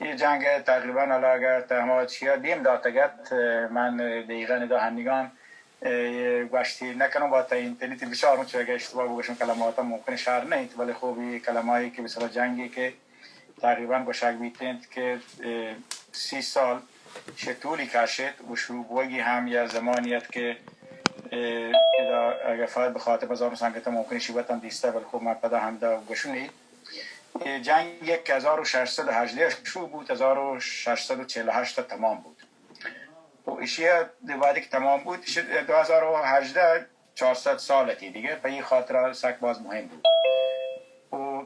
اے جنگ ءَ تقریباً حالا اگاں تہ ہما چیا دیم داتگ ات، من دقیقاً ادا ہنیگان گوشتی نہ کنوں، با تہ انٹرنیٹ بچاروں، چہ اگہ اشتباہ بگوشوں کلماتاں ممکن شر نہ انت، بلے خوب اے کلمائی کہ مثلاً جنگے کہ تقریباً گوشگ بیت انت کہ سی سال چہ طولی کشت و شروع بوگی ہم یا زمانی ات کہ ادا اگہ فقط بخاطر بزاں سنگتاں ممکن شی وتاں دیستہ، بلے خوب من پدا ہمدا گوشنی اے جنگ یک ہزار و ششصد و ہژدہ شروع بوت، ہزار و ششصد و چہل و ہشت تمام بوت. و ایشی ءَ وہدے کہ تمام بوت، ایشی دو ہزار و ہژدہ چارصد سال اتی دیگہ، پہ اے خاطرا سک باز مہم بوت. و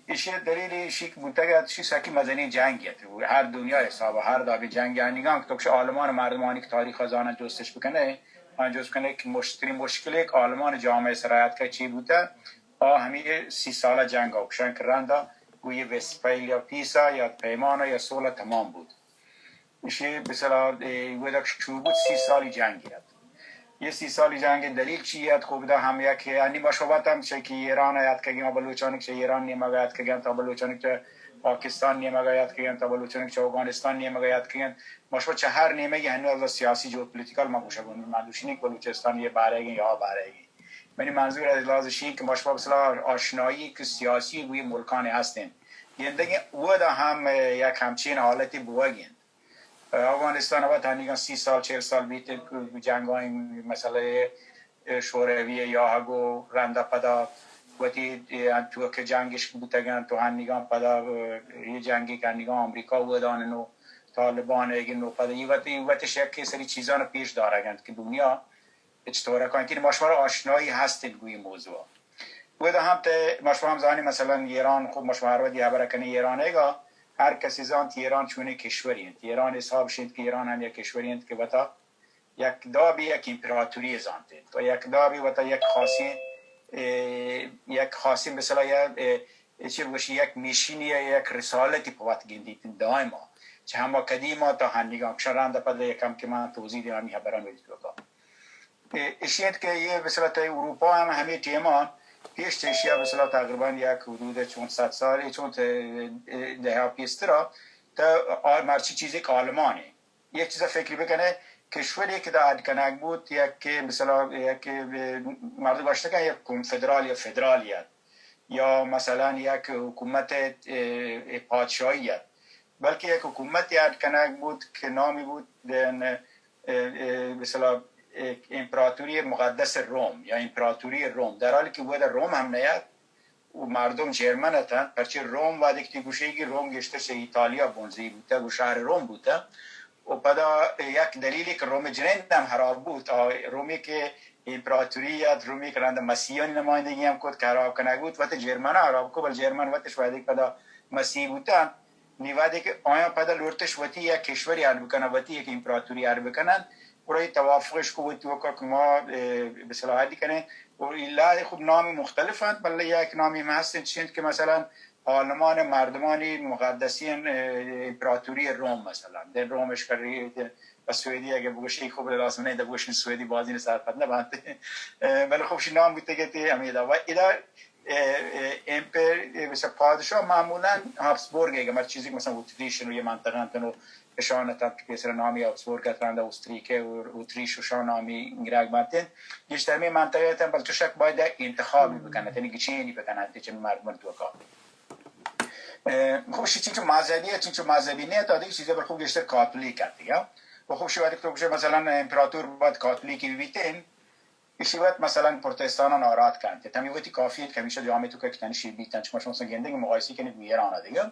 ایشی دلیل ایشی کہ بوتگ ات، ایشی سکی مزنیں جنگ ات. ہر دنیا حساب، ہر دابی جنگ انیگان کہ تو کش عالمان مردمانی کہ تاریخ زانن جستش بکنے، آن جست کنے کہ مشتری مشکلے کہ عالمان جامعہ سرایت کا چی بوتہ، آ ہمیں سی سالہ جنگ ءَ کشن کہ رندا گوئی ویسپیل یا پیسا یا پیمانا یا سولا تمام بوت. ایشی بسلا ودا شروع بوت سی سالی جنگ ات. یہ سی سالی جنگ دلیل چی ات؟ خوب دا ہم یک انی مشوبت ہم چہ کہ ایران آیات کگی بلوچانی چہ ایران نیمگ آیات کگی تا بلوچانی چہ پاکستان نیمگ آیات کگی تا بلوچانی چہ افغانستان نیمگ آیات کگی. مشوبت چہ ہر نیمگی ہنو از سیاسی جو پولیٹیکل ما گوشگ مندوشینی بلوچستان یہ بارے گی یا بارے گی. منی منظور از لحاظ شین کہ ما شما مثلا آشنایی که سیاسی گوی ملکان هستین گندگی، او دا هم یک همچین حالتی بوگین. افغانستان و تنیگا سی سال، چهل سال بیت جنگای مسئله شوروی یا هگو رنده پدا وتی تو که جنگش بوتگن تو هنیگان پدا یہ جنگی که هنیگان آمریکا ودانن و طالبان ایگن و پدا یہ وقت، یہ وقتش یک سری چیزان پیش دارگند که دنیا چطور کاینت؟ یعنی ما شما را آشنایی هستین گوی موضوع. گودا هم ته ما شما هم زانی مثلا ایران، خب ما شما هر وقتی خبر کنی ایران ایگا، هر کسی زانت ایران چونه کشوری انت. ایران حساب شید که ایران هم یک کشوری انت که وتا یک دابی یک امپراتوری زانت و یک دابی وتا یک خاصی، اه، یک خاصی مثلا یا، اه، چی بگوشی، یک میشینی یا یک رسالتی پوات گندیت دائما. چه هما قدیما تا هنیگان کشان رند پد یکم که من توضیح دیانی خبران ویدیو توکا. اشی انت کہ یہ مثلا تہ اروپا هم ہمے ٹیما پیش چہ اشیا مثلا تقریبا یک حدود چون صد سال، چون تہ دہا پیسترا تہ آ-، مرچی چیزے کہ آلمانے. یک چیزا فکر بکنے، کشوری کہ دا اڈ کنگ بوت، یک کہ مثلا یک مردم گوشتگا یک کنفدرال یا فدرالیت یا مثلا یک حکومت، اه، پادشاهیت، بلکه یک حکومتی اڈ کنگ بوت که نامی بوت دن، اه، اه، مثلا، اه، امپراتوری مقدس روم یا امپراتوری روم، در حالی که ودا روم هم نیت و مردم جرمن اتنت، پرچه روم وقتی که تی گوشیگی روم گیشتر چه ایتالیا بنزی بوته و شهر روم بوته. و پدا یک دلیلی که روم جنین هم خراب بوت، آ، رومی که امپراتوری ات، رومی که رند مسیحیانی نمایندگی هم کت که خراب کنگ بوت، وت جرمن خراب کو، بل جرمن وتش وقتی که پدا مسیحی بوتن، نی وقتی که آیان پدا لوٹتش وتی یک کشوری حل بکنن، وتی یک امپراتوری حل بکنن، گڑا یہ توافقش کو وتی وکا که ما، اه، به صلاح حل کنیں. و الا خب نام مختلف انت، بلے یک نامی هم هستن چی انت که مثلا آلمان مردمانی مقدسین، اه، امپراتوری روم مثلا. در رومش کری، در، به سوئدی اگه بگوشی، خب لاس منه در بگوشی سوئدی بازی نه سرپد نه بنت. اه، بلے خب شی نام بوتگتی همی دا. و ادا اه، اه، امپر-، اه، مثلا پادشاه معمولا هابسبورگ اگه مر چیزی که مثلا اتریش و یه منطقه انت و اشان اتنت که پیسر نامی هابسبورگ اتنت، اوستریکه و اتریش و شان نامی گرگ بنتین. گیشتر می منطقه اتنت، بل چوشک باید انتخابی بکنت، یعنی گچینی بکنت، چه مردم توکا. اه، خب شی چینچو مذهبی، چینچو مذهبی نه، تا دیگه چیزه بل خب گیشتر کاتولیک انت، یا؟ و خب شی وقتی که تو بشه مثلا امپراتور باید کاتولیکی بیتین، ایشی وت مثلا پروتستاناں ناراض کنت. تمی وتی کافی انت کہ همیشه جامعہ تو کہ تنشی بیتن، چما شما مثلا گندگ مقایسه کنید گو ایران دیگه.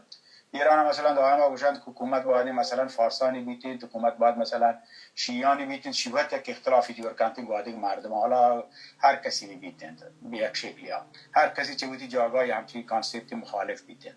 ایران مثلا دائما گوشند کہ حکومت باید مثلا فارسانی بیتین، حکومت باید مثلا شیعانی بیتین، شی وت یک اختلافی جور کنت گو دیگه مردم، حالا هر کسی بیتین به یک شکلی ها. هر کسی چه وتی جاگاهی همچی کانسپت مخالف بیتین.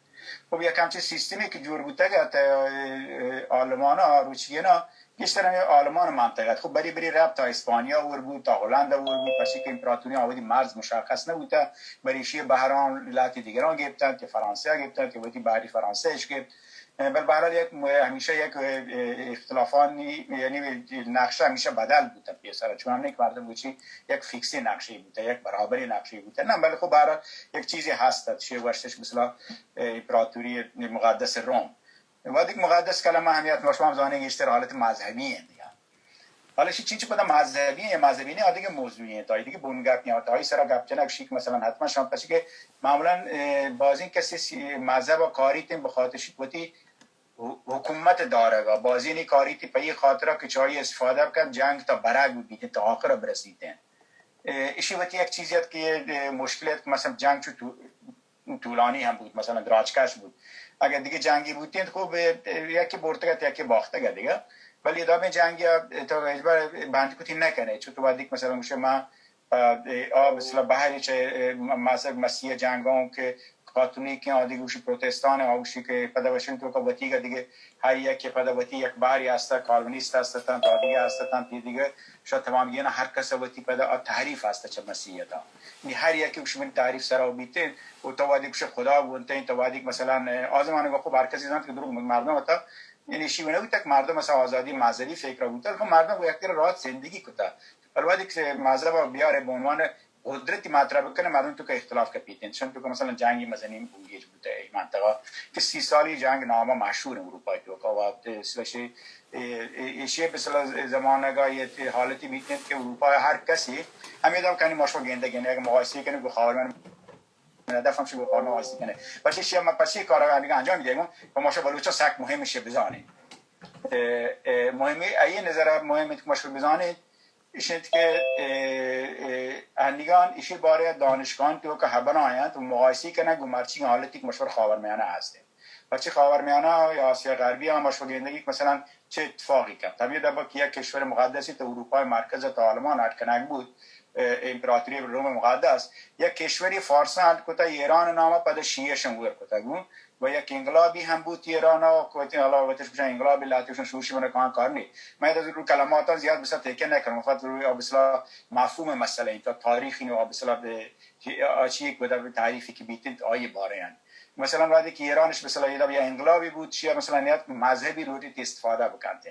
خب یک همچین سیستمی که جور بوتگ ات، اه، اه، آلمانا، روچینا، گیشتر ہمے آلمان منطقہ ات. خب بری بری رفت تا اسپانیا اور بود، تا هلند اور بود، پرچی کہ امپراتوری آودی مرز مشخص نبوتا، بری ایشی بحران لہتی دیگران گپتن، کہ فرانسه گپتن، کہ وتی بحری فرانسه اش گپت. بل بهرحال یک م-، همیشه یک، اه، اه، اختلافانی، یعنی نقشه همیشه بدل بوتا پیسر، چون هم نه که مردم گوشی یک فیکسی نقشه بوتا، یک برابری نقشه بوتا. نه، بل خب بهرحال یک چیزی هست، چه ورشش مثلا، اه، امپراتوری مقدس روم. وہدیکہ مقدس کلمہ ہمیت، ما شما ہم زانیں گیشتر حالت مذہبی انت دیگہ. حالا اشی چینچو پدا مذہبی انت یا مذہبی نہ انت، آ دگہ موضوعی انت، آئی دگہ بنگپ انت، آئی سرا گپ جنگ شیک مثلاً حتماً شما پرچہ کہ معمولاً، اے، بازیں کسی سی-، مذہب ءَ کاریت انت بخاطر شیک وتی حکومت دارگ ءَ، بازینی کاریت پہ اے خاطر ءَ کہ چہ آئی استفادہ بکن جنگ تا برگ ببیت انت، تا آخر ءَ برسیت انت. اے، اشی وتی یک چیزے ات کہ، اے، مشکل ات کہ مثلاً جنگ چو تو-، طولانی ہم بوت، مثلاً دراجکش بوت. اگر دگہ جنگی بوتیں تو خوب، اے، یکے برتگ ات، یکے باختگ ات دگہ. ولی ادا بیں جنگی ءَ تو ہچبر بند کتی نہ کنے، چو تو وہدیکہ مثلاً گوشے ما، اے، آ مثلاً بہری چہ، اے، م-، مذہب مسیح جنگ اوں کہ کاتولیک انت، آ دگہ گوشی پروتستان انت، آ گوشی کہ پدا وشن توکا وتیگا دگہ ہر یکے پدا وتی یک بہری ہست ات، کالونیست ہست اتنت، آ دگہ ہست اتنت، اے دگہ شہ تمام گینا ہر کس وتی پدا آ تعریف ہست چہ مسیحیت ءَ. نی ہر یکے گوشی منی تعریف سرا بیت انت، و تو وہدی گوشے خدا گونت انت، تو وہدی مثلاً آ زمانگ ءَ خوب ہر کسی زانت کہ دروگ مردم ات، یعنی اشی نہ بوتگ کہ مردم مثلاً آزادی مذہبی فکر ءَ بوتگ، بلکہ مردم گوں یکدگر ءَ راحت زندگی کتگ. بلے وہدی کہ مذہب ءَ بیارے بہ عنوان قدرتی مطرح بکنے، مردم توکا اختلاف کپیت انت. چون توکا مثلاً جنگی مزنیں بنگیج بوتہ اے منطقہ کہ سی سالی جنگ نامہ مشہور انت اروپا توکا. و ایشی، اے، اے، ایشی مثلاً زمانگا یہ حالتی بیت انت کہ اروپا ہر کسی ہمیں دم کنی مشو گندگ انت، اگر مقایسہ کنی گوں خاورمیانہ، ہدف ہم شی گوں خاورمیانہ مقایسہ کنی. پرچہ ایشی ما پرچہ کارا انجام دیگوں، پہ مشو بلوچا سک مهم ایشی بزانیں. اے، اے، مهمی، ای نظر مهم انت کہ مشو بزانیں. ایش انت کہ، اے، اے، ہنیگان ایشی بارے دانشگاہان توکا ہبر آیاں تو مقایسہ کنگ گوں مرچی حالتی کہ مشور خاورمیانہ ہست انت. پرچہ خاورمیانہ یا آسیا غربی ہم مشور گندگی کہ مثلاً چه اتفاقی کپت. ہمے دبا کہ یک کشور مقدسی تو اروپای مرکز تو آلمان اڈ کنگ بوت، اے، امپراتوری روم مقدس، یک کشوری فارساں اڈ کتا ایران نام پد شیعہ شنگور کتا گوں. و یک انقلابی ہم بوت ایران ءَ، کہ وتی حالا وتش گوشن انقلابی، لہتے گوشن شوشی، من کان کار نی. من ادا رو کلماتاں زیاد بسا تکیہ نہ کنم، فقط رو بسلا مفہوم مسئلہ انت، تاریخی نو بسلا بہ آچی ایک گدا تعریفی کہ بیت انت آئی بارے انت. مثلاً وہدی کہ ایرانش مثلاً ادا یا انقلابی بوت، شیا مثلاً نیت مذہبی لوٹیت استفادہ بکنت.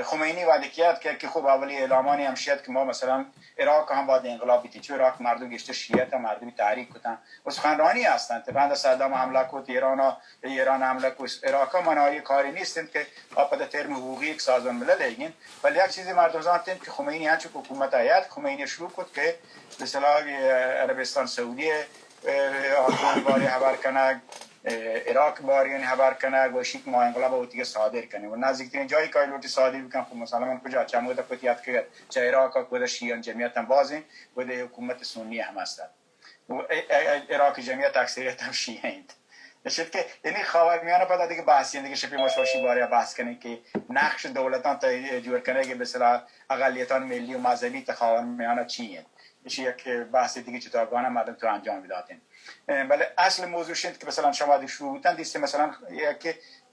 خمینی وہدے کہ ات کہ، کہ خوب اولی اعلامانی ہمشی ات کہ ما مثلاً عراق ہم باید انقلاب بیتیں، چون عراق مردم گیشتر شیعہ اتاں، مردمی تحریک کتاں و سخنرانی ہستاں. رند صدام حملہ کت ایران، ایران حملہ کت عراق، من آئی کاری نیست انت کہ آ پدا ترم حقوقی یک سازمان ملل ایگین. ولی یک چیزی مردم زانت انت کہ خمینی انچو کہ حکومت آیت، خمینی شروع کت کہ مثلاً عربستان سعودی ءَ، اے، آلمان بارے ہبر کنگ، اے، عراق بارے یعنی ہبر کنگ و اشی کہ ما انقلاب وتی صادر کنیں و نزدیکترین جایی کہ لوٹی صادر بکن، خب مسلمان کجا چمود کتی اتکگ، چہ عراق کد شیعہ جمعیت ہم بازیں، و دے حکومت سنی ہم ہست. و اے، اے، اے، عراق جمعیت اکثریت ہم شیعہ انت. اشت کہ یعنی خاورمیانہ پدا دیگه بحثی دیگه شپی ما شوشی بارے بحث کنیں کہ نقش دولتان تا جوڑ کنگ بسلا اقلیتان ملی و مذہبی تا خاورمیانہ چی انت. ایشی یک بحث دیگه جداگانه مردم تو انجام بداتین. اه، بلے اصل موضوع شنت که مثلاً شما دیگه شروع بوتن دیستی مثلاً یک،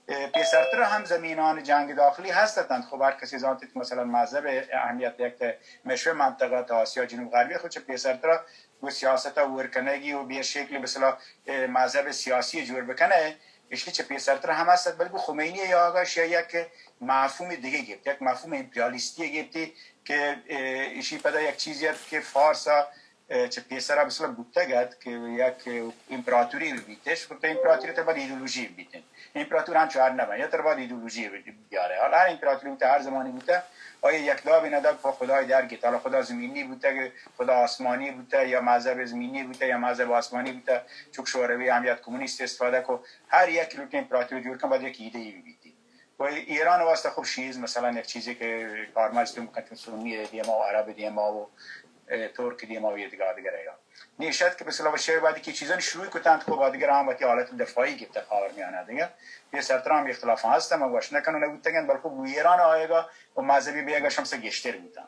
اه، پیسرتر هم زمینان جنگ داخلی هست اتنت. خب هر کسی زانتید که مثلاً مذهب اهمیت یک مشوه منطقه تا آسیا جنوب غربی خود چه پیسرتر و سیاست ورکنگی و به شکل مثلاً، اه، مذهب سیاسی جور بکنه. ایشی چه پیسرتر هم هست، بلکه خمینی یا آقا شیعه یک مفهوم دیگه گرفت، یک مفهوم امپریالیستی گرفتی که، اه، ایشی پدا یک چیزی است که فارس ءَ، اه، چه پیسرا مثلاً بوتگ ات که یک امپراتوری بیتش، گفت امپراتوری تر بعد ایدئولوژی بیتن. امپراتور هم چهار نبن، یا تر بعد ایدئولوژی بیاره. حالا هر امپراتوری بوته، هر زمانی بوته، آیا یک دابی نداد با خدای در گیت. حالا خدا زمینی بوته، خدا آسمانی بوته، یا مذهب زمینی بوته، یا مذهب آسمانی بوته، چوک شوروی هم یاد کمونیست استفاده کو. هر یک لوٹ امپراتوری جور کن، بعد یک ایده ای بیتی. و ایران واسطه خب شیعیزم مثلاً یک چیزی که کارمرز تو ممکن سنی دیما و عرب دیما و، اه، ترک دیما و یه دیگه دیگه رهگا. نیشت که مثلاً و شیعه بعد که چیزان شروع کتند، خب دیگه هم وقتی حالت دفاعی گرفته خاورمیانه دیگه. یه سرتر هم اختلاف هست، من گوش نکنم نبودتگن، بلکه خب ایران آیگا و مذهبی بیگا شمس گشتر بودن.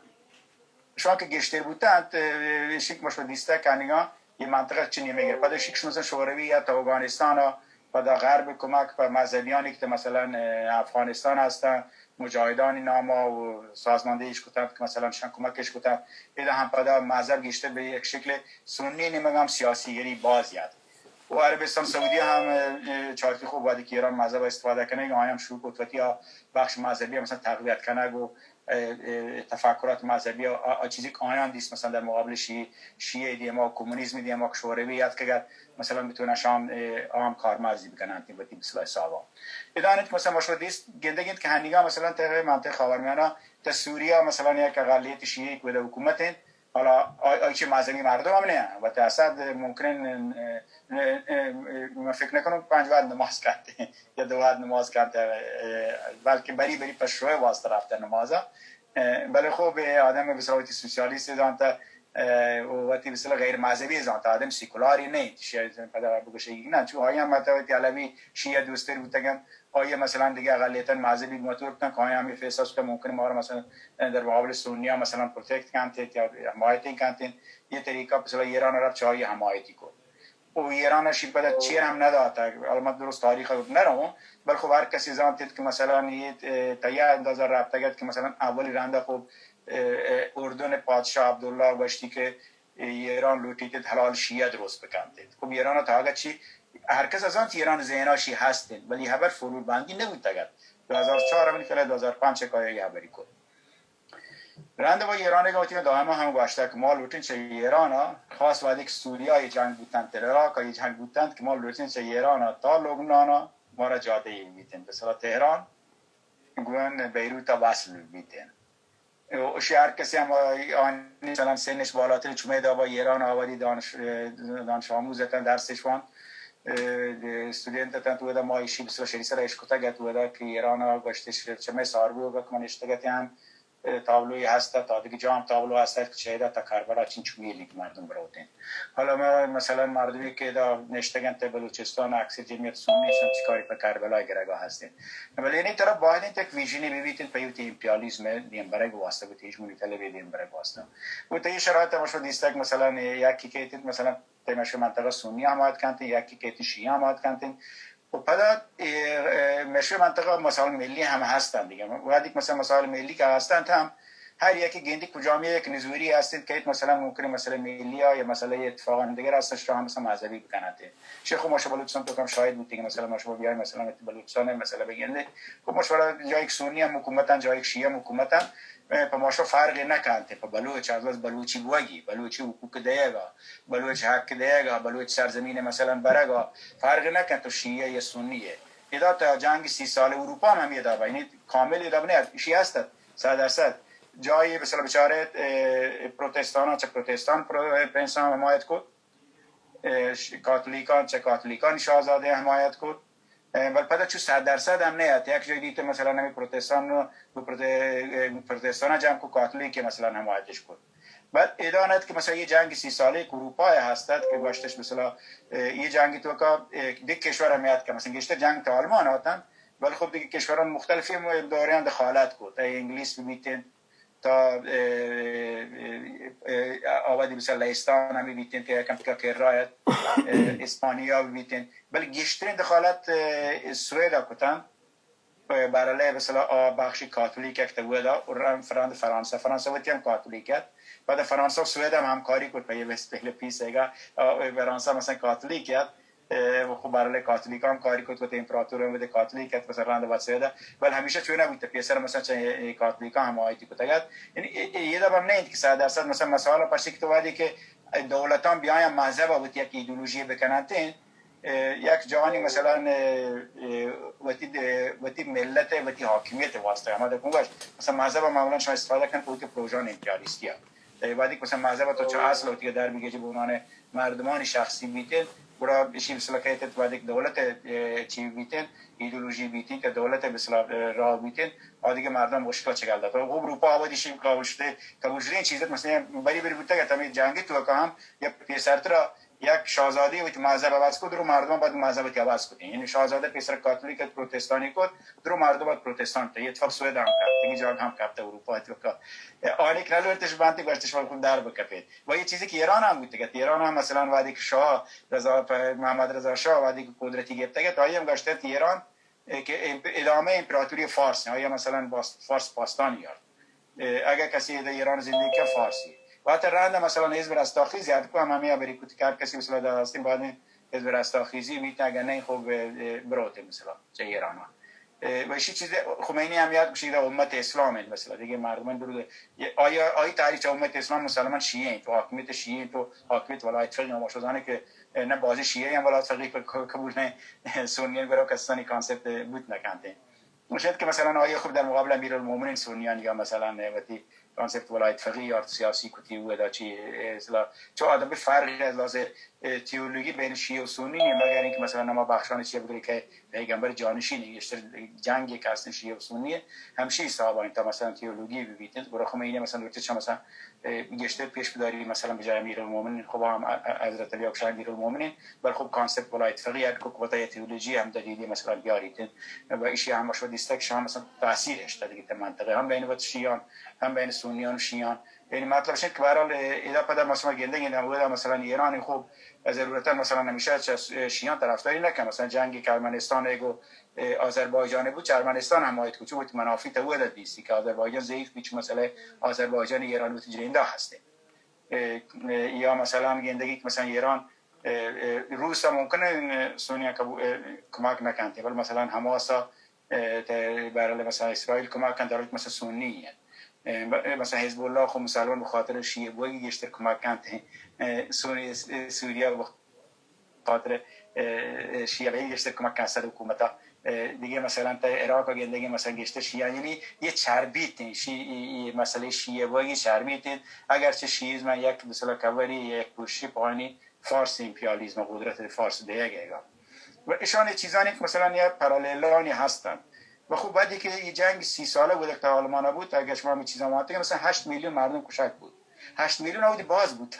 شما که گشتر بودند، اه، شیک مشو دیسته کنگا، یه منطقه چه نیمه گرفت. پدا شیک شما مثلاً شوروی یا تا اوگانستان ها، پدا غرب کمک په مذهبیانی که مثلاً، اه، افغانستان هستن، مجاهدانی ناما و سازماندهیش کتند که مثلاً شان کمکش کتند. ایده هم پدا مذهب گشتر به یک شکل سنی نیمه هم سیاسی گری باز یاد. و عربستان سعودی هم، اه، چارتی خوب وادی که ایران مذهب استفاده کنه، آیان شروع کت وتی بخش مذهبی مثلاً تقویت کنگ و اه، اه، تفکرات مذهبی، آ، آ چیزی که آیان دیست، مثلاً در مقابل شیعه، شیعه دیما و کمونیسم دیما که شوروی یاد که مثلاً بتونن شام، اه، عام کارمرزی بکنن، تی وتی مثلاً حسابا. بدانید که مثلاً ما شما دیست گندگید که هنیگا مثلاً تا منطقه خاورمیانه، تا سوریا مثلاً یک اقلیت شیعه که بده حکومت انت، حالا آ، آ چه مذهبی مردم هم نه، و تا اسد ممکنه، اه، اه، اه، من فکر نکنم پنج وقت نماز کرده. یا دو وقت نماز کنت، اه، بلکه بری بری پہ شوئے واسطہ رفتہ نمازا. اه، بلے خوب آدم بسرا وتی سوسیالیست زانتا، اه، و وتی بسرا غیر مذہبی زانتا، آدم سیکولاری نہیں، شیعہ پدا بگوشے نہ، چو آیا مت وتی علوی شیعہ دوستر بوتگن، آیا مثلاً دیگه اقلیتاً مذہبی مطور بوتن کہ آیا ہمیں فیصلہ شتا ممکن مارا مثلاً در مقابل سنیا مثلاً پروٹیکٹ کنت یا حمایت کنت، یہ طریقہ مثلاً ایران عرب چاہیے حمایتی کو. و ایران ء شی پدا چیر ہم نداتگ. حالا من درست تاریخ ء نہ رواں، بل خب ہر کسی زانت کہ مثلاً یہ، اه، تا یہ اندازہ رابطہ گت کہ مثلاً اولی رندا خب، اه، اه، اردن پادشاہ عبداللہ گوشتی کہ ایران لوٹیت حلال شیعہ درست بکنت. خب ایران تا اگہ چی ہر کس زانت ایران ذہنا شی ہست، ولی خبر فرور بندی نبوتگت. دو ہزار چار ہمیں کلا دو ہزار پانچ کا یہ خبری کو. رند با ایران ء وتی دائما ہم گوشتگ کہ ما لوٹیں چہ ایران ء، خاص وہدے کہ سوریا ء جنگ بوتنت، عراق ء جنگ بوتنت، کہ ما لوٹیں چہ ایران ء تا لبنان ء مارا جادہ ای بیتیں، مثلا تہران گون بیروت ء وصل بیتیں. و شی ہر کسی ہم آنی مثلا سنش بالاتر، چمے دا با ایران ء آوری دانش، دانش آموز اتن، درسش وان، اه، اسٹوڈنٹ اتن، تو دا ما ایشی مثلا شری سر اشکتگ ات، تو دا کہ ایران ء گوشتش چمے ساربو گک من اشتگت ہم، تابلوی ہست ات، آ دگہ جاہ ہم تابلو ہست ات کہ چہ ادا تا کربلا چنچو میلی کہ مردم بروتیں. حالا ما مثلا مردمی کہ ادا نشتگ انت بلوچستان، اکثر جمعیت سنی انت، چی کاری پہ کربلا گرگا ہستیں. بلے یعنی ترا باید انت یک ویژنی ببیت انت پہ وتی امپریالیزم دیم برگ واسطہ، وتی ہژمونی طلبی دیم برگ واسطہ. و تئی شرایط ہمشو دیستگ مثلا یکی کہ انت مثلا تئی مشے منطقہ سنی حمایت کنت، یکی کہ انت شیعہ حمایت کنت. و پدا، اه، اه، مشے منطقہ مسائل ملی ہم ہستن دیگہ. وہدی کہ مثلا مسائل ملی کہ ہستن ہم ہر یکی گندی کجامی یک نزوری ہستن کہ مثلا ممکن مسئلہ ملی یا مسئلہ اتفاقا دیگر ہستن، شاہ مثلا مذہبی بکنت. شیخ ما شما بلوچستان تو کم شاہد بوتیں کہ مثلا ما شما بیائی مثلا بلوچستان مسئلہ بگندے. خب ما شما جای یک سنی ہم حکومتن، جای یک شیعہ ہم حکومتن، اه، پہ ما شما فرق نکنت، پہ بلوچ، از بس بلوچی بوگی، بلوچی حقوق دیگا، بلوچ حق دیگا، بلوچ سرزمین مثلا برگا، فرق نکنت تو شیعہ یا سنی ہے. ادا تا جنگ سی سال اروپا ہم ادا با، یعنی کامل ادا بنے، شیعہ است، صد درصد. جای مثلا بچارے، اه، پروتستان، چہ پروتستان پرو-، پرنسان حمایت کو، اه، ش-، کاتولیکان چہ کاتولیکان شاہزادہ حمایت کت. اه، بل پدا چو صد درصد ہم نہ ات. یک جای دیتے مثلا ہمیں پروتستان نو، گو پروتے-، اه، پروتستان جنگ کو کاتولیک مثلا حمایتش کت. بل ادا نہ ات کہ مثلا یہ جنگ سی سالے کہ اروپا ہست ات کہ گوشتش مثلا، اه، یہ جنگ تو کا، اه، دک کشور ہم یاد کہ مثلا گشتر جنگ تو آلمان آتن، بل خب دیگه کشوران مختلفی دوریان دخالت کت. اه، انگلیس بیتن، تا، اه، اه، اه، آوادی مثلا لہستان ہمیں بیتن کہ کم تکا کرایت، اه، اسپانیا بیتن. بل گیشترین دخالت، اه، سویدا کتن. بارالے مثلا آ بخشی کاتولیک یک تبودا و رم فرند فرانسہ، فرانسہ وتی ہم کاتولیک ات. بعد فرانسہ و سوید ہم ہمکاری کت پہ یہ بس پہلے پیس ایگا، آ، فرانسہ مثلا کاتولیک ات. اه، و خب بارالے کاتولیک ہم کاری کت، وتی امپراتور ہم وتی کاتولیک ات، مثلا رند وت سویدا. بل ہمیشہ چونا بوتا، پیسر مثلا چہ، اه، کاتولیکان ہم آیتی کتگ ات. یعنی ای، ای، یہ دب ہم نہیں کہ صد درصد مثلا مسائل پرسی کہ تو وادی کہ دولتان بیاین مذہب وتی یک ایدئولوژی بکننت، اه، یک جانی مثلا، اه، اه، وتی د-، وتی ملت وتی حاکمیت واسطہ ہما دکن گوش مثلا مذہب معمولا شما استفادہ کن وتی پروژان امپریالیستی ات. اے وہدی کہ مثلا مذہب تو چہ اصل وتی در بگیجی بہ عنوان مردمانی شخصی بیتین، گڑا اشی مثلا کہتے وہدی کہ دولت، اه، چی بیتین، ایدئولوژی بیتین کہ دولت مثلا، اه، راہ بیتین، آ دیگه مردم مشکل چگل دات. و اروپا آبادی شی قبول شده، قبول شده این چیزت مثلا بری بری بوتگ ات ہمیں جنگی تو کام یا پیسرترا یک شاہزادے وتی مذہب عوض کت، درو مردم بعد مذہب وتی عوض کتیں. یعنی شاہزادہ پیسر کاتولیک ات، پروتستانی کت، درو مردم بعد پروتستان تے. یہ اتفاق سوید ہم کرد، دیگه جاگ ہم کرد، اروپا اتفاق. آنی کہ نلورتش بانتی گوشتش من خود در بکپید. و یہ چیزی کہ ایران ہم بوتگ ات، ایران ہم مثلا وہدی کہ شاہ رضا، محمد رضا شاہ وہدی کہ قدرتی گپتگ ات، آئی ہم گوشتگ ات کہ ایران، اه، کہ امپ-، ادامهٔ امپراتوری فارس، آیا مثلا باس-، فارس باستانی یارت. اه، اگر کسی در ایران زندگی کرد فارسی. و حتی رند مثلا حزب رستاخیزی، حتی کو هم همه امریکا که هر کسی مثلا در هستیم باید حزب رستاخیزی بیت، اگر نه خب، اه، بروت مثلا چه ایران ها. اه، و ایشی چیز خمینی هم یاد بشید، امت اسلام انت، مثلاً دیگه مردمان درود، آیا، آئی تعریف چه امت اسلام مسلمان شیعه انت و حاکمیت شیعه انت و حاکمیت ولایت فقیه، ما شما زانه که نه بازی شیعه هم ولایت فقیه قبول نه، سنیان برای کسانی کانسپت بود نکنده. شاید که مثلاً آیا خب در مقابل امیرالمومنین سنیان یا مثلاً وتی کانسپت ولایت فقیه یا سیاسی کتی و ادا چی اصلاً چه آدم فرق از لحاظ اه، تئولوژی بین شیعه و سنی نیه، مگر اینکه مثلاً نما بخشان چیه بگری که پیغمبر جانشین گیشتر جنگ که هستن شیعه و سنی همشی حساب انت، مثلاً تئولوژی ببیت، برای خمینی مثلاً درچه چه مثلاً، اه، گیشتر پیش بداری مثلاً بجای امیر المومنین خب هم ا-، ا-، حضرت علی اکشان امیر المومنین، بل خب کانسپت ولایت فقیه هر کو قوت تئولوژی هم دلیلی مثلاً بیاریت و ایشی هم شو دیسته که شام مثلاً تاثیر اشته دیگه منطقه هم بین وت شیعان هم بین سنیان و شیعان یعنی مطلب شد که به هر حال، اه، ادا پدا مثلاً گندگی نه، اودا مثلاً ایران خوب ضرورتاً مثلاً همیشه چه شیعان طرفداری نکن. مثلاً جنگ که ارمنستان ایگو، اه، آذربایجان بود، چه ارمنستان حمایت کو، چون وتی منافع تا اودا دیستی که آذربایجان ضعیف بی، چون مسئله آذربایجان ایران وتی جرینده هسته. اه، اه، یا مثلاً گندگی که مثلاً ایران، اه، اه، روس هم ممکنه، اه، سونیا کبو-، اه، کمک نکنتی، بل مثلاً حماسا اه، ته بهرحال مثلاً اسرائیل کمک کن در حالی که مثلاً سنی انت. اه، ب-، مثلاً حزب الله خو مسلمان به خاطر شیعه بوگی گیشتر کمک کنت. اه، سوری-، اه، سوریا به خاطر، اه، شیعه بوگی گیشتر کمک کنت صد حکومتا. اه، دیگه مثلاً تا عراق گندگی مثلاً گیشتر شیعه، یعنی یه چربیت انت، شی-، ای-، ای مسئله شیعه بوگی چربیت انت. اگرچه شیعیزم یک مثلاً کوری یک پوشی پایینی فارس امپریالیزم و قدرت فارس دیگه و اشان چیزانی که مثلاً یا پاراللانی هستند. و خب بعدی که این جنگ سی ساله بوده که تا آلمان بود، اگر شما می چیزا مانته که مثلاً هشت میلیون مردم کشک بود. هشت میلیون اودی باز بود.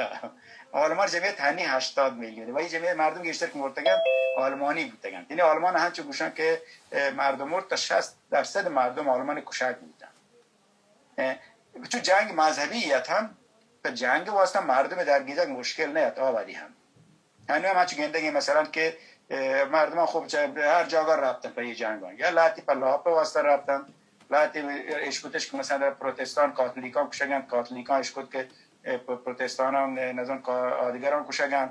آلمان جمعیت هنی هشتاد میلیون و این جمعیت مردم گیشتر که مرتگن آلمانی بودگن. یعنی آلمان هم چه گوشن که، اه، مردم مرد تا شصت درصد مردم آلمان کشک بودن. اه، چو جنگ مذهبی ات هم، پہ جنگ واسطہ مردم درگیجگ مشکل نہ ات، آ وہدی ہم۔ ہنو ہم انچو گندگی مثلاً کہ، اه، مردمان خوب چہ ہر جاگہ رابطن پہ یہ جنگان۔ یا لہتی پہ لاپ واسطہ رابطن، لہتی اشکتش کہ مثلاً پروتستان کاتولیکان کشگن، کاتولیکان اشکت کہ، اه، پ-، پروتستانان، اه، نزان کا-، آدگران کشگن۔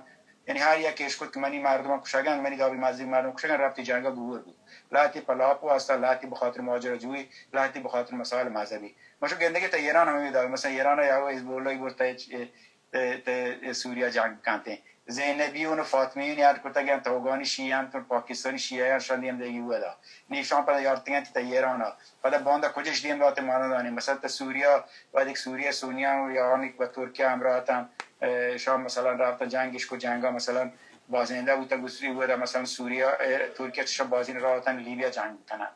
یعنی ہر یک اشکت کہ منی مردمان کشگن، منی دابی مزدی مردم کشگن، رابطی جنگا گور بود۔ لہتی پہ لاپ واسطہ، لہتی بخاطر ماجرا جوئی، لہتی بخاطر مسائل مذہبی۔ ما شو گندگی تا ایران ہمیں دار، مثلاً ایران یا حزب اللہ برتا تے، تے، تے سوریا جنگ کنتے۔ زینبیون و فاطمیون یار کتگن، توگانی شیعہ ہم تو پاکستانی شیعہ ہم شان دیم دیگی ودا۔ نیشان پدا یارتگن تا ایران۔ پدا باندا کجش دیم داتے مانا دانی۔ مثلاً تا سوریا، بعد ایک سوریا سونیا یا آنی با ترکیہ ہمراہ تن، اه، شام مثلاً رفتن جنگش کو جنگا مثلاً بازینده بوتن گسری ودا مثلاً سوریا، اه، ترکیہ چشم بازین راہ تن لیبیا جنگ کنن۔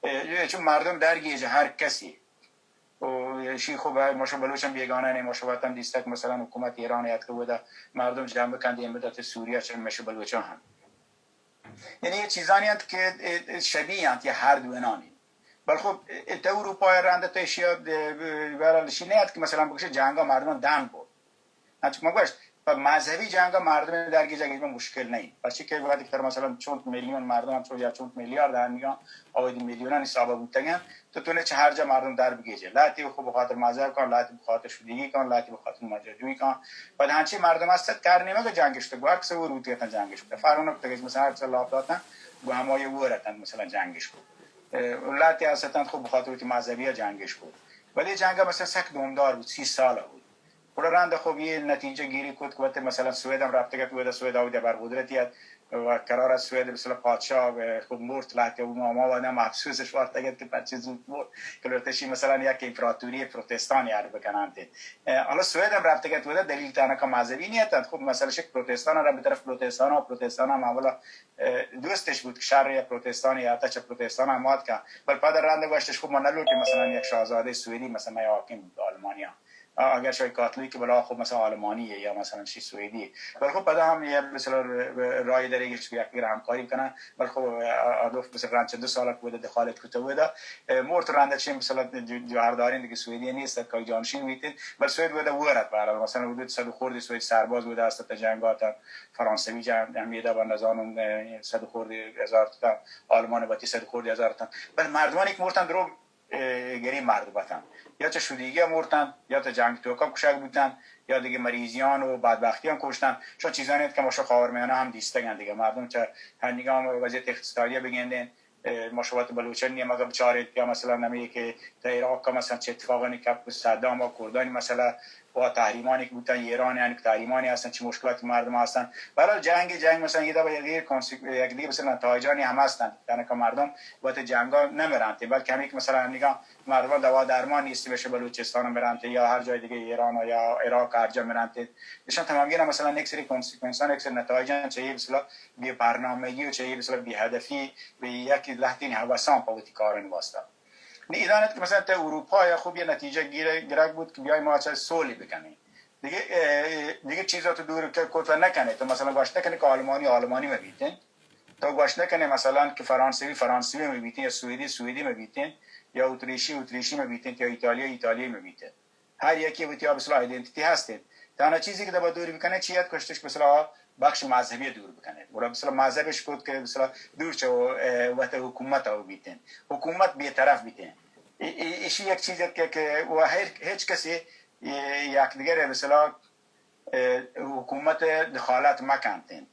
اه، چون مردم درگیجہ ہر کسی۔ و شی خوب ہے، ما شو بلوچ ہم بیگانہ نہ ایں، ما شو وطن دیستگ، مثلاً حکومت ایران یاد کہ ودا مردم جمع کن دیم بدات سوریا چہ مش بلوچاں ہم۔ یعنی یہ چیزانی انت کہ شبیہ انت یا ہر دوئینانی۔ بل خب، ات اروپا رند تو ایشیا، بہرحال شی نہ انت کہ مثلاً بکش جنگا مردم دم بود۔ انچو کہ من گوشت، پہ مذہبی جنگ ء مردم درگیجگ ہچ مشکل نہ انت۔ پرچے کہ وہدے کہ ترا مثلاً چنت میلیون مردم، چو یا چنت میلیارد ہنگاں آویدی میلیونانی حساب ء بوتگ انت، تو تو نے چہ ہر جا مردم در بگیجے۔ لہتے خو بخاطر مذہب کن، لہتے بخاطر شدیگی کن، لہتے بخاطر ماجراجوئی کن۔ پد ہنچیں مردم ہست ات کار نیمگ ء جنگ اشتگ، گوار کسے وہ روتی اتن جنگ اشتگ۔ فرق نہ کتگ، مثلاً ہر چہ لاپ داتن، گو ہمائی وور اتن، مثلاً جنگ اشتگ۔ اه، لہتے ہست اتن خو بخاطر وتی مذہبی ء جنگ اشتگ۔ بلے جنگ ء مثلاً سک دومدار بود، سی سال ء بود۔ گڑا رند خب یہ نتیجہ گیری کت کہ وقت مثلاً سوید ہم رفتگ ات، ودا سوید آودا بر قدرتی ات و قرار ات سوید مثلاً پادشاہ، اه، خب مرت لہتے و ما، ما ودا ہم افسوس اش وارتگ ات کہ پرچے زود مرت، کہ لوٹشی مثلاً یک امپراتوری پروتستان یار بکنانت۔ اه، حالا سوید ہم رفتگ ات، ودا دلیل تنها مذہبی نیت ات۔ خب مثلاً شک پروتستان را بہ طرف پروتستان و پروتستان ہم اولا، اه، دوستش بود کہ شر یا پروتستان یا تا چہ پروتستان ہم مات کن۔ بل پد رند گوشتش خب ما نلوٹیں مثلاً یک شاہزادہ سویدی مثلاً مئے حاکم بود آلمانیا۔ آ، اگر شوی کاتولیک بلا خب مثلاً آلمانی ہے یا مثلاً شی سویدی ہے۔ بل خب پدا ہم یہ مثلاً ر-، ر-، رای دریگش یک گر ہمکاری بکنن۔ بل خب، آ، آ، آدولف مثلاً رند چہ دو سال بود دخالت کت ودا۔ اه، مرت رند چہ مثلاً جو-، جوہردارین دیگه سویدی نیست، کای جانشین بیتید۔ بل سوید ودا ورد بہرحال مثلاً حدود صد خورد سوید سرباز ودا است تا جنگات فرانسوی جنگ ہمیدا با نزانم، اه، صد خورد ہزار تا آلمان وتی صد خورد ہزار تا۔ بل مردمانی که مرتن درو اه، گریب مردم اتنت۔ یا چہ شدیگی ء مرتنت، یا چہ جنگ توکا کشگ بوتنت، یا دگہ مریضیان و بدبختیان کشتنت۔ شو چیزانی انت کہ ما شو خاورمیانہ ہم دیستگ انت دگہ۔ مردم چہ ہنگام وضعیت اقتصادی ء بگندین، اه، ما شما تو بلوچانی نیمگا بچاریں یا مثلاً ہمے کہ تا عراق کا مثلاً چه اتفاقانی کپ، صدام و کردانی مسئلہ و تحریمانی که بوتن، ایران یعنی که تحریمانی هستن، چه مشکلات مردم هستن. برای جنگ، جنگ مثلاً یه دفعه یک دیگه کانسیک-، یک دیگه مثلاً نتایجانی هم هستن. یعنی که مردم وقت جنگا نمیرن، بلکه همین که مثلاً نگاه مردم دوا درمان نیست بشه بلوچستان میرن یا هر جای دیگه ایران یا عراق هر جا میرن. ایشان تمامی اینا مثلاً یک سری کانسیکونسان، یک سری نتایجان چه یه مثلاً بی برنامگی و چه یه مثلاً بی هدفی به یک لحظه این هوسان په وتی کارن واسطه. نی ایدان ات که مثلاً تا اروپا یا خوب یه نتیجه گیره، گرگ بود که بیای ما چه سولی بکنیم. دیگه، اه، دیگه چیزا تو دور که کوتا نکنه، تو مثلاً گوش نکنه که آلمانی آلمانی مبیتین، تو گوش نکنه مثلاً که فرانسوی فرانسوی مبیتین یا سوئدی سوئدی مبیتین یا اتریشی اتریشی مبیتین یا ایتالیا ایتالیایی مبیتین. هر یکی وتی ها مثلاً آیدنتیتی هستین. تنها چیزی که دبا دور بکنه چی ات کشتش مثلاً بخش مذهبی دور بکنه. گڑا مثلاً مذهبش کد که مثلاً دور چه، اه، وت حکومت ها بیتین. حکومت بی‌طرف بیتین. ای-، ای-، ایشی یک چیز ات که، که و هر، هیچ کسی، اه، یک دیگر مثلاً، اه، حکومت دخالت مکنتین.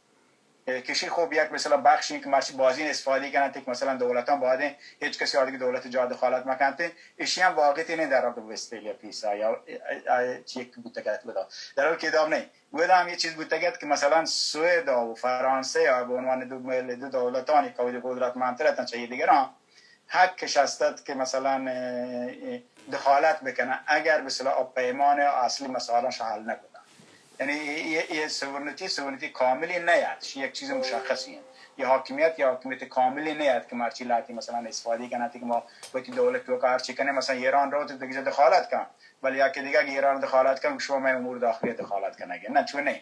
اه، کشی خوب یک مثلاً بخشی که مرچی بازین استفاده کنن که مثلاً دولتان باید هیچ کسی آدگه دولت جا دخالت مکنتین. ایشی هم واقعیتی نه در رابطه وستفالیا پیسا یا، اه، اه، چی یک بوتگت بدا. در حالی که دام نه. ودا هم یه چیز بوتگت که مثلاً سوئد و فرانسه یا به عنوان دو مل-، دو دولتانی که وجود قدرتمندتر اتن چه دیگران حقش استد که مثلاً، اه، اه، دخالت بکنه اگر به اصطلاح پیمان اصلی مسائلش حل نکنه. یعنی یه، یه، یه سوورنتی، سوورنتی کاملی نیاد، شی یک چیز مشخصی هست. یه حاکمیت، یه حاکمیت کاملی نیاد که مرچی لاتی مثلاً استفاده کنه که ما وتی دولت تو کار چی کنه، مثلاً ایران رو تو دیگه دخالت کن، ولی یا که دیگه اگه ایران دخالت کن، شما من امور داخلی دخالت کنگه. نه، چون نه.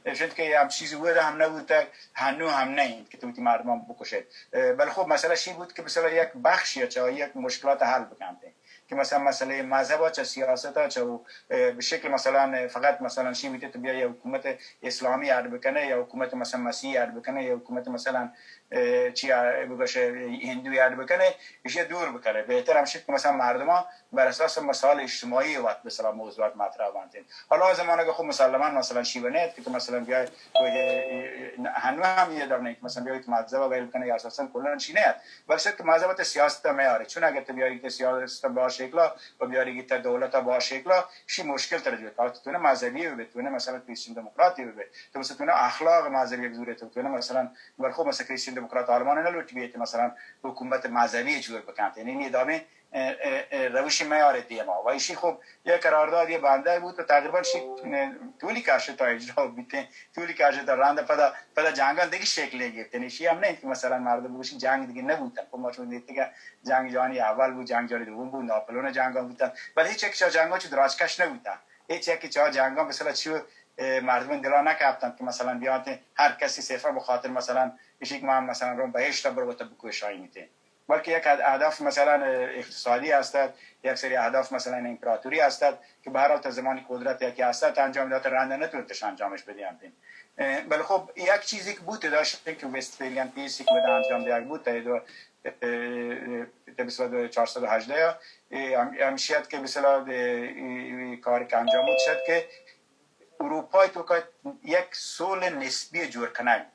اشد که هم چیزی بود هم نبوده، هنو هم نه که تو تی مردمان بکشید. اه، بل خب مسئله شی بود که مثلاً یک بخشی چه یک مشکلات حل بکنته. که مثلاً مسئله مذهب چه سیاست چه، اه، به شکل مثلاً فقط مثلاً شی بیته تو بیا یه حکومت اسلامی اڈ بکنه یا حکومت مثلاً مسیحی اڈ بکنه یا حکومت مثلاً، اه، چی ا-، بگوشه هندوی اڈ بکنه، ایشی دور بکنه. بهتر هم شد که مثلاً مردمان بر اساس مسائل اجتماعی وقت به اصطلاح موضوعات مطرح بنتین. حالا آ زمانه که خب مسلماً مثلاً شی بنید که تو مثلاً بیای، هنو هم یه دور نه که مثلاً بیای تو مذهب ویل کنه یا اساساً کلاً شی نه. بلکه که مذهب ته سیاست ته میاره، چون اگر تو بیاری که سیاست با شکلا و بیاری که ته دولت با شکلا، شی مشکل تر جو. تو نه مذهبی به، تو نه مثلاً کریستین دموکراتی به، تو مثلاً تو نه اخلاق مذهبی بزوره، تو، تو نه مثلاً، بل خب مثلاً کریستین دموکرات آلمان نه لوٹی بیت مثلاً حکومت مذهبی جور بکنت. یعنی این ادامه، اه، اه، اه، روش میاره دیما. و ایشی خب یه قرارداد یه بنده بود و تقریباً شی، اه، طولی کشه تا اجرا بیته. طولی کشه تا رند پدا، پدا جنگان دیگه شکل گرفت. یعنی شی هم نه که مثلاً مردم بگوشی جنگ دیگه نبودن. خب ما چون دیگه جنگ جهانی اول بود، جنگ جهانی دوم بود، ناپلئون جنگان بودن. ولی هیچ یک چا جنگان چه دراجکش نبودن. هیچ یک چا جنگان مثلاً چه، اه، مردم دلا نکفتن که مثلاً بیانت هر کسی صرفاً به خاطر مثلاً ایشی که من مثلاً رو بهشت برو تا بکوشایی میته. بلکه یک اهد-، اهداف مثلاً اقتصادی هستد، یک سری اهداف مثلاً امپراتوری هستد که به هر حال تا زمانی قدرت یکی هستد تا انجام داده رند نتونتش انجامش بدهند. اه، بله خب یک چیزی که بود داشت که وستفالیان پیسی که بده انجام دیگ بود تا دو، اه، اه، تا مثلاً چهارصد و هجده یا، اه، هم-، همیشه که مثلاً، اه، اه، کاری که انجام بود شد که اروپای تو که یک سول نسبی جور کنگ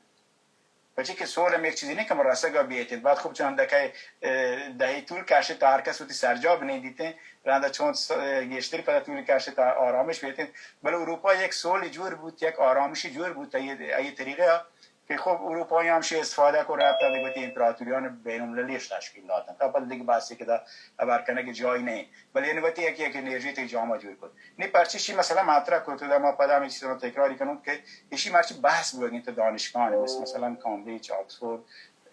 پچی که سول هم یک چیزی نه که مرسگا بیتین. بعد خوب چون دکه، اه، دهی طول کشه تا هر کس وتی سرجا بنیدیتین. رنده چون س-، اه، گیشتری پدا طول کشه تا آرامش بیتین. بله اروپا یک سول جور بود، یک آرامشی جور بود، ای، ای طریقه که خوب اروپایی هم شی استفاده کو رفت دیگه وتی امپراتوریان بین المللیش تشکیل دادن. تا پدا دیگه بحثی که دا خبر کنه که جایی نه. بله یعنی وتی یکی، یکی انرژی تی جامعه جور کد. نی پرچی شی مثلاً مطرح کت، دا ما پدا هم چیزا تکراری کنم که ایشی مرچی بحث بوگین تا دانشگاهان، مثل-، مثلاً کامبریج، آکسفورد،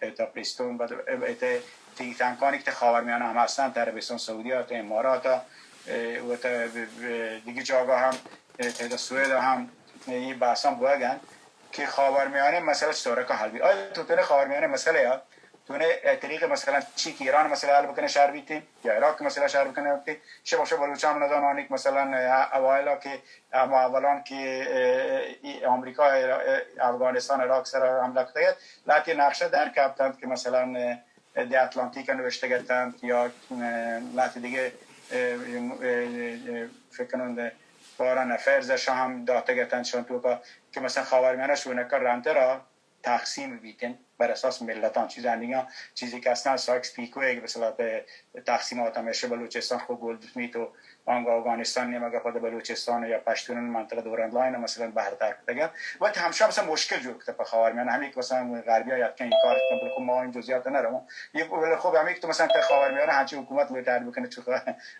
اه، تا پریستون، بعد، اه، اه، تا تینک تنکانی که تا خاورمیانه هم هستن، تا عربستان سعودی، تا امارات، اه، و تا، اه، دیگه جاگاه هم، اه، تا سوئد هم، اه، یه بحثان بوگن که خاورمیانه مسئله چطوره که حل بی. آیا تو تونه خاورمیانه مسئله یا تونه، اه، طریق مثلاً چی که ایران مسئله حل بکنه شر بیتی؟ یا عراق مسئله شر بکنه بیتی؟ چه باشه بلوچان ندانانی که مثلاً، اه، اوایلا که اما اولان که، اه، ای آمریکا، اه، افغانستان، عراق سر حمله کتگت، لهتی نقشه در کپتند که مثلاً، اه، دی اتلانتیک نوشتگتند یا، اه، لهتی دیگه، اه، اه، اه، فکر کنند فارن افیرز شان هم داتگتند شان توکا که مثلاً خاورمیانه شونکا رندترا تقسیم بیتن. بر اساس ملتان چیزانی ها، چیزی که اصلاً سایکس پیکو یک مثلاً ته تقسیمات همیشه بلوچستان خو گولد سمیت و آنگا افغانستان نیمگا پد بلوچستان یا پشتون منطقه دوران لاین مثلاً بهر تر کتگه. وقتی همشا مثلاً مشکل جور کته په خاورمیانه، همی که مثلاً غربی ها یاد کن این کار کن، بلکه ما این جزئیات نرم. یه بلکه خب همی که تو مثلاً ته خاورمیانه همچی حکومت لوٹه بکنه چون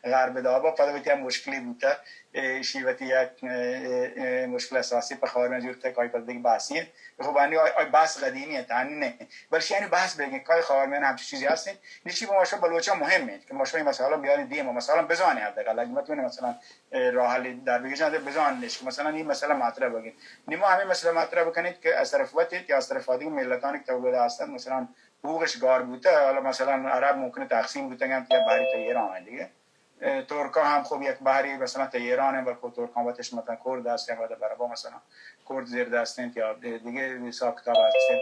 غرب دابا پد وقتی هم مشکلی بوته. اه، شی وتی یک، اه، اه، اه، مشکل اساسی په خاورمیانه جور کته کای پد دیگه بحثی خب، آنی آی، آی بحث قدیمی انت، آنی نه. بلکه یعنی بحث بگین، کای خاورمیانه همچین چیزی هستین. نشی با ما شما بلوچا مهم انت که ما شما این مسئله بیارین دیم و مثلاً بزانین حداقل. اگه متونه مثلاً، اه، راه حل در بگیجن، بزانین نش که مثلاً این مسئله مطرح بگین. نیما همین مسئله مطرح بکنید که از طرف وتید یا از طرف آدم ملتانی که توگده هستند، مثلاً حقوقش گار بوده، حالا مثلاً عرب ممکنه تقسیم بوتگن یا بحری تا ایران دیگه. اه، ترکا هم خب یک بحری مثلاً تا ایران هم، بلکه ترکان وتش مثلاً کرد هستن و در برابر مثلاً کرد زیر دست انت یا دیگه حساب کتاب هستن.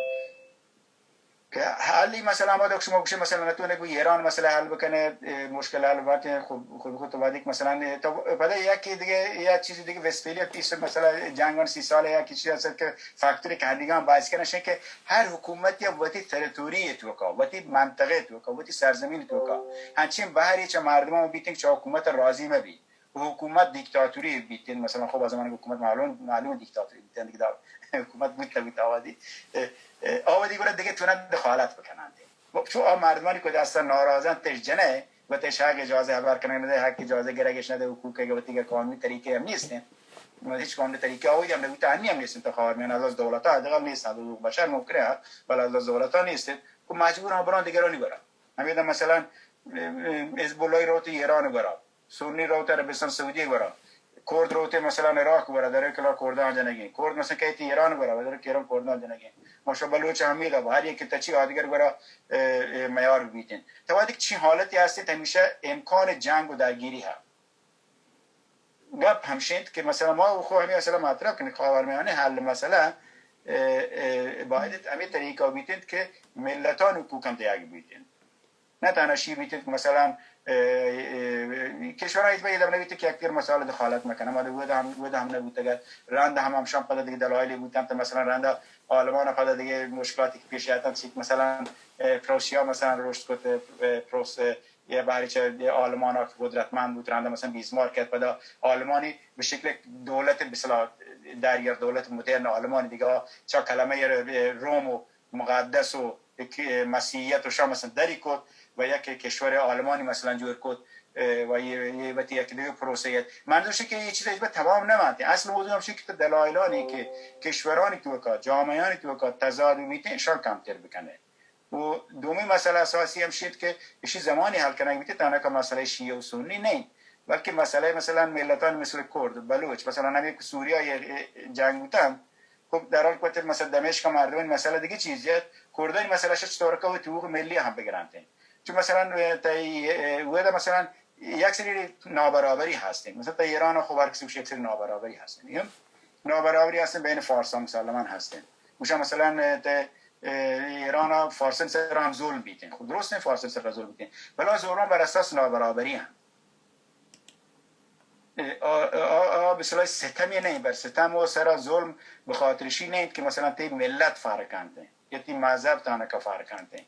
که حالی مثلاً ما دک شما گوشه مثلاً نتونه گو ایران مسئله حل بکنه، اه، مشکل حل بکنه، خب، خب، خب، تو بعدی که مثلاً، اه، تو بعد یکی دیگه، یا چیز دیگه وستفالیا پیس مثلاً جنگان سی ساله یا کی چیز هست که فاکتوری که هندیگان باعث کنه شه که هر حکومت یا وتی تریتوری توکا، وتی منطقه توکا، وتی سرزمین توکا، هنچین بحری چه مردمان بیتن که چه حکومت راضی مبی. و حکومت دیکتاتوری بیتین، مثلاً خب از زمان حکومت معلوم، معلوم دیکتاتوری بیتین دیگه، دا حکومت بوت نبوت آوادی، اه، اه، آوادی گره دیگه تونه دخالت بکنن. و چو آ مردمانی که دست ناراضن تش جنه و تش حق اجازه خبر کنن نده، حق اجازه گرگش نده، حقوق که وتی که قانونی طریقه هم نیستین. و هیچ قانونی طریقه آوادی هم نبوت، هنی هم نیستین تا خاورمیانه از دولت ها حداقل نیستن، حقوق بشر ممکنه، ولی از دولت ها نیستین. خب مجبور هم بران دیگرانی برن. همیدا مثلاً، اه، اه، حزب الله روت ایران گورا، سنی روت عربستان سعودی گورا، کرد روت مثلاً عراق گورا، در کلا کردان جنگین. کرد مثلاً کیت ایران گورا، در ایران کردان جنگین. ما شو بلوچ همیدا با هر یک تچی آدگر گورا، اه، اه، میار بیتین. تو وقتی چی حالتی هستی، همیشه امکان جنگ و درگیری هست. گپ همشینت که مثلاً ما خو همی مسئله مطرح کنیم، خاورمیانه حل مسئله، اه، اه، باید همی طریقه بیتند که ملتان حقوقم دیگ بیتند. نه تنها شی بیتند که مثلاً، اه، اه، کشورهای دیگه دم نبیت که یک دیر مسئله دخالت مکنه. ما ودا هم، ودا هم نبوتگت. رند هم همشان پدا دیگه دلایلی بوتن تا مثلاً رند آلمان پدا دیگه مشکلاتی که پیش آتن، چی که مثلاً، اه، پروسیا مثلاً رشد کت، اه، پروس، یه باری چه یه آلمان ها که قدرتمند بود، رنده مثلاً بیزمارک کرد، پدا آلمانی به شکل دولت به اصطلاح در یک دولت مدرن آلمانی دیگه ها چه کلمه یه روم و مقدس و ک-، مسیحیت و شام مثلاً دری کت و یک کشور آلمانی مثلاً جور کت، اه، و یه، یه وتی یک دیگه پروسه یت. منظور شه که یه چیز به تمام نمانتی. اصل موضوع هم شه که تو دلایلانی که کشورانی توکا، جامعهانی توکا تضاد میته، اشان کمتر بکنه. و دومی مسئله اساسی هم شید که اشی زمانی حل کنگ بیتی، تنها که مسئله شیعه و سنی نین، بلکه مسئله مثلاً ملتان مثل کرد، بلوچ، مثلاً همی که سوریا یه جنگ بوتن، خب در حال که مثلاً دمشق مردم مسئله دیگه چیزیه، کردان مسئله شد چطور که وتی حقوق ملی هم بگرانتین. چون مثلاً تا ای، ودا مثلاً یک سری نابرابری هستین، مثلاً تا ایران خب هر کسی گوشه یک سری نابرابری هستین، دیگه نابرابری هستین بین فارسان مسلمان هستین. گوشه مثلاً تا ایران ء فارسن سر هم ظلم بیتین. خب درست انت فارسن سر ظلم بیتین، بلا ظلم بر اساس نابرابری هم. اه، آ، آ، آ، به صلاح ستمی نه، بر ستم و سر ظلم به خاطر شی نه که مثلاً تی ملت فرق انت یا تی مذهب تانه که فرق انت.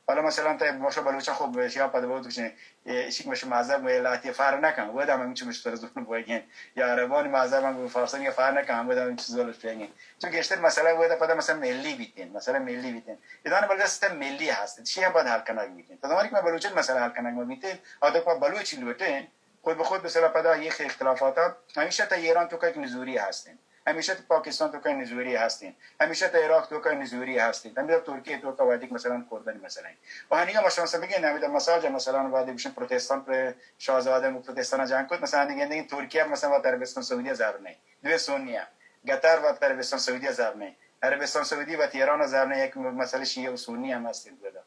حالا مثلاً تی باشا بلوچا خب شیا پد بود کشن، اه، شی که مش مذهب و ملتی فرق نکن، بود هم همین چه مش سر ظلم بوگین. یا عربانی مذهب هم فارسانی فرق نکن، بود هم همین چه ظلم بوگین. چون گیشتر مسئله ودا پدا مثلاً ملی بیتین، مسئله ملی بیتین. ادان بلکه سیستم ملی هست، چی هم باید حل کنگ بیتین. تا زمانی که ما بلوچان مسئله حل کنگ ما بیتین، آدم ما بلوچی لوٹین، خود به خود مثلاً پدا یه اختلافات هم همیشه تا ایران توکا یک نزوری هستین، همیشه تا پاکستان توکا نزوری هستین، همیشه تا عراق توکا نزوری هستین، همیشه ترکیه توکا وادی که مثلاً کردن مسئله این. و هنیگه مثلاً بگین، همیشه مثال جا مثلاً وادی بشن پروتستان پر شاهزاده و پروتستان جنگ کد، مثلاً دیگه، دیگه ترکیه مثلاً و عربستان سعودی ضرر نه. دوی سنی ها. قطر و عربستان سعودی ضرر نه. عربستان سعودی و ایران ضرر نه، یک مسئله شیعه و سنی هم هستین بودا.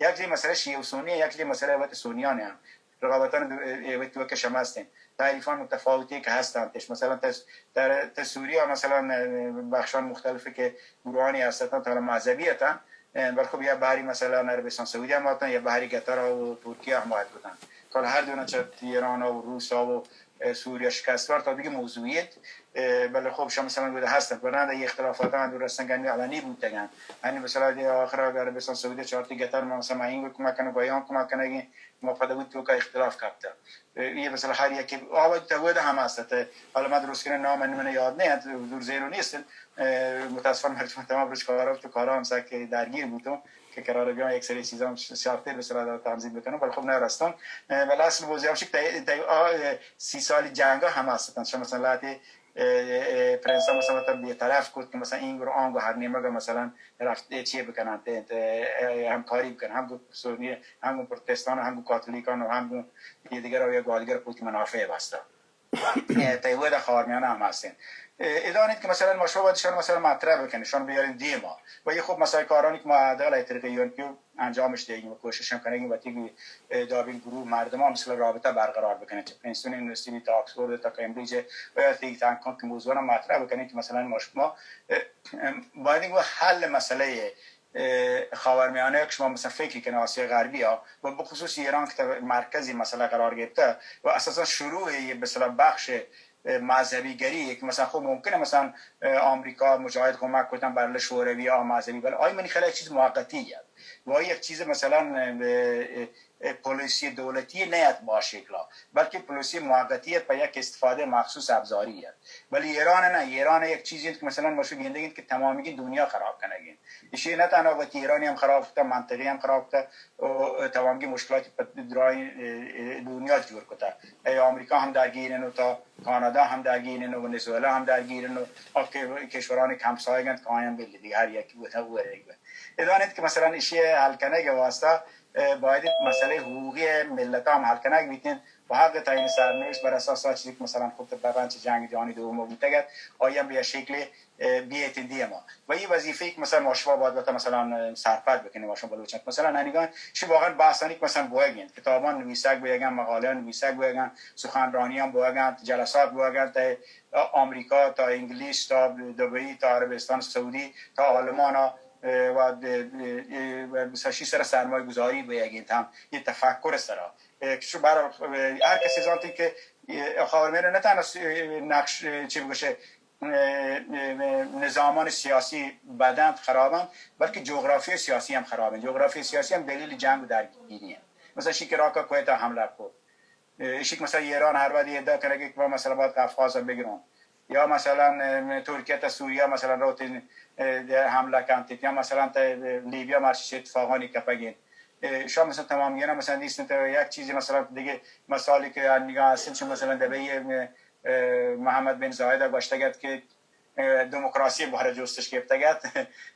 یک جای مسئله شیعه و سنی، یک جای مسئله وت سنیان هم. رقابتان دو، اه، اه، وت وکش هم هستین. تعریفان متفاوتی که هستن تش. مثلاً تس، در، تس سوریا مثلاً، اه، بخشان مختلفه که گروهانی هستن، تا مذهبی هستن. اه، بل خب یا بحری مثلاً عربستان سعودی هم هستن، یا بحری قطر و ترکیه هم هستن. حالا هر دو نه چه ایران و روس و اه، سوریا شکست وارت، تا دیگه موضوعیت، اه، بله خب شما مثلاً بوده هستن، برند یه اختلافات هم دور رستن گنی علنی بودگن. یعنی مثلاً دی آخر عربستان سعودی چارتی گتر ما مثلاً ما این کمک کنه، بیان کمک کنگی، ما پده بود تو که اختلاف کپته. اه، یه مثلاً هر یکی آباد تا بود هم هست. حالا من درست کنه نام من، من یاد نه، دور ذهن نیست. اه، متاسفانه مردم تمام روز کارا تو کارا هم سک درگیر بودم. که قرار بیان یک سری چیزا هم شرطه به صلاح تنظیم بکنم، ولی خب نرستم. اه، ولی اصل موضوع هم شد، تای، تای، آ، اه، سی سال جنگ هم هستن. شما مثلاً لحظه، اه، اه، پرنس هم مثلاً بی‌طرف کد که مثلاً این گروه آن گروه هر نیمه مثلاً رفت، اه، چیه بکنن، اه، اه، همکاری بکنن، هم گروه سنی، هم گروه پروتستان، هم گروه کاتولیکان و هم گروه یه دیگر و یک گوادیگر پوتی منافع واسطه. اه، تیوه در خاورمیانه هم هستین. اه، ادانید که مثلاً ما شما باید شما مثلاً مطرح بکنید، شما بیارین دیما. و یه خب مثلاً کارانی که ما حداقل از طریق یو ان پی او انجامش دهیم و کوشش هم کنیم و تیگی، اه، دابین گروه مردم هم مثلاً رابطه برقرار بکنن، چه پرینستون یونیورسیتی تا آکسفورد تا کمبریج و یا تیگی تنکان که موضوع رو مطرح بکنیم که مثلاً ما شما، اه، اه، باید این حل مسئله اه، خاورمیانه که شما مثلاً فکر کنه آسیای غربی ها و بخصوص ایران که تا مرکزی مسئله قرار گرفته و اساساً شروع یه مثلاً بخش، اه، مذهبی گری که مثلاً خب ممکنه مثلاً، اه، آمریکا مجاهد کمک کتن بر شوروی ها مذهبی، بله آی منی خیال یک چیز موقتی است و آی یک چیز مثلاً، اه، اه، اه، پالیسی دولتی نیت با شکلا، بلکه پالیسی موقتی است با یک استفاده مخصوص ابزاری است. ولی ایران نه، ایران یک چیزی است که مثلاً ما شو گندگی که تمامی دنیا خراب کنگی. ایشی نه تنها وتی ایرانی هم خراب کته، منطقی هم خراب کته و تمامی مشکلات په درای، اه، اه، دنیا جور کته. ای آمریکا هم درگیرن و تا کانادا هم درگیرن و ونزوئلا هم درگیرن و آ که-، کشوران که همسایگند که آیان بلی دیگه هر یکی بوده و رنگ بوده. ادانت که مثلاً ایشی حل کنگ واسطه، اه، باید مسئله حقوقی ملت هم حل کنگ بیتین و حق تعیین سرنوشت بر اساس آ چیزی که مثلاً خب ببند چه جنگ جهانی دوم بوتگت، آیا به شکل اه، بیایت دیما. و این وظیفه ای که مثلاً ما شما باید وتا مثلاً، اه، سرپد بکنیم، ما شما بلوچان. مثلاً انیگان شی واقعاً بحثانی که مثلاً بوگین، کتابان نویسگ بوگن، مقاله نویسگ بوگن، سخنرانیان بوگن، جلسات بوگن، تا آمریکا، تا انگلیس، تا دبی، تا عربستان سعودی، تا آلمان، اه، و د-، اه، و مثلاً شی سر سرمایه گذاری بوگین، هم یه تفکر سرا. اه، شو برای، اه، هر کسی زانتی که، اه، خاورمیانه نه تنها س-، نقش، اه، چی بگوشه، اه، اه، نظامان سیاسی بدند خرابند، بلکه جغرافی سیاسی هم خرابند. جغرافی سیاسی هم دلیل جنگ و درگیری هم. مثلاً شی که عراق کویت حمله کو. اه، شی که مثلاً ایران هر وقت ادعا کنه که ما مثلاً باید قفقاز رو بگیرون. یا مثلاً، اه، ترکیه تا سوریه مثلاً روتین، اه، حمله کنتید. یا مثلاً تا لیبیا مرچی چه اتفاقانی کپگین. اه، شما مثلاً تمام گینا مثلاً دیستن تا یک چیزی مثلاً دیگه مثالی که نگاه هستیم چون مثلاً دبی، اه، اه، محمد بن زاید ءَ گوشتگ ات کہ، اه، دموکراسی بارہ جستش گپتگ ات۔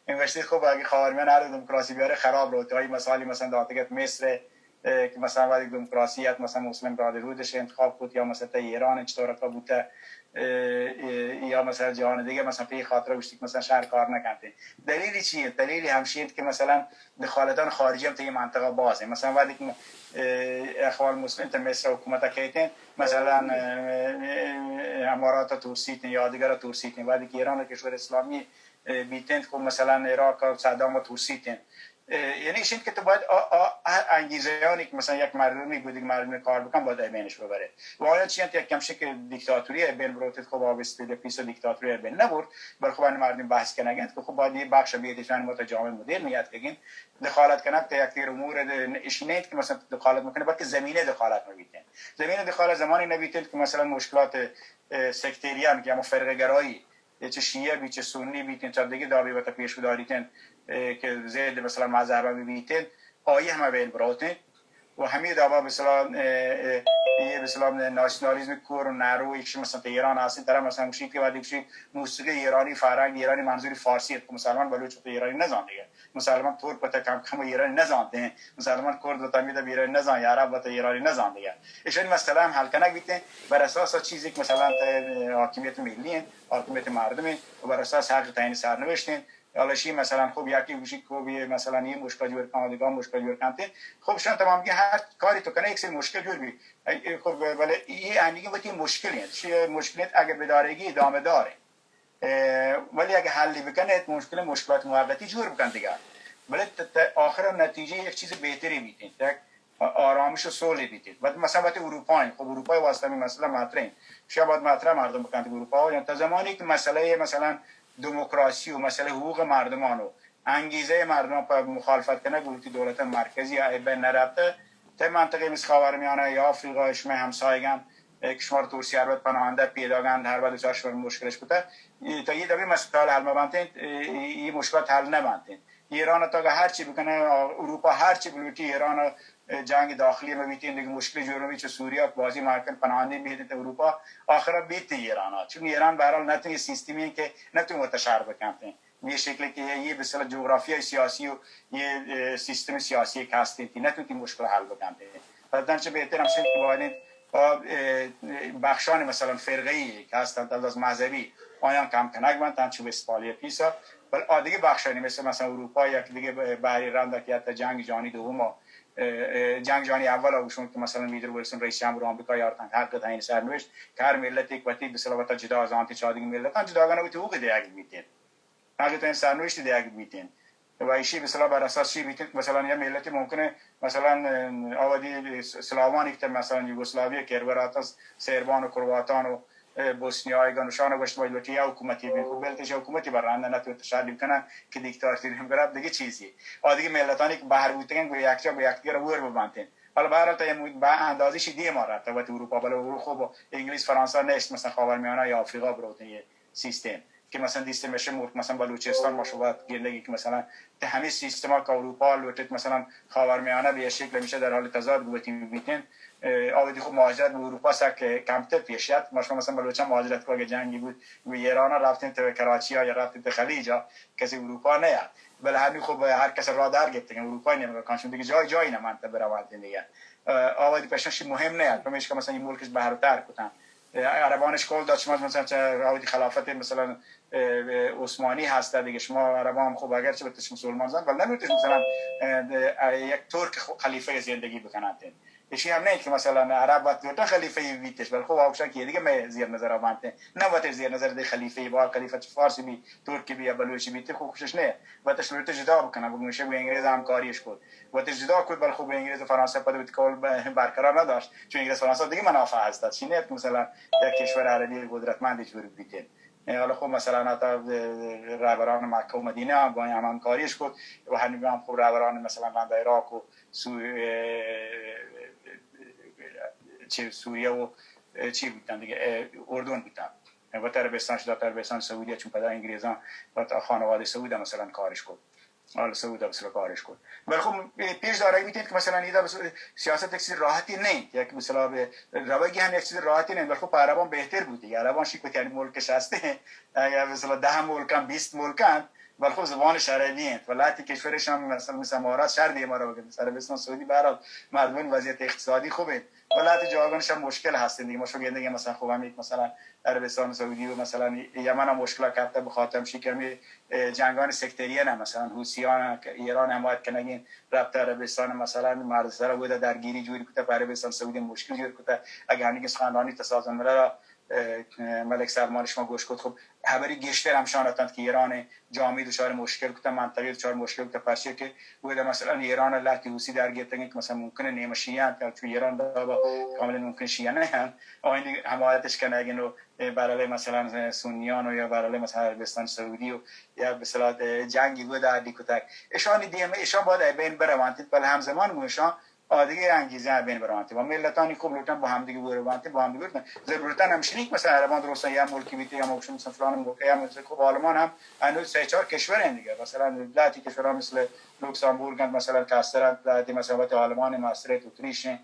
گوشتی خب اگہ خاورمیانہ ءَ دموکراسی بیارے خراب روت۔ آئی مثالی مثلاً داتگ ات مصر ءَ، اه، کہ مثلاً وقتی دموکراسی ات مثلاً مسلم براہدرہود اش انتخاب کت یا مثلاً تئی ایران چطور کا بوتہ، اه، اه، یا مثلاً جہان دیگہ مثلاً پہ خاطر گوشتی کہ مثلاً شہر کار نہ کنت۔ دلیلی چی انت؟ دلیلی ہمشی انت کہ مثلاً دخالتان خارجی ہم تئی منطقہ باز انت۔ مثلاً وقتی کہ، اه، اخوان مسلم تا مصر حکومت کیت انت، مثلاً، اه، امارات ءَ ترسیت یا دگراں ترسیت، وہدے کہ ایران ءَ کشور اسلامی، اه، بیت انت، خب مثلاً عراق ءَ صدام ءَ ترسیت۔ اه، یعنی ایش انت کہ تو باید آ، آ، ہر انگیزہ‌یانی کہ مثلاً یک مردمی گوں دگہ مردمی کار بکن، باید ای بینش ببرے۔ و آیا چی انت یک کمشے کہ دیکتاتوری ءَ بین بروت، خب آبست پیس دیکتاتوری ءَ بین نبرت، بلکہ خب آنی مردم بحث کنگ انت کہ خب باید یہ بخش بیت، ایشان مت جامع مدیر نیاد کگین۔ دخالت کنگ تا یک تیر امور د-، ایشی نیت کہ مثلاً دخالت مکنه، بلکہ زمینہ دخالت مبیتین۔ زمینہ دخالت زمانی نبیتین کہ مثلاً مشکلات، اه، سکتریان کہ ہما فرقہ گرائی، اه، چہ شیعہ بیت، چہ سنی بیتین، چہ دگہ دابی وتا پیش بداریتین، اه، کہ ضد مثلاً مذہب ہم بیتین، آئی ہم بین بروتین۔ و ہمے دابا مثلاً، اه، اه، یہ مثلاً ناسیونالیزم کور و نرو ایک مثلاً ایران ہستین، ترا مثلاً گوشی کہ وقتی گوشی موسیقی ایرانی، فرهنگ ایرانی، منظوری فارسی انت، مسلمان بلوچ تو ایرانی نزان دیگہ۔ مسلمان ترک وتا کم کم ایرانی نزانت انت۔ مسلمان کرد وتا ہمے دابا ایرانی نزان، یا عرب وتا ایرانی نزان دیگہ۔ ایشانی مسئلہ ہم حل کنگ بیتین، بر اساس چیزی کہ مثلاً تے حاکمیت ملی انت، حاکمیت مردم انت، و بر اساس حق تعیین سرنوشت انت۔ حالا شی مثلاً خب یکی گوشی کہ خب یہ مثلاً یہ مشکل جوڑ کن، دگہ مشکل جوڑ کنت۔ خب شان تمام کہ ہر کاری تو کنے یک سری مشکل جوڑ بی۔ ای، خب بلے یہ انیگی وتی مشکل انت۔ شی مشکل انت اگر بدارگی ادامہ دار انت۔ اه، ولی اگہ حلی بکن ایت، مشکل، مشکلات موقتی جور بکن دیگہ۔ بلے ت-، ت-، آخر نتیجہ یک چیز بہتری بیت انت۔ یک، آرامش و صلح بیتید. بعد مثلاً وقتی اروپا ایں، خب اروپای واسطه می مسئله مطرح ایں. شما باید مطرح مردم بکنید که اروپا ها، یعنی تا زمانی که مسئله مثلاً دموکراسی و مسئله حقوق مردمان و انگیزهٔ مردمان په مخالفت کنگ بوتی دولت مرکزی ای بین نرفته، تا منطقه مثل خاورمیانه یا آفریقا، شما همسایگان، اه، که شما رو ترسیه البت پناهنده پیدا گند، هر بعد شما مشکلش بوده، اه، تا یه دبی مسئله حل مبنتین، اه، یه مشکلات حل نبنتین. ایران تا که هر چی بکنه، اروپا هر چی بلوٹی، ایران جنگ داخلی مبیتین، دیگه مشکل جور مبیت، چه سوریا که بازی ممکن پناهنده بیتین تا اروپا، آخر بیتین ایران ها. چون ایران به هر حال نتون یه سیستمی که نتون وتشار بکنتین. به شکلی که یه، یه به اصطلاح جغرافیای سیاسی و یه، اه، سیستم سیاسی که هستین، تی نتون تی مشکل حل بکنتین. پس دنچه بهتر همشین که باید با، اه، بخشان مثلاً فرقه‌ای که هستن، از مذهبی، آیان کم کنگ بنت، چون وستفالیا پیسا، بل آ دیگه بخشانی مثل مثلاً اروپا یک دیگه بحری رند که حتی جنگ جهانی دوم، اه، اه، جنگ جهانی اول اوشون که مثلاً ویدرو ویلسون رئیس جمهور آمریکا یارتن حق تعیین سرنوشت که هر ملت یک وتی به صلاح وتا جدا از آنتی چادی ملتان جداگانه وتی حقوق دیگ بیتین. حق تعیین سرنوشت دیگ بیتین. و ایشی به صلاح بر اساس چی بیتین؟ مثلاً یه ملتی ممکنه مثلاً، اه، آوادی س-، سلاوانی که مثلاً یوگسلاوی کربراتان سربان و کرواتان و اه، بوسنیایگان و شان گوشت ما لوٹی یا حکومتی بین. خب بلتش حکومتی بر رنده نتو تشادی کنن که دیکتاتوری هم گرفت دیگه چیزی. آ دیگه ملتانی که بهر بوتگن گو یک جا گو یک دیگر ور ببنتین. حالا بهر تا یه مود-، به اندازه شی دیگه ما رفته وقت اروپا، بله اروپا خب انگلیس، فرانسه نشت مثلاً خاورمیانه یا آفریقا بروتن یه سیستم. که مثلاً دیسته میشه ملک مثلاً بلوچستان ما شو باید گندگی که مثلاً ته همین سیستما که اروپا لوٹت مثلاً خاورمیانه به یه شکل میشه در حال تضاد بوتی بیتین، اه، آودی خب مهاجرت به اروپا سک کمتر پیش یاد. ما شما مثلاً بلوچان مهاجرت کو اگه جنگی بود، به ایران رفتین تو کراچی ها یا رفتین تو خلیج ها، کسی اروپا نیاد. بله همین خب هر کس را در گرفتن اروپا نمیگه کانشون دیگه جای جایی نمانت برواندین دیگه. اه، آودی پشتن شی مهم نیاد. پمیش که مثلاً این ملکش بهر تر کتن. اه، عربانش کول داد، شما مثلاً چه آودی خلافت مثلاً، اه، اه، عثمانی هست دیگه، شما عربان هم خب اگرچه بتش مسلمان زن، ولی نمیتش مثلاً، اه، اه، یک ترک خ-، خلیفه زندگی بکنن. ایشی هم نه که مثلاً عرب وقت دوتا خلیفه بیتش، بل خب آوشان که دیگه مه زیر نظر آمانته، نه وقت زیر نظر دی خلیفه با خلیفه چه فارسی بی، ترکی بی یا بلوچی بی، تی خب خوشش نه، وقتش لوٹه جدا بکنن، بگوشه به انگریز همکاریش کد، وقتش جدا کد، بل خب انگریز و فرانسه پد بیت کول ب-، برقرار نداشت، چون انگریز فرانسه دیگه منافع هست، چی نه که مثلاً یک کشور عربی قدرتمندی جور بیتین. اه، حالا خب مثلاً حتی، اه، رهبران مکه و مدینه هم با هم همکاریش کد و هنوز هم خب رهبران مثلاً رند عراق و سو-، اه، چه سوریه و، اه، چی بودن دیگه، اه، اردن بودن. و عربستان شد، عربستان سعودی چون پدا انگریزان و تا خانواده سعود هم مثلاً کارش کد. آل سعود هم مثلاً کارش کد. بل خب پیش دارگ بیتین که مثلاً ایدا بس-، سیاست یک چیز راحتی نه، یک مثلاً به روگی هم یک چیز راحتی نه، بل خب عربان بهتر بودی. عربان شی که یعنی ملکش هسته، اگر مثلاً ده ملکن، بیست ملکن، بل خب زبانش عربی انت. و لهتی کشورش هم مثلاً مثل امارات شر دیگه ما رو بگن. مثلاً عربستان سعودی به هر حال مردمان وضعیت اقتصادی خوبه. و لهتی جاگانش هم مشکل هستین دیگه. ما شو گندگی مثلاً خب همین مثلاً عربستان سعودی و مثلاً یمن هم مشکل کرده به خاطر همشی که همین، اه، جنگان سکتریان هم مثلاً حوثیان که ایران حمایت کنگین ربط عربستان مثلاً مرز سر بوده درگیری جوری کده به عربستان سعودی مشکل جوری کده. اگه هنگی سخنرانی تسازن ملل را اه، ملک سلمان شما گوش کت، خب، خبری گیشتر همشان اتنت که ایران جامعه دچار مشکل کتن، منطقه دچار مشکل کتن، پرچه که ودا مثلاً ایران لهتی حوثی در گرتگن که مثلاً ممکنه نیمه شیعه انت، چون ایران دابا کاملاً ممکن شیعه نه انت، آیندی حمایتش کنگن و برای مثلاً سنیان و یا برای مثلاً عربستان سعودی و یا به اصطلاح جنگی ودا عدی کتگ. اشانی دیمه، اشان باید ای بین بروانتید، بل همزمان گوشان آ دگہ انگیزہ بین برانتے و ملتانی خوب لوٹن با ہم دگہ بور بانتے، با ہم دگہ لوٹن. ضرورتاً ہمشنی کہ مثلاً عربان درستاً یا ملکی بیتے یا مکشن مثلاً فلان ملک یا مثلاً خوب آلمان ہم انو سہ چار کشور ہیں دیگہ، مثلاً لاتی کشور مثل لوکسامبورگ انت، مثلاً کاستر انت، لاتی مثلاً وقت آلمان ماستر اتریش ہیں،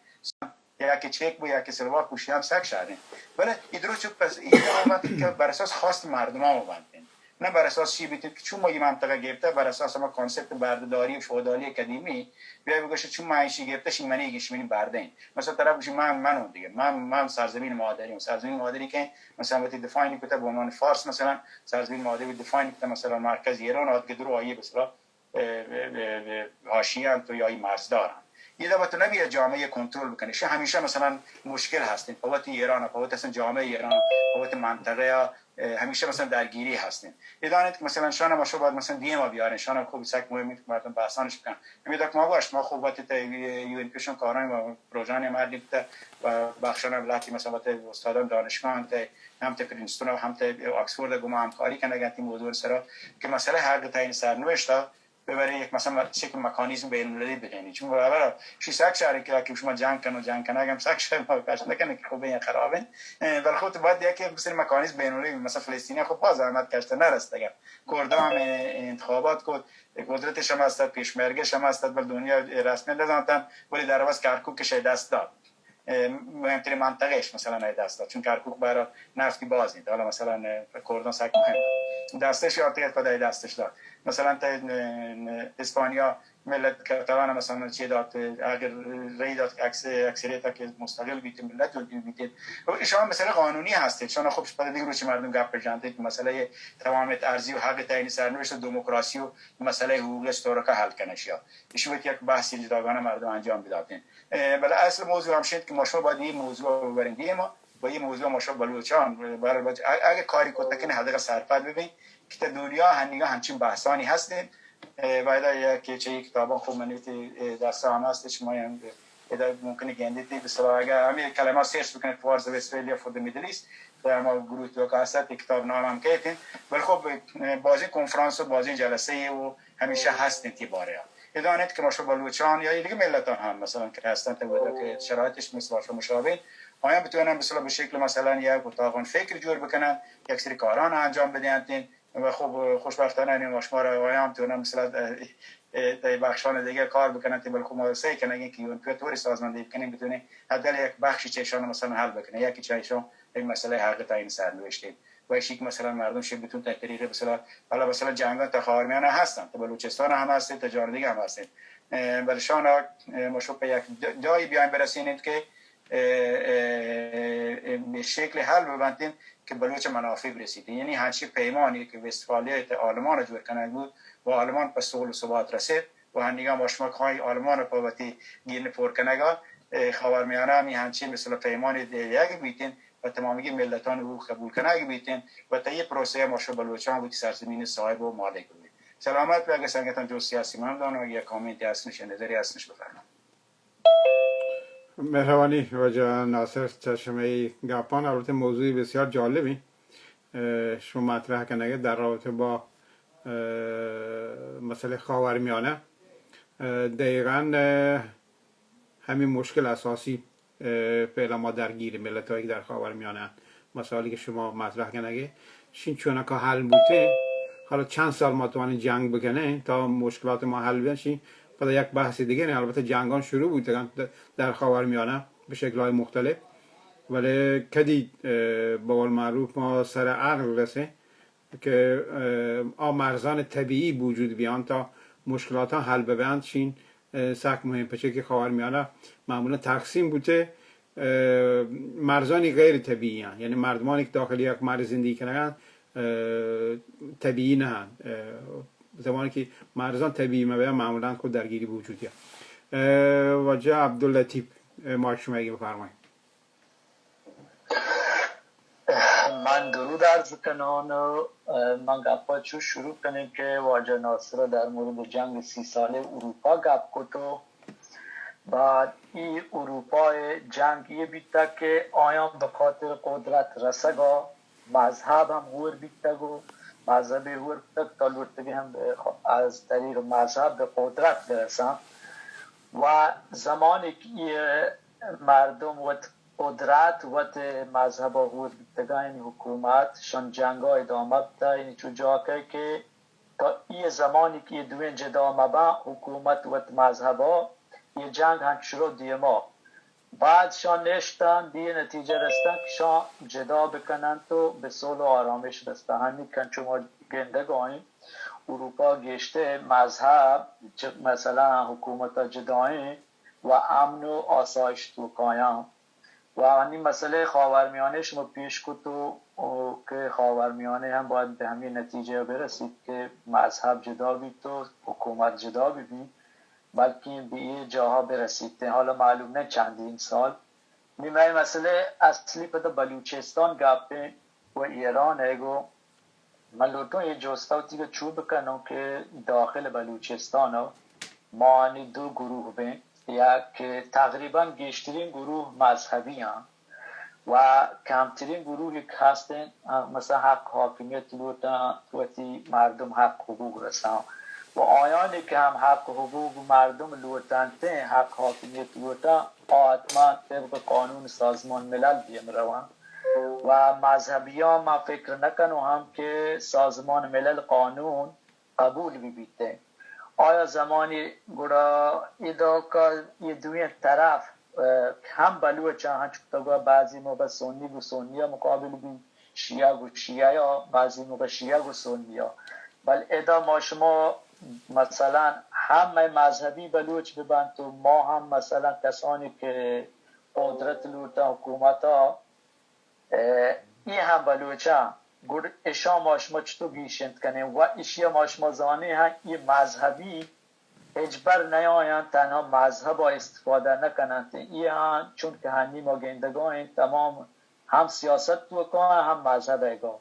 یا کہ چیک بو یا کہ سلواک بو، شیان سک شادیں. بلے ادرو چپ پس ایدرو بانتے کہ بر اساس خواست مردمان بانتے. نہ بر اساس چی بیتیت کہ چون ما اے منطقہ گپتہ، بر اساس ہما کانسپت بردہداری و فئودالی قدیمی، بیا بگوشت چون ما ایشی گپتہ، شی منی گش منی بردہ انت. مثلاً طرف گوشی من، من اوں دیگہ، من، من سرزمین مادری اوں. سرزمین مادری کہ مثلاً وتی دفاع نی کتہ، بہ عنوان فارس مثلاً سرزمین مادری دفاع نی کتہ، مثلاً مرکز ایران آت کہ درو آئی بسرا اه، اه، اه، اه، حاشیه انت و یا ای مرزدار انت. یہ دابا تو نبی جامعه کنترل بکنی. شی همیشه مثلاً مشکل هستین. پا وتی ایران، پا وتی اصلاً جامعه ایران، پا وتی منطقه اه، همیشه مثلاً درگیری هستین. ادانت که مثلاً شان ما شو باید مثلاً دیما بیارین، شان خوب سک مهم انت که مردم بحثانش بکن. همین دک ما گوشت، ما خوب وقتی تا یو این پیشون کاران و پروژانی مردم تا و بخشان هم لحظی مثلاً وقتی استادان دانشگاه هم تا، هم تا پرینستون و هم تا آکسفورد گما همکاری کنگن تی موضوع سرا که مسئله حق تعیین سرنوشت ببرے یک مثلاً چه که مکانیزم بین المللی بجنی، چون برابر شی سک شهر که که شما جنگ کنو، جنگ کنگ هم سک شهر ما کش نکنه که خوبه یا خرابه. اه، ولی خب تو باید یک مثلاً مکانیزم بین المللی، مثلاً فلسطینی خب باز زحمت کشته نرستگن، کردان انتخابات کد، قدرتش هم هستد، پیشمرگش هم هستد، بل دنیا رسمی نزانتن، ولی در عوض کرکوکش دست داد. اه، مهمترین منطقهش مثلاً ای دست داد، چون کرکوک برای نفتی باز انت، حالا مثلاً، اه، کردان سک مهم دستش یا تیت پدای دستش داد. مثلاً تا، اه، اسپانیا ملت کتوان مثلاً چی داد، اگر ری داد اکس-، اکثریت که مستقل بیت، ملت و بیت. و ایشان مثلاً قانونی هسته، چون خب پد دیگه روچ مردم گپ جانته که مسئله تمام ارزی و حق تعیین سرنوشت و دموکراسی و مسئله حقوق استورکا حل کنش یا ایشی وقت یک بحثی جداگانه مردم انجام بداتین. اه، بله اصل موضوع هم شد که ما شما باید این موضوع رو ببرین دیما و این موضوع ما شما بلوچان، بله بچ-، ا-، اگه کاری کتکن حداقل سرپد ببین که تا دنیا هنگا همچین بحثانی هستین. اه، و ادا یک چه کتابان خوب منویتی، اه، دستا هم هست، شما هم ادا ممکنه گندیتی. به صلاح اگه همین کلمه سرچ بکنید، What's the Westphalia for the Middle East، در ما گروه تو که هست، کتاب نام هم کهتین. ولی خب، اه، بازی کنفرانس و بازی جلسه و همیشه هستین تی باره. ادانت که ما شو بلوچان یا دیگه ملتان هم مثلاً که هستن تا بوده که شرایطش مثل شما مشابه، آیان بتونن مثلاً به شکل مثلاً یک اتاقان فکر جور بکنن، یک سری کاران انجام بدهند و خب خوشبختانه این ما شما را آیان هم تونن مثلاً، اه، اه، اه، بخشان دیگه کار بکنن، تی بلکه ما سعی کنگیم که یون پیو طوری سازماندهی بکنیم بتونیم حداقل یک بخشی چه ایشان مثلاً حل بکنه، یکی چه ایشان این مسئله حق تعیین سرنوشته. و ایشی که مثلاً مردم شی بتون تا طریقه مثلاً، حالا مثلاً جنگان تا خاورمیانه هستن، تا بلوچستان هم هستن، تا جای دیگه هم هستن. اه، بلشان، اه، ما شو په یک جا-، جایی بیایم برسینیم که، اه، اه، اه، به شکل حل ببنتین که بلوچ منافع برسید. یعنی هنچی پیمانی که وستفالیا ته آلمان جور کنگ بود و آلمان په صلح و ثبات رسید و هنگام ما شما کای آلمان په وتی گین پر کنگا، اه، خاورمیانه همی هنچی مثل پیمانی ده یک بیتین و تمامی ملتان او قبول کنگ بیتین و تا یه پروسه ما شو بلوچان بودی سرزمین صاحب و مالک بودی. سلامت بی. اگه سنگتان جو سیاسی من دانو، اگه یک کامنتی هستنش یا نظری هستنش بفرمایید. مهربانی واجه ناصر، چه شمئے گپان، البته موضوعی بسیار جالبی، اه، شما مطرح کنگه در رابطه با، اه، مسئله خاورمیانه. اه، دقیقاً، اه، همین مشکل اساسی، اه، فعلاً ما درگیر ملت‌هایی که در خاورمیانه اند. مسائلی که شما مطرح کنگه، شین چونکا حل بوته، حالا چند سال ما توانیم جنگ بکنه تا مشکلات ما حل بین، شین پدا یک بحث دیگه نه. البته جنگان شروع بوتگن در خاورمیانه به شکل‌های مختلف، ولی کدی، اه، به قول معروف ما سر عقل رسه که، اه، آ مرزان طبیعی بوجود بیان تا مشکلات ها حل ببند، شین، اه، سک مهم، پچه که خاورمیانه معمولاً تقسیم بوته، اه، مرزانی غیر طبیعی هن. یعنی مردمانی که داخل یک مرز زندگی کنگن، اه، طبیعی نه هن. اه، زمانی که مرزان طبیعی مبین، معمولاً خود درگیری بوجود یا. اه، واجه عبداللطیف، اه، مایک شما اگه بفرمایید. من درود عرض کنان و، اه، من گپا چو شروع کنیم که واجه ناصر در مورد جنگ سی ساله اروپا گپ کت و بعد ای اروپای جنگ یه بیتا که آیان به خاطر قدرت رسگا مذهب هم هور بیتگ و مذهب هور بیتگ تا لوٹتگی هم از طریق مذهب به قدرت برسن و زمانی که یه مردم وت قدرت وت مذهب ء ہور بیتگاں، یعنی حکومت شان جنگ ء ادامہ بتا، یعنی چو جاکے کہ تا اے زمانی کہ اے دوئیں جدا مباں، حکومت وت مذہب ء اے جنگ ہنچ رو دیما۔ بعد شان نشتن، بہ اے نتیجہ رستن کہ شان جدا بکننت و بہ صلح و آرامش رستن۔ ہنی کن چو ما گندگ آئیں، اروپا گیشتر مذہب، چ-، مثلاً حکومت جدائیں، و امن و آسایش توکایاں۔ و انی مسئلہ خاورمیانہ شما پیش کت و، و کہ خاورمیانہ ہم باید بہ ہمے نتیجہ برسیت کہ مذہب جدا بیت و حکومت جدا ببیت، بلکیں بہ اے جاہا برسیت۔ حالا معلوم نہ چندین سال۔ نی مئے مسئلہ اصلی پدا بلوچستان گپیں۔ و ایران ء گوں من لوٹوں اے جوست ء وتی چو بکنوں کہ داخل بلوچستان ء ما آنی دو گروہ بیں، یا کہ تقریباً گیشترین گروہ مذہبی آں و کمترین گروہ یک ہستیں، مثلاً حق حاکمیت لوٹاں، وتی مردم حق حقوق رساں و آیانی کہ ہم حق حقوق مردم لوٹنتیں، حق حاکمیت لوٹاں، آ حتماً طبق قانون سازمان ملل دیم روان و مذہبیاں من فکر نکنوں ہم کہ سازمان ملل قانون قبول بہ بیت۔ آیا زمانی گڑا ادا کہ یہ دوئیں طرف، اه، ہم بلوچ ہنچو تو گو بعضی موقع سنی گو سنیا مقابل بی، شیعہ گو شیعہ یا بعضی موقع شیعہ گو سنیا، بل ادا ما شما مثلاً ہم مئے مذہبی بلوچ ببنت و ما ہم مثلاً کسانی کہ قدرت لوٹا حکومتا، اه، اے ہم بلوچاں، گڑ اشاں ما شما چطور گیشینت کنیں؟ و اشیا ما شما زانیں ہاں، اے مذہبی ہچبر نیایاں، تنہا مذہب ء استفادہ نہ کننت۔ اے ہاں چون کہ ہنی ما گندگا ایں، تمام ہم سیاست توکا، ہم مذہب ء گا۔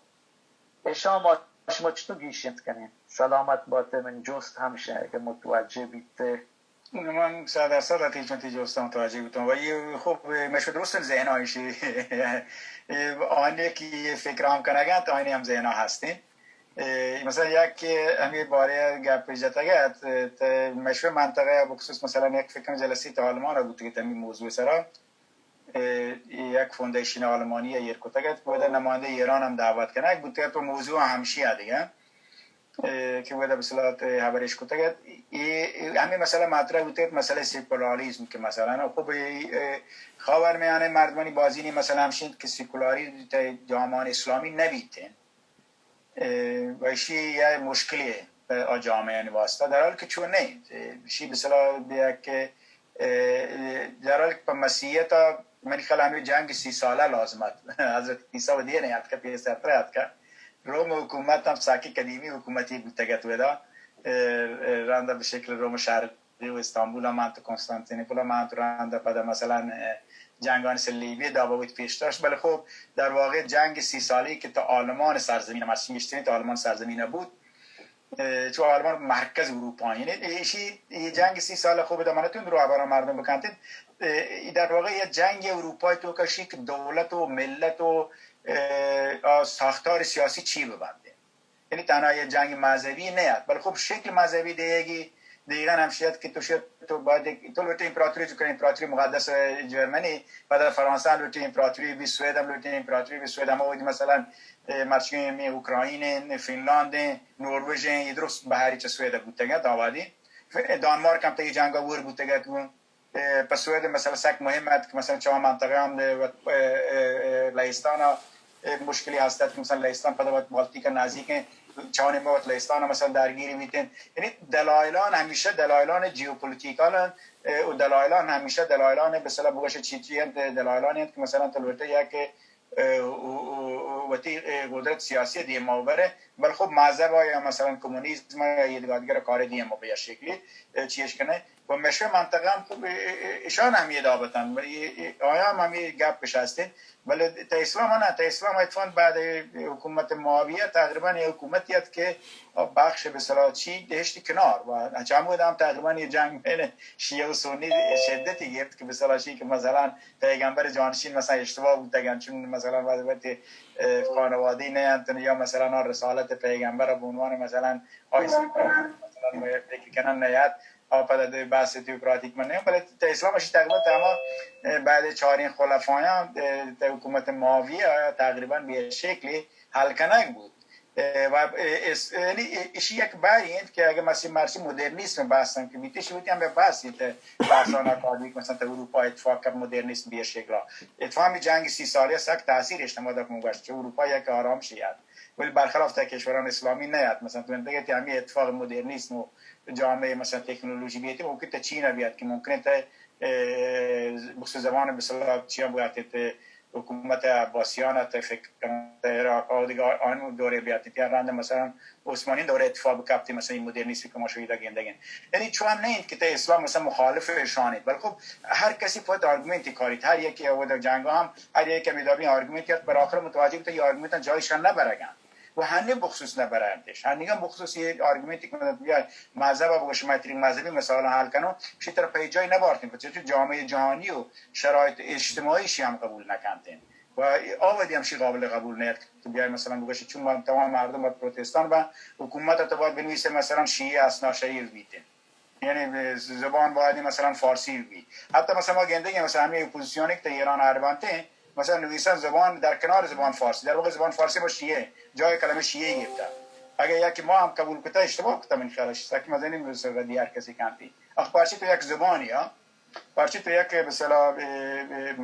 اشاں ما شما چطور گیشینت کنیں؟ سلامت باتے، من جست ہمشہ کہ متوجہ بیتے۔ من صد درصد تی چون تی جوستاں متوجہ بوتوں۔ و یہ خوب مشو درست ذہن آئیشی۔ آنے کی فکرام کنگا تو آنے ہم ذہن ہستیں۔ اے، مثلاً یک کہ ہمیں بارے گپ جتگ ات، تے مشو منطقہ بخصوص مثلاً یک فکر جلسی تو آلمان بوتگ ات ہمیں موضوع سرا۔ اے، یک فاؤنڈیشن آلمانی ایر کتگ ات، پودا نمائندہ ایران ہم دعوت کنگ بوتگ ات و موضوع ہمشی آ دیگہ۔ اے، کہ ودا بہ اصطلاح ہبرش کتگ ات۔ اے، اے ہمیں مسئلہ مطرح بوتگ ات، مسئلہ سیکولاریزم کہ مثلاً، خب، اے، اے، خاور میانہ مردمانی بازینی مسئلہ ہمشی انت کہ سیکولاری تہ جامعہ اسلامی نہ بیت۔ اے، و ایشی یا مشکلی آ جامعہ واسطہ، در حال کہ چون نہیں۔ اے، ایشی بہ اصطلاح بیا کہ، اے، در حال کہ پہ مسیحیت منی خیال ہمیں جنگ سی سالہ لازم ات۔ حضرت عیسی و دیر اتکا، پیسر تر اتکا۔ روم حکومت ہم ساکی قدیمی حکومتی بوتگ ات ودا۔ اے، اے، رندا بہ شکل روم شرقی و استانبول ہم انت، قسطنطنیپل ہم انت، رندا پدا مثلاً، اے، جنگان صلیبی دابا بوت پیش داشت۔ بلے خب در واقع جنگ سی سالی کہ تا آلمان سرزمین، مرچی گیشترین تا آلمان سرزمین بود، اے، چو آلمان مرکز اروپا، یعنی ایشی، اے جنگ سی سال خوب دمانتون درو آبارا مردم بکنتن۔ اے، در واقع یہ جنگ اروپای توکا شی کہ دولت و ملت و، اے، آ، ساختار سیاسی چی ببنده۔ یعنی تنها یہ جنگ مذہبی نیات، بلے خوب شکل مذہبی دیگی، دیگن ہمشی ات کہ تو شد تو باید ایک، تو لوٹے امپراتوری جو کرے، امپراتوری مقدس جرمنی، پدا فرانسہ لوٹے امپراتوری بی، سوئد ہم لوٹے امپراتوری بی، سوئد ہم وقت مثلاً، اے، مرچی میں اوکرائین ہیں، فنلاند ہیں، نورویج ہیں، یہ درست بہاری چہ سوئد بوتگا داوادی۔ دانمارک ہم تی جنگا ور بوتگا تو۔ اے، پہ سوئد مسئلہ سک مہم ات کہ مثلاً چہ آ منطقہ ہم، اے، وت، اے، اے، اے، لہستان ء، اے، مشکلی ہست ات کہ مثلاً لہستان پدا وت بالتیک ء نزیک ہیں، چہ آ نیمہ وت لہستان ء مثلاً درگیری بیت انت۔ یعنی دلائلان ہمیشہ دلائلان جیوپولیٹیکال انت، اے، و دلائلان ہمیشہ دلائلان بہ اصطلاح بگوش چی چی انت، دلائلان انت کہ مثلاً تو لوٹے یا کہ اه، و، و، و، وتی، اه، قدرت سیاسی دیما ببرے، بل خب مذہب یا مثلاً کمونیزم یا ایدگاہ دیگر کار دیما بہ یا شکلی، اه، چیش کنه۔ و مشو منطقه هم خب، اه، اه، اشان هم یه دابتن، و ای، ای، آیا هم همی گپ بشستین، بل تا اسلام نه، تا اسلام اتفاقاً بعد حکومت معاویه تقریباً یه حکومتی ات که بخش به اصطلاح چی دهشت کنار و چمود هم تقریباً یه جنگ بین شیعه و سنی شدتی گرفت که به اصطلاح چی که مثلاً پیغمبر جانشین مثلاً اشتباه بوتگن، چون مثلاً وقتی، اه، خانواده‌ای نه انت یا مثلاً آ رسالت پیغمبر به عنوان مثلاً آیسی مثلاً فکر کنن نیاد، آ پدا دو بحث تیوکراتیک من نه، بلے تا اسلام اشی تقریباً تمام، اه، بعد چارین خلفایان، اه، تا حکومت معاویه تقریباً به شکلی حل کنگ بود. اه، و، اه، اس-، یعنی اشی یک باری انت که اگه مثلاً مرچی مدرنیسم بحث هم که بیتی شی وتی هم بحث انت، بحثان اکادمیک مثلاً تا اروپا اتفاق کب مدرنیسم بیه شکلا. اتفاق می جنگ سی سالی سک تاثیر اشت ما دکم گشت، چه اروپا یک آرامشی ات، ولی برخلاف تا کشوران اسلامی نیات. مثلاً تو انتگه تی همی اتفاق مدرنیسم و جامعه مثلاً تکنولوژی بیتی ممکن تا چین بیاد که ممکن تا، اه، بخصوص زبان به اصطلاح چیان بگاتیت، حکومت عباسیان ات، فکر کنم عراق ءَ دگہ آن دورے بیاتیں، یا رند مثلاً عثمانی دور ءَ اتفاق بکپتیں، مثلاً این مدرنیسم کہ ما شویدہ گندگیں۔ یعنی چو ہم نہ انت کہ تہ اسلام مثلاً مخالف ایشان انت، بلکہ خب ہر کسی پت آرگومنتی کاریت، ہر یکی او در جنگ ہم ہر یکی ہمے دابیں آرگومنتی ات، پر آخر متوجہ بوتہ یہ آرگومنتاں جایشان نہ برگاں۔ و ہنی بخصوص نہ برنتش۔ ہنیگا بخصوص یہ آرگومنتی کہ مذہب ءَ بگوش، ما تری مذہبی مسائل حل کنو، شی طرف پہ جای نبارتیں، پچے چو جامعہ جہانی و شرایط اجتماعی شی ہم قبول نکنتیں۔ و آ وہدی ہم شی قابل قبول نیت کہ تو بیای مثلاً بگوشی چون ما تمام مردم باید پروتستان با، حکومت تو باید بنویسے مثلاً شیعہ اثنا عشری بیتیں، یعنی زبان باید مثلاً فارسی بی۔ حتی مثلاً ما گندگیں مثلاً ہمے اپوزیسیونی کہ ایران عربانتے، مثلاً نویسن زبان در کنار زبان فارسی، در واقع زبان فارسی با شیعہ، جای کلمہ شیعہ گرفتا۔ اگہ یا کہ ما ہم قبول کتا، اشتباہ کتا، من خیال شی سکی مزنی ردی ہر کسی کانتی۔ اخ پرچی تو یک زبانی ہا، پرچی تو یک مثلاً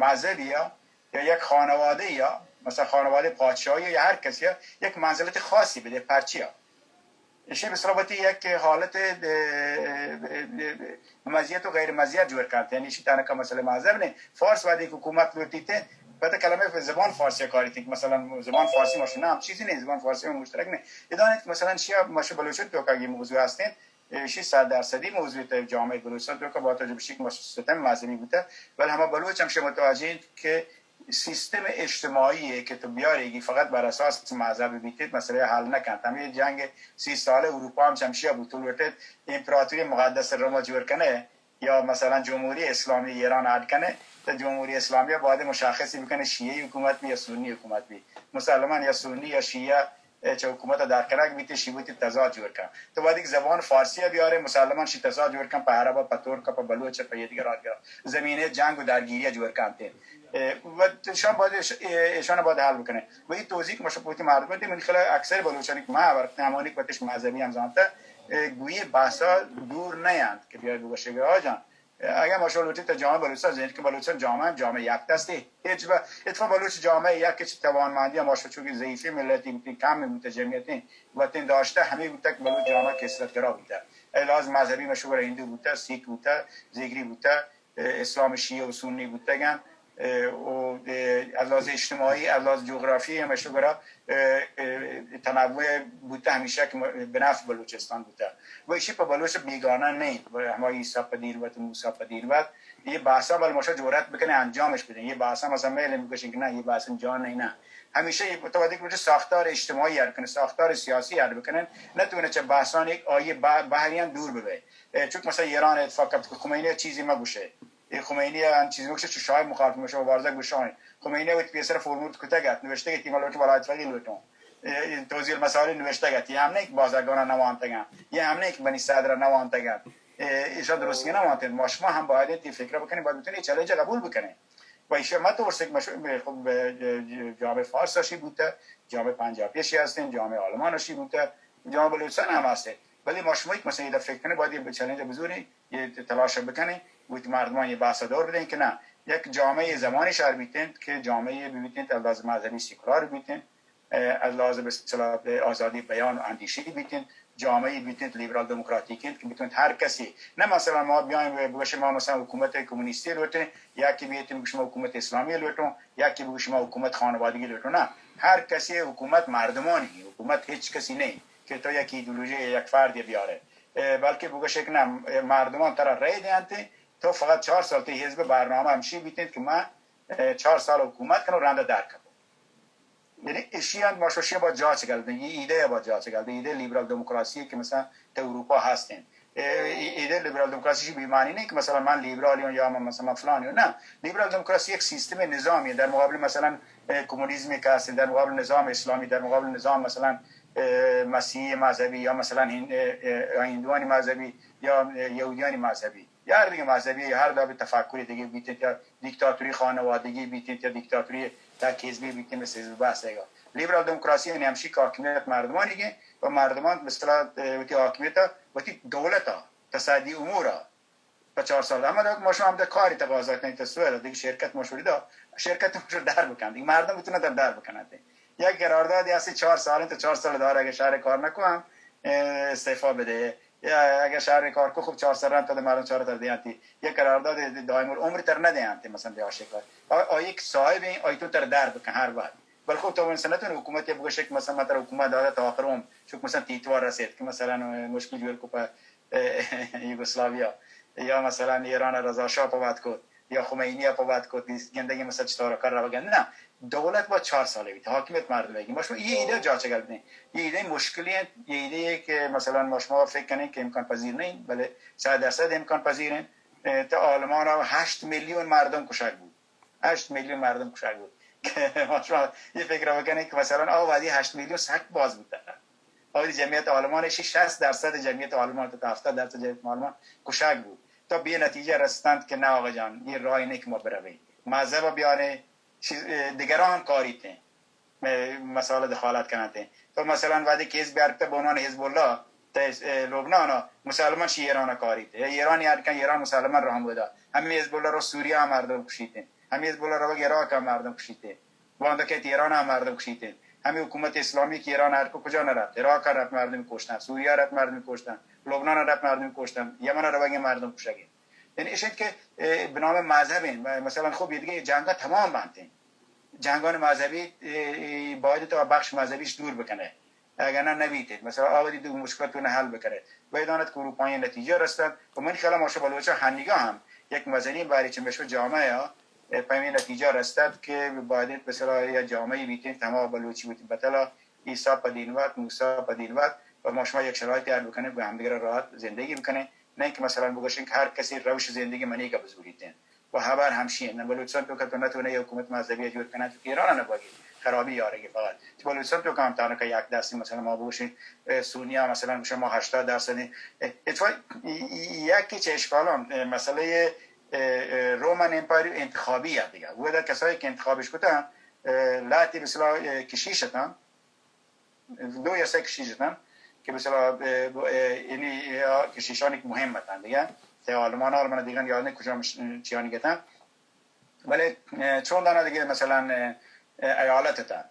مذہبی ہا، یا یک خانوادہ یا مثلاً خانوادہ پادشاہی یا ہر کسی یا یک منزلت خاصی بدے، پرچیا؟ ایشی بسرا وتی یک حالت مزیت و غیر مزیت جوڑ کنت، یعنی ایشی تنکا مسئلہ مذہب نے۔ فارس وہدی کہ حکومت لوٹیتے، پتہ کلمہ زبان فارسی کاریتے کہ مثلاً زبان فارسی ما شنا ہم چیزی نہیں، زبان فارسی ہم مشترک نہیں۔ ادانت کہ مثلاً شیا مش بلوچت توکا یہ موضوع ہستیں، ایشی صد درصدی موضوع تے جامعہ بلوچستان توکا با توجہ بشی کہ مش ستم مذہبی بوتا، بل ہما بلوچ ہم شما متوجہ انت کہ سیستم اجتماعی ہے کہ تو بیاریگی فقط بر اساس مذہب بیتیت، مسئلہ حل نکنت۔ ہمیں جنگ سی سال اروپا ہم چمشیا بوتو لوٹت، امپراتوری مقدس روما جوڑ کنے یا مثلاً جمہوری اسلامی ایران اڈ کنے، تو جمہوری اسلامی باید مشخصی بکنے شیعی حکومت بی یا سنی حکومت بی، مسلمان یا سنی یا شیعہ چہ حکومت در کنگ بیت، شی وتی تضاد جوڑ کن۔ تو وہدی کہ زبان فارسی بیارے، مسلمان شی تضاد جوڑ کن، پہ عرب، پہ ترک، پہ بلوچ، پہ یہ دیگر آدگر زمین جنگ و درگیری جوڑ کنتے۔ و ایشان باید ایش-، ایشان باید حل بکنه۔ و یہ توضیح کہ مشا پوتی مردم دی، من خیال اکثر بلوچانی کہ ما ورتن ہمانی کہ وتش مذہبی ہم زانتا، گویی بحثا دور نیانت کہ بیاید بگوشے کہ آجان اگاں ما شما لوٹیں تو جامعہ بلوچستان زند کہ بلوچستان جامعہ ہم جامعہ یک دستے، ہچ با اتفاق بلوچ جامعہ یک ہچ توانمندی ما شما چونکہ ضعیفی ملتی بوتیں، کم بوتیں جمعیتیں، وطن داشتہ ہمیں بوتہ کہ بلوچ جامعہ کثرت گرا بوتہ۔ اے لحاظ مذہبی مشہور ہندو بوتہ، سکھ بوتہ، زیگری بوتہ، اسلام شیعہ و سنی بوتگن، و از لحاظ اجتماعی، از لحاظ جغرافی ہم مشہور تنوع بوتہ، ہمیشہ کہ بنفع بلوچستان بوتہ۔ و ایشی پہ بلوچ بیگانہ نہ انت، ہما عیسی پہ دین وت، موسی پہ دین وت، یہ بحثا بل مشا جرأت بکنے انجامش بدیں۔ یہ بحثا مثلاً میل بکشیں کہ نہ، یہ بحث جان نہیں نہ۔ ہمیشہ یہ تو وقتی کہ ساختار اجتماعی اڈ کنے، ساختار سیاسی اڈ بکنے، نہ تو چہ بحثان ایک آئیے بحریان دور ببے۔ چونکہ مثلاً ایران اتفاق کپت کہ خمینی چیزی مہ گوشے۔ اے خمینی ان چیز بکشے چو شاہ مخالف مشو مبارزہ گوشاں۔ خمینی وت پیسر فورموت کتگ ات، نوشتگ ات، ما لوٹ ولایت فقیہ لوٹوں۔ اے توزیع المصالح نوشتگ ات، یہ ہم نہیں کہ بازرگانا نوانتگاں، یہ ہم نہیں کہ بنی صدرا نوانتگاں۔ اے ایشان درستگی نوانتگاں۔ ما شما ہم باید تی فکر بکنیں، باید بتونیں چیلنج قبول بکنیں۔ و ایشی ما تو ورسک مشو خب جامعہ فارس اشی بوتا، جامعہ پنجابی اشی ہستیں، جامعہ آلمان اشی بوتا، جامعہ بلوچستان ہم ہستیں۔ بلے ما شما یک مثلاً ادا فکر کنیں، باید یہ چیلنج بزوریں۔ یہ تلاش بکنیں، وتی مردمان یہ بحث دور بدیں کہ نہ، یک جامعہ زمانی شہر بیتیں کہ جامعہ بیتیں، از لحاظ مذہبی سیکولار بیتیں، از لحاظ به اصطلاح آزادی بیان و اندیشی بیتیں، جامعہ بیتیں لیبرال دموکراتیک انت کہ بیتیں ہر کسی، نہ مثلاً ما بیایں بگوشیں ما مثلاً حکومت کمونیستی لوٹیں، یا کہ بیتیں بگوشیں ما حکومت اسلامی لوٹوں، یا کہ بگوشیں ما حکومت خانوادگی لوٹوں، نہ، ہر کسی حکومت مردمانی، حکومت ہچ کسی نہیں کہ تو یک ایدئولوژی یک فرد بیارے۔ بلکہ بگوشے کہ نہ، مردمان ترا رای دینت، تو فقط چار سال تی حزب برنامہ ہمشی بیتیں کہ ما چار سال حکومت کنوں رند در کپوں۔ یعنی اشی انت ما شوشی با جاچ گل دیں، یہ ایدے با جاچ گل دیں، ایدے لیبرال دموکراسی کہ مثلاً تو اروپا ہستیں۔ ایدے لیبرال دموکراسی شی بیمانی نہیں کہ مثلاً من لیبرالی ہوں یا من مثلاً فلانی ہوں، نہ، لیبرال دموکراسی یک سیستم نظامی در مقابل مثلاً کمونیزم کہ ہستیں، در مقابل نظام اسلامی، در مقابل نظام مثلاً مسیحی مذہبی یا مثلاً ہندوانی مذہبی یا یہودیانی مذہبی یا ہر دیگہ مذہبی، ہر داب تفکری دیگہ بیتیں یا دیکتاتوری خانوادگی بیتیں یا دیکتاتوری تک حزبی بیتیں، مثل حزب بحث ہے۔ لیبرال دموکراسی یعنی ہمشی کہ حاکمیت مردمانی گیں و مردمان مثلا وتی حاکمیت وتی دولت تصدی امور پہ چار سال ہمدا کہ ما شما ہمدا کاری تقاضا کنیں، تو سوئد دیگہ شرکت مشوری دا، شرکت مشور در بکن، دیگہ مردم بتونه در در بکنن۔ یک قراردادی هستی چهار ساله، تو چهار سال داره اگه شهر کار نکنم استعفا بده. یا اگر شهر کار کو، خب، چهارصد رند تا مردم چهار تر دیانتی، یک قرارداد دائم العمر تر ندیانتی، مثلاً، به آشکار. آ، آ یک صاحب این، آی تو تر در بکن هر وقت. بل خب، تو انسان نتون حکومت بگوشه که، مثلاً، من تر حکومت داده تا آخر عمر، چون، مثلاً، تیتوار رسید که، مثلاً، مشکل جور کو په، اه، یوگسلاویا، یا، مثلاً، ایران رضا شاه په وقت کو، یا خمینی په وقت کو، گندگی، مثلاً، چطور کار را بگند. نه، دولت با چهار ساله بیت، حاکمیت مردم بگی. ما شما یه ایده جا چگل بدین. یه ایده مشکلی انت، یه ایده که، مثلاً، ما شما فکر کنین که امکان پذیر نین، بله، صد درصد امکان پذیر انت. اه، تا آلمان ها هشت میلیون مردم کشک بود. هشت میلیون مردم کشک بود. که ما شما یه فکر بکنین که، مثلاً، آ وادی هشت میلیون سک باز بود. آ وادی جمعیت آلمان شی شصت درصد جمعیت آلمان تا هفتاد درصد جمعیت آلمان کشک بود. تا به نتیجه رستند که نه آقا جان، یه راهی نه که ما برویم. مذهب بیانه چیز، اه، دیگران هم کاریت انت، اه، مسائل دخالت کننت انت. تو مثلاً وقتی که حزب بیار کته به عنوان حزب الله، ته، اه، لبنان ها، مسلمان شی ایران ها کاریت. یا ایران یاد کن، ایران مسلمان را هم بودا. همین حزب الله رو سوریه هم مردم کشیت انت. همین حزب الله رو عراق هم مردم کشیت انت. باندا که ایران هم مردم کشیت انت. همین حکومت اسلامی که ایران هر کو کجا نرفت. عراق رفت مردم کشتن. سوریه رفت مردم کشتن. لبنان رفت مردم کشتن. یمن رو مردم کشگی. یعنی ایش انت که، اه، به نام مذهب انت. م-، مثلاً خب یه دیگه جنگا تمام بنت انت. جنگان مذهبی، اه، اه، باید تو بخش مذهبیش دور بکنه. اگر نه نبیت انت. مثلاً آ وادی دو مشکلات تو نه حل بکنه. و دانت که اروپایی نتیجه رستن. و من خیال ما شو بلوچا هنگا هم یک مزنی باری چه مشو جامعه ها، اه، په همین نتیجه رستد که باید انت مثلاً یا جامعه بیت انت، تمام بلوچی بیت بتلا عیسی په دین وت، موسی په دین وت، و ما شما یک شرایطی حل بکنه، به همدیگر راحت زندگی بکنه. نه اینکه مثلاً بگوشین که هر کسی روش زندگی منی که بزوریت انت و خبر همشی انت. بلوچستان تو که تو نتونه یه حکومت مذهبی جور کنه، تو ایران نباگی، خرابی یارگی فقط. تو بلوچستان تو که هم تانو که یک دستی مثلاً ما بگوشین، اه، سونیا مثلاً گوشن ما هشتاد درصد این. اه، اتفاق ای-، ای-، یکی چه اشکالان، اه، مسئلهٔ، اه، اه، رومن امپایر انتخابی یه دیگه. و در کسایی که انتخابش کتن، اه، لحتی به اصطلاح، اه، کشیش اتن، دو یا سه کشیش اتن که مثلاً، اه، اه، یعنی، اه، کشیشانی که مهم اتن دیگه، ته آلمان ها، آلمان دیگه یاد نه کجام ش-، چیانی گتن. ولی، اه، چون دانا دیگه مثلاً، اه، اه، ایالت اتن.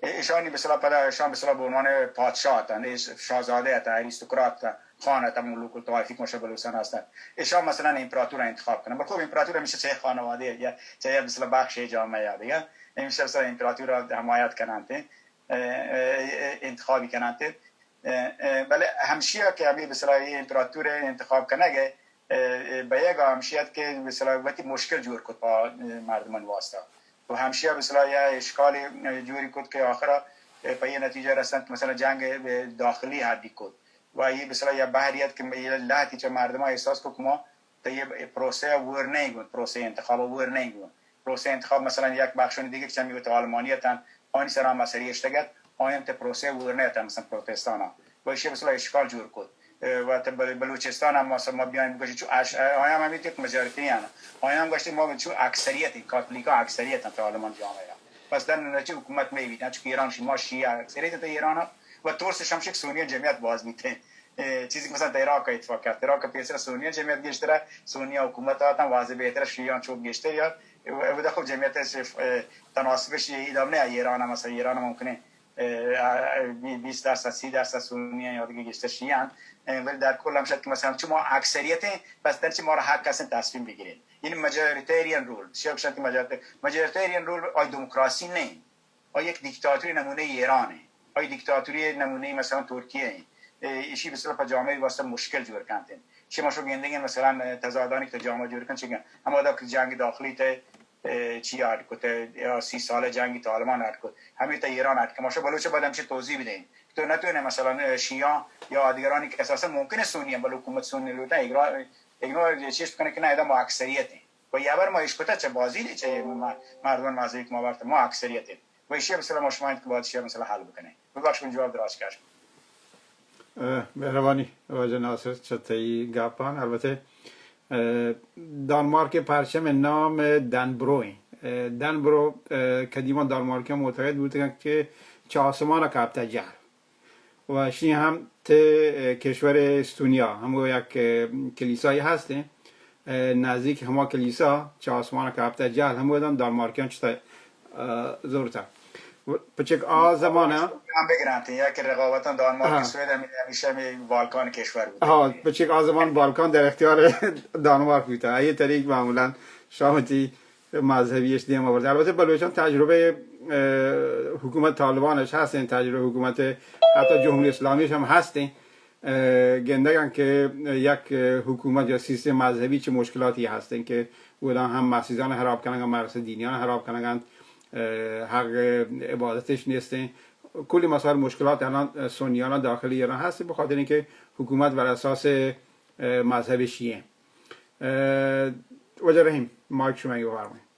اه، ایشانی مثلاً پدا، ایشان مثلاً به عنوان پادشاه اتن، ایش-، شاهزاده اتن، آریستوکرات اتن، خان اتن، ملوک الطوایفی که مشه بلوچستان هستن. ایشان مثلاً امپراتور انتخاب کنن. بل خب امپراتور همیشه چه خانواده یا چه مثلاً بخش جامعه یا دیگه. همیشه مثلاً امپراتور را حمایت کنن. اه، اه، انتخابی کننت. اه، اه، بلے ہمشیا کہ ہمے بسرا اے امپراتور انتخاب کنگ ء، اه، اه، بیگ ء ہمشی ات کہ بسرا وتی مشکل جوڑ کت پہ، اه، مردمان واسطہ۔ و ہمشیا بسرا یا اشکال، اه، جوڑی کت کہ آخرا، اه، پہ یہ نتیجہ رسنت کہ مثلاً جنگ، اه، داخلی حدی کت۔ و یہ بسرا یا بحری ات کہ یہ لہتی چہ مردمان احساس کو کہ ما تہ یہ پروسہ ء وور نہ گون، پروسہ انتخاب ء وور نہ گون۔ پروسہ انتخاب مثلاً یک بخشانی دیگه که چمی وت آلمانی اتن، آنی سرا مسئله اشتگت، آیان تہ پروسہ ء وور نہ اتن، مثلاً پروتستان ء۔ و ایشی مثلاً اشکال جور کت۔ اه، و تہ بل-، بلوچستان ہم مثلاً ما بیایم بگوشی چو اش-، اه، آیان ہمی تک مجارتی آن۔ آیان گوشتی ما چو اکثریت، کاتولیکا اکثریت انت آلمان جامعه۔ پس در نتیجه حکومت می‌بیت، چون ایران شما شیعه اکثریت انت ایران ء۔ و ترس شمشک سونی جمعیت باز بیت۔ اه، چیزی که مثلاً در عراق اتفاق کرد، عراق پیسر سونی جمعیت گیشتره، سونی حکومت آتن واضح بهتر، شیعان چوک گیشتر یا، و، و خب جمعیت ش-، اه، تناسبش ادامه نه ایران هم، مثلاً ایران هم ممکنه، اه، اه، بی-، بیست درصد، سی درصد سونی یا دیگه گیشتر شیعان، اه، ولی در کل هم شد که مثلاً چون ما اکثریت، پس در چه ما را حق هستن تصمیم بگیریم. یعنی ماجوریتریان رول، شیعه گوشن که ماجوریتر-، ماجوریتریان رول آی دموکراسی نه. آ یک دیکتاتوری نمونهٔ ایرانه، آ یک دیکتاتوری نمونهٔ مثلاً ترکیه انت۔ اه، ایشی بسیار پہ جامعه واسطه مشکل جوڑ کنت۔ شما شو گندگین مثلاً تضادانی که جامعه جوڑ کن چگن؟ ہما دا که جنگ داخلی تے، اه، چی اڈ کت، یا سی ساله جنگ طالبان اڈ کت، ہمیں تا ایران اڈ کن۔ ما شو بلوچ بعد ہمشی توضیح بدیں۔ تو نتونے مثلاً، اه، شیعہ یا دیگرانی که اساساً ممکنه سنی ہیں، بل حکومت سنی لوٹا، اگرا-، اگنور چیز کنه که نه، ادا ما اکثریت ہیں۔ و یہ بر ما اشکتا چه بازی نے، چه ما-، مردمان مذهبی که ما برت، ما اکثریت ہیں۔ و ایشی مثلاً ما شما انت که باید ایشی مثلاً حل بکنه۔ ببخش من جواب دراز کردم۔ اه، مهربانی واجه ناصر چه تئی گپان۔ البته، اه، دانمارک پرچم نام دنبرو انت۔ اه، دنبرو، اه، قدیما دانمارکیان معتقد بودن که چه آسمان کپته جهر۔ و شی هم ته، اه، کشور استونیا هم یک، اه، کلیسایی هستین، اه، نزدیک هما کلیسا چه آسمان کپته جهر هم بودن دانمارکیان چه، اه، زورتا۔ پچک آ زمان ءَ ہم بگرانتے یا کہ رقابتاں دانمارک، ہاں، سوئد ہمیں، ہمیشہ ہمیں بالکان کشور بوتے. ہاں، پچک آ زمان بالکان در اختیار دانمارک بوتا. یہ طریق معمولاً شامتی مذہبی اش دیم آورد. البتہ بلوچان تجربہ، اه، حکومت طالبان اش ہستیں، تجربہ حکومت حتی جمہوری اسلامی اش ہم ہستیں. اه، گندگاں کہ یک حکومت یا سیستم مذہبی چہ مشکلاتی ہستیں کہ اودا ہم مسیتاں خراب کنگا، مدرسہ دینیاں خراب کنگا، اه، حق عبادتش نیستیں. کلی مسائل مشکلات الان سنیان داخل ایران ہست، بخاطر اینکہ حکومت بر اساس، اه، مذہب شیعہ. اه، واجہ رحیم، مایک شما، بفرمایید.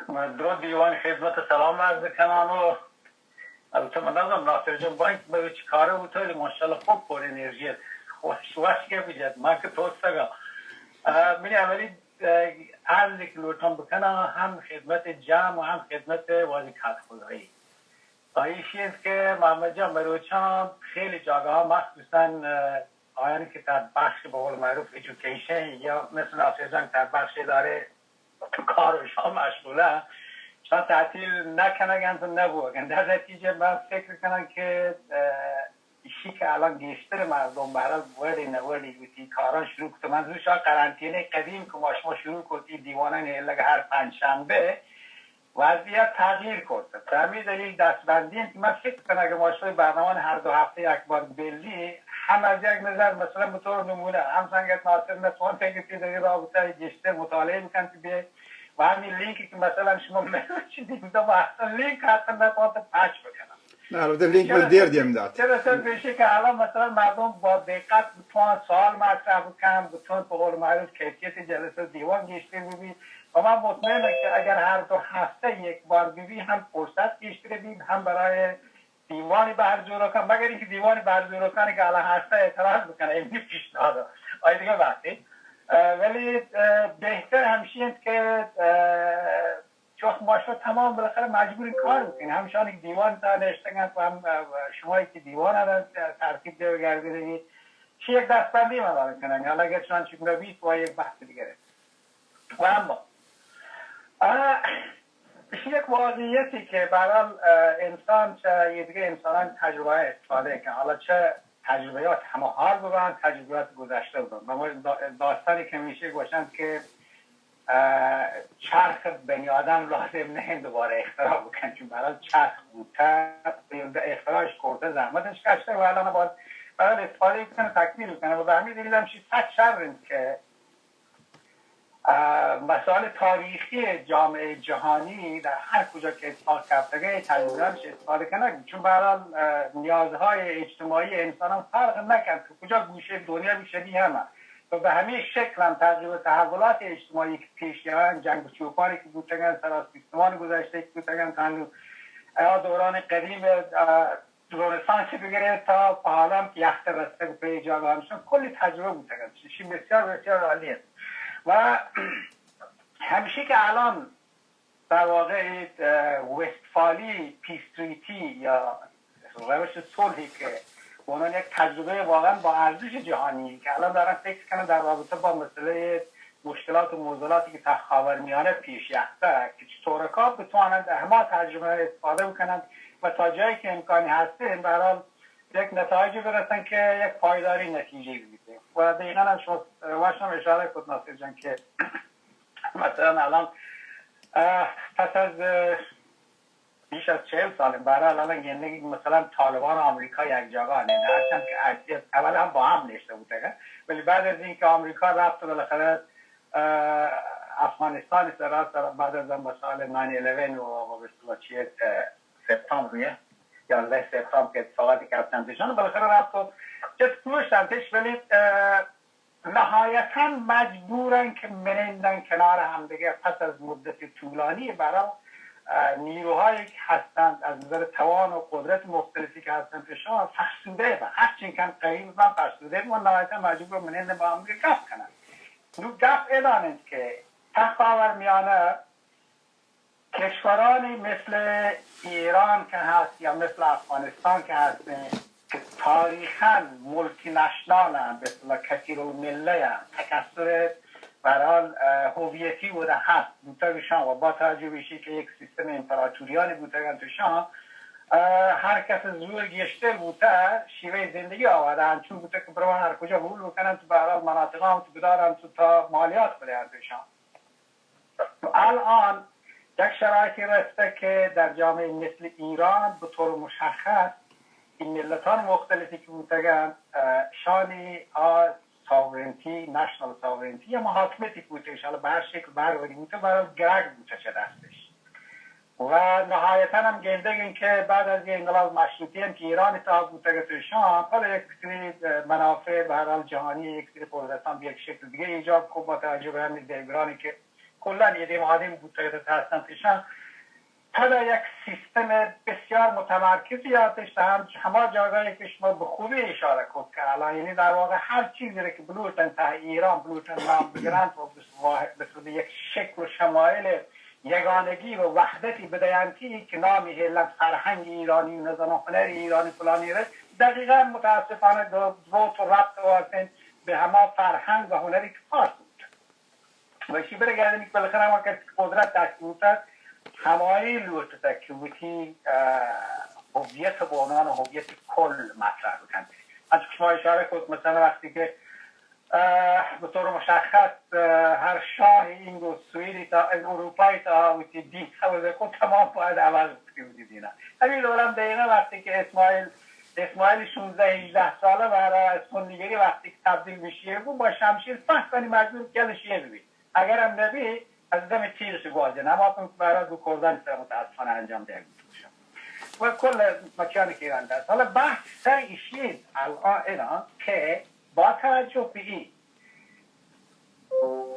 من درود دیوان خدمت سلام عرض کنان و البته من نظرم ناصر جان بانک به چی کاره بوته، ولی ماشاءالله خوب پر انرژی است. خوش وش که بجد، من که توستگا. اه، منی اولی، اه، عرضی که لوٹم بکنم هم خدمت جمع و هم خدمت واجه کار خدایی. ایشی است که محمد جان مروچان خیلی جاگه ها، مخصوصاً، اه، آیانی که در بخش به قول معروف ایژوکیشن یا مثل ناصر جان در بخش اداره کار و شان مشغوله، شان تعطیل نکنگند و نبوگند. در نتیجه من فکر کنم که، اه، ایشی که الان گیشتر مردم برای وڑی نوڑی وتی کاران شروع کتن. منظور شان قرنطینهٔ قدیم که ما شما شروع کتی دیوانان ایلگ هر پنجشنبه، وضعیت تغییر کرده. به همین دلیل دستبندی انت که من فکر کنم اگه ما شما برنامه هر دو هفته یک بار بلی، هم از یک نظر، مثلاً به طور نمونه، هم سنگت ناصر نتوان که تی دیگه رابطه گیشتر مطالعه بکن که بیه و همین لینکی که مثلاً شما مروچی دیم دو، اصلاً لینک حتی نتوان پخش بکنم. نه، البته لینک من دیر دیم داد. چرا سر پیشی که الان مثلاً مردم با دقت بتوان سوال مطرح بکن، بتوان به قول معروف کیفیت جلسه دیوان گیشتر ببی. و من مطمئنم که اگر هر دو هفته یک بار ببی، هم فرصت گیشتر بی، هم برای دیوانی به هر جور کن، مگر اینکه دیوانی به هر جور کن که الان هسته اعتراض بکنه، این پیشنهاد آی دیگه وقتی. اه، ولی، اه، بهتر همشی انت که، اه، چون ما شما تمام بالاخره مجبورین کار بکنین. همشانی که دیوان تا نشتگن و هم، اه، شمایی که دیوان را ترتیب دیو گردیدگی، چی یک دستبندی مدار کنن. حالا اگر چنان چی نبیت و یک بحث دیگره. و اما، اه، ایشی یک واقعیتی که به هر حال، اه، انسان چه یه دیگه انسانان تجربه استفاده که حالا چه تجربیات همه حال ببن، تجربیات گذشته ببن. و ما دا-، داستانی که میشه گوشند که، اه، چرخ بنی آدم لازم نه دوباره اختراع بکن، چون به هر حال چرخ بوده، اختراعش کرده، زحمتش کشته و الان باید به هر حال استفاده بکنه، تکمیل بکنه. و به همین دلیل هم شیصد شر که اه، مسائل تاریخی جامعهٔ جهانی در هر کجا که اتفاق کفتگه، تجربه‌اش استفاده کنگ، چون به هر حال، اه، نیازهای اجتماعی انسان هم فرق نکن که کجا گوشه دنیا بی شبیه همه. و به همین شکل هم تغییر و تحولات اجتماعی که پیش آیند، جنگ و چوپانی که بوتگن، سراسیستمان گذشته که بوتگن، تا هنوز، اه، دوران قدیم، اه، رنسانس بگیره تا په حالا هم که یخت رستگ و پی جاگه همشون کلی تجربه بوتگ است. شی بسیار، بسیار عالی است. و همیشه که الان در واقع، اه، وستفالی پیس تریتی یا روش صلحی که به عنوان یک تجربهٔ واقعاً با ارزش جهانی که الان دارن فکر کنن در رابطه با مسئلهٔ مشکلات و معضلاتی که در خاورمیانه پیش یخته که چطور کار بتوانند از هما تجربه استفاده بکنند و تا جایی که امکانی هسته، به هر حال یک نتایجی برسن که یک پایداری نتیجه بگیره. و دقیقاً هم شما واشم اشاره کد ناصر جان که مثلاً الان، اه، پس از، اه، بیش از چهل سال، به هر حال الان گندگی مثلاً طالبان و آمریکا یک جاگا نیست، هرچند که عکسی است، اول هم با هم نشته بودن، ولی بعد از اینکه آمریکا رفت و بالاخره، اه، افغانستان سر، سر بعد از مسائل ناین الیون و، و به اصطلاح چیه، اه، سپتامبر، یازده سپتامبر که اتفاقاتی که هستن پیشان، بالاخره رفت و چه کشتنش، ولی، اه، نهایتاً مجبورن که منندن کنار همدیگه پس از مدت طولانی. برای، اه، نیروهایی که هستند از نظر توان و قدرت مختلفی که هستند پیشان فرسوده بن، هرچی کم قوی بن فرسوده بن، نهایتاً مجبور منند با همدیگه گپ کنن. نو گپ ادانند که تا خاورمیانه کشورانی مثل ایران که هست یا مثل افغانستان که هستن که تاریخاً مولتی نشنال هم، به اصطلاح کثیر المله هم، تکثر به هر حال، اه، هویتی و ده هست بوتگ شان و با توجه به ایشی که یک سیستم امپراتوریانی بوتگ انت شان، اه، هر کس زور گیشتر بوته، شیوه زندگی آورده، انچون بوته که برو هر کجا حلول بکنن تو به هر حال مناطقه هم تو بدارن تو تا مالیات بده انت شان. الان یک شرایطی رسته که در جامعه مثل ایران به طور مشخص این ملتان مختلفی که بوتگن، اه، شانی آ ساورنتی، نشنال ساورنتی یا محاکمتی که بوته، انشاءالله به هر شکل، به هر وجه بوته، برای گرگ بوته چه دستش. و نهایتاً هم گندگین که بعد از یه انقلاب مشروطی هم که ایران تا بوتگ شان، پل یک سری منافع به هر حال جهانی یک سری قدرتان به یک شکل دیگه ایجاب کو با توجه به همین دلگرانی که کلاً یه دیم آدم بوتگ تا هستن پیشان. پدا یک سیستم بسیار متمرکزی آتش تا هم، هما جاگاهی که شما به خوبی اشاره کت که الان، یعنی در واقع هر چیزی را که بلوٹن تا ایران بلوٹن نام بگرند و به صورت یک شکل و شمایل یگانگی و وحدتی بدینتی که نامی هیلن فرهنگ ایرانی و نزانم هنر ایرانی فلانی را، دقیقاً متاسفانه دو، دو تو ربط واسن به هما فرهنگ و هنری که فارس بوتن. و ایشی برگردنی که بالاخره هما کسی که قدرت داشته بوته، همایی لوٹته که وتی، اه، هویت به عنوان هویت کل مطرح بکنه. انچو که شما اشاره کت، مثلاً وقتی که، اه، به طور مشخص، اه، هر شاه این و سوئدی تا، این اروپایی تا وتی دین عوض کت، تمام باید عوض بکنه وتی دینا. همین دوران دقیقاً وقتی که اسماعیل، اسماعیل شانزده هجده ساله و از سنیگری وقتی که تبدیل به شیعه بود، با شمشیر فحک کنی مجبور کل شیعه ببی. اگرم نبی، از دم تیغش گواجن. اما کن که برای دو کردن سر متاسفانه انجام دهگی بوشن. و کل مکیانی که ایران دست. حالا بحث سر ایشی الان اینا که با توجه به این،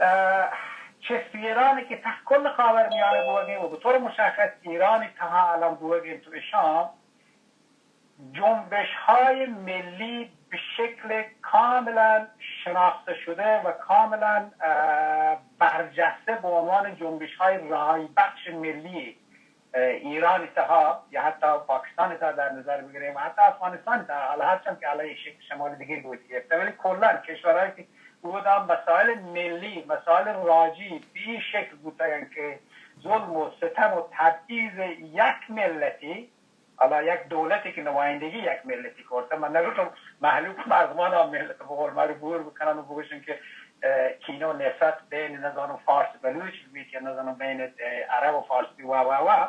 اه، چه سیرانی که ته کل خاورمیانه بوگیم و به طور مشخص ایرانی تها الان بوگیم تو اشان، جنبش‌های ملی به شکل کاملاً شناخته شده و کاملاً، اه، برجسته به عنوان جنبش‌های رهایی بخش ملی، اه، ایران تها یا حتی پاکستان تها در نظر بگیریم و حتی افغانستان تها، حالا هرچند که علیه شکل شمال دیگری بود گرفته، ولی کلاً کشورهایی که بود هم مسائل ملی، مسائل راجی به این شکل بودن که ظلم و ستم و تبعیض یک ملتی، حالا یک دولتی که نمایندگی یک ملتی کرده، من نگوشم مهلوک مردمان آ ملت به قول معروف بور بکنن و بگوشن که، اه، کینه و نفرت بین نزانم فارس بلوچ بیت یا نزانم بین، اه، عرب و فارس بی و و و.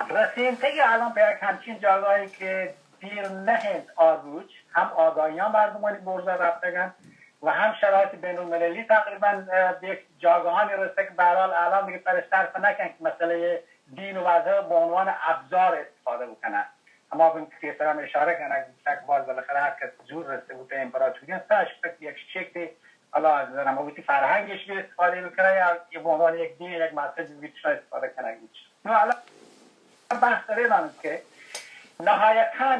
رسینتگی الان به یک همچین جاگاهی که دیر نه انت آ روچ هم آگاهیان مردمانی برزا رفتگن و هم شرایط بین المللی تقریباً، اه، به یک جاگاهانی رسته که به هر حال الان دیگه پرش صرف نکن که مسئلهٔ دین و مذهب به عنوان ابزار استفاده بکنن. اما به که پیسر هم اشاره کنگ بوده که باز بالاخره هر کس زور رسته بوده امپراتوری هم سرش بوده که یک شکلی حالا از نظر ما وتی فرهنگش به استفاده بکنه یا یه به عنوان یک دین، یک مذهب به استفاده کنگ. نو الان بحث داره دانست که نهایتاً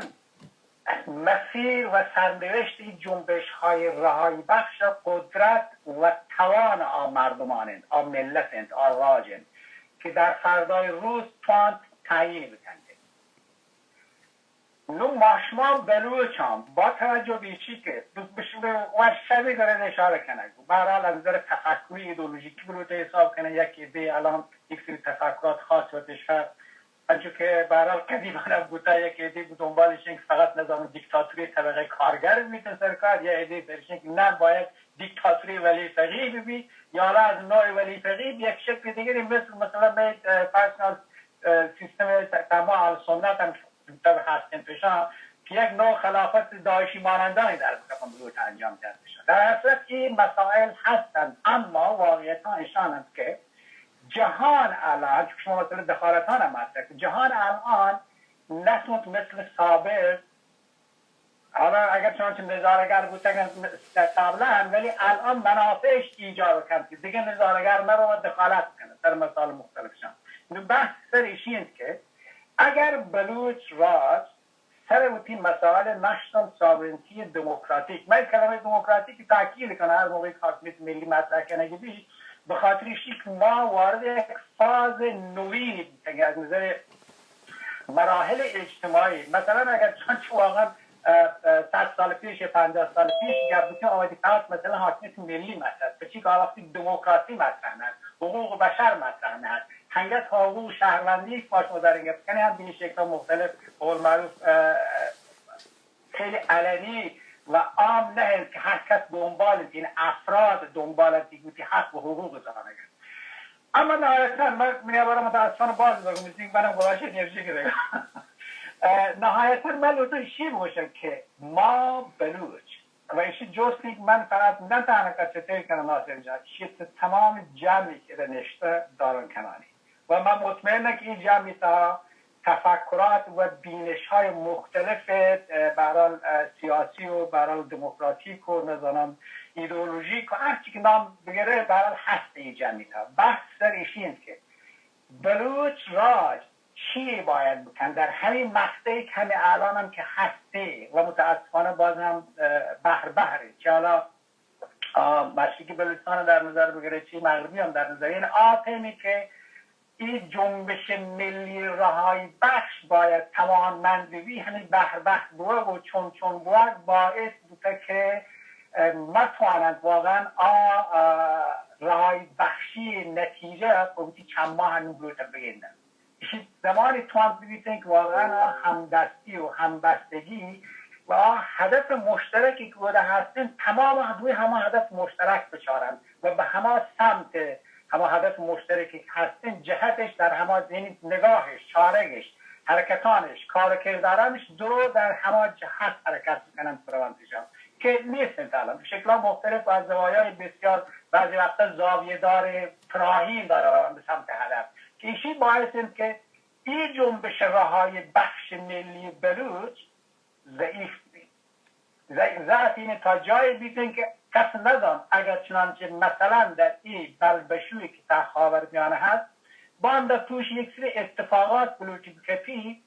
مسیر و سرنوشت این جنبش‌های رهایی بخش قدرت و توان آ مردمان انت، آ ملت انت، آ راج انت که در فردای روز توانت تعیین بکنده. نو ما شما بلوچان با توجه به چی که ب-، بش-، به وشوی داره اشاره کنه. به هر حال از نظر تفکری ایدئولوژیکی بلوچ حساب کنه، یک عده الان یک سری تفکرات خاص و کشور انچو که به هر حال قدیما هم بوتا، یک عده به دنبالش که فقط نظام دیکتاتوری طبقه کارگر بیت سرکار، یا عده برشن که نه، باید دیکتاتوری ولی فقیه ببی، یا حالا از نوع ولی فقیه به یک شکل دیگری مثل مثلاً به، اه، فرض کن، اه، سیستم ت-، تمام اهل سنت هم که هستن پیشان که یک نوع خلافت داعشی مانندانی در کفن بلوچ انجام دهد بشن. در حقیقت این مسائل هستند، اما واقعیت ها اشان است که جهان الان، چون شما مسئله دخالت ها هم مطرح کن. جهان الان نتونت مثل سابق، حالا اگر چنانچه نظاره‌گر بوتگن قبلا هم، ولی الان منافعش ایجاب کنت که دیگه نظاره‌گر نرود دخالت کنه در مسائل مختلفشان. نو بحث سر ایشی انت که اگر بلوچ راج سر وتی مسائل نشنال ساورنتی دموکراتیک، من کلمه دموکراتیک تاکید کنم، هر موقع که حاکمیت ملی مطرح کنگی بی، به خاطر ایشی که ما وارد یک فاز نوینی بودیم از نظر مراحل اجتماعی. مثلاً اگر چنانچه واقعاً اه، اه، صد سال پیش یا پنجاه سال پیش گپ بکنی، آمدی فقط مثلا حاکمیت ملی مطرح، پچی که وقتی دموکراسی مطرح نه، حقوق بشر مطرح نه، هنگت ها حقوق شهروندی که ما شما دارین گپ کنی، هم به این شکل مختلف، به قول معروف، اه، خیلی علنی و عام نه که هر کس دنبال، این افراد دنبال دیگوتی حق و حقوق زانگن. اما نهایتا من می‌آورم متاسفانه باز بگم، چون منم گواشه انرژی گرگا. اه، نهایتا من لوٹم شی بگوشم که ما بلوچ و ایشی جستی که من فقط نه تنها که چطور کنم ناصر جان، شی تمام جمعی که ده نشته دارن کنانی. و من مطمئنم که این جمعی تا تفکرات و بینش های مختلف، اه، به هر حال، اه، سیاسی و به هر حال دموکراتیک و نزانم ایدئولوژیک و هر چی که نام بگیره، به هر حال هست این جمعی تا. بحث سر ایشی انت که بلوچ راج چی باید بکن در همین مقطعی که همین الان هم که هستی و متاسفانه باز هم، اه، بهر بهره. چه حالا، آه، مشرقی بلوچستان در نظر بگیره، چی مغربی هم در نظر، یعنی آ تیمی که این جنبش ملی رهایی بخش باید توانمند بی، همین بهر بهر بوگ و چون چون بوگ باعث بوده که، اه، متوانند واقعا آ، اه، رهایی بخشی نتیجه که وتی چند ماه هنو بروت بگندن. ایشی زمانی توانت ببیتن که واقعا آ همدستی و همبستگی و آ هدف مشترکی که بوده هستن، تمام دوی هما هدف مشترک بچارن و به هما سمت، هما هدف مشترکی که هستن، جهتش در هما، یعنی نگاهش، چارگش، حرکتانش، کار و کردارانش درو در هما جهت حرکت بکنن، بروند جا که نیستن تا الان. به شکل‌های مختلف و از زوایای بسیار، بعضی وقتا زاویه‌دار پراهین داره روند به سمت هدف. که ایشی باعث انت که این جنبش رهایی بخش ملی بلوچ ضعیف بی. ضع-، ضعف اینه تا جایی بیتن که کس نزان، اگر چنانچه مثلا در این بلبشویی که تا خاورمیانه هست، بان در توش یک سری اتفاقات بلوکی بکپی،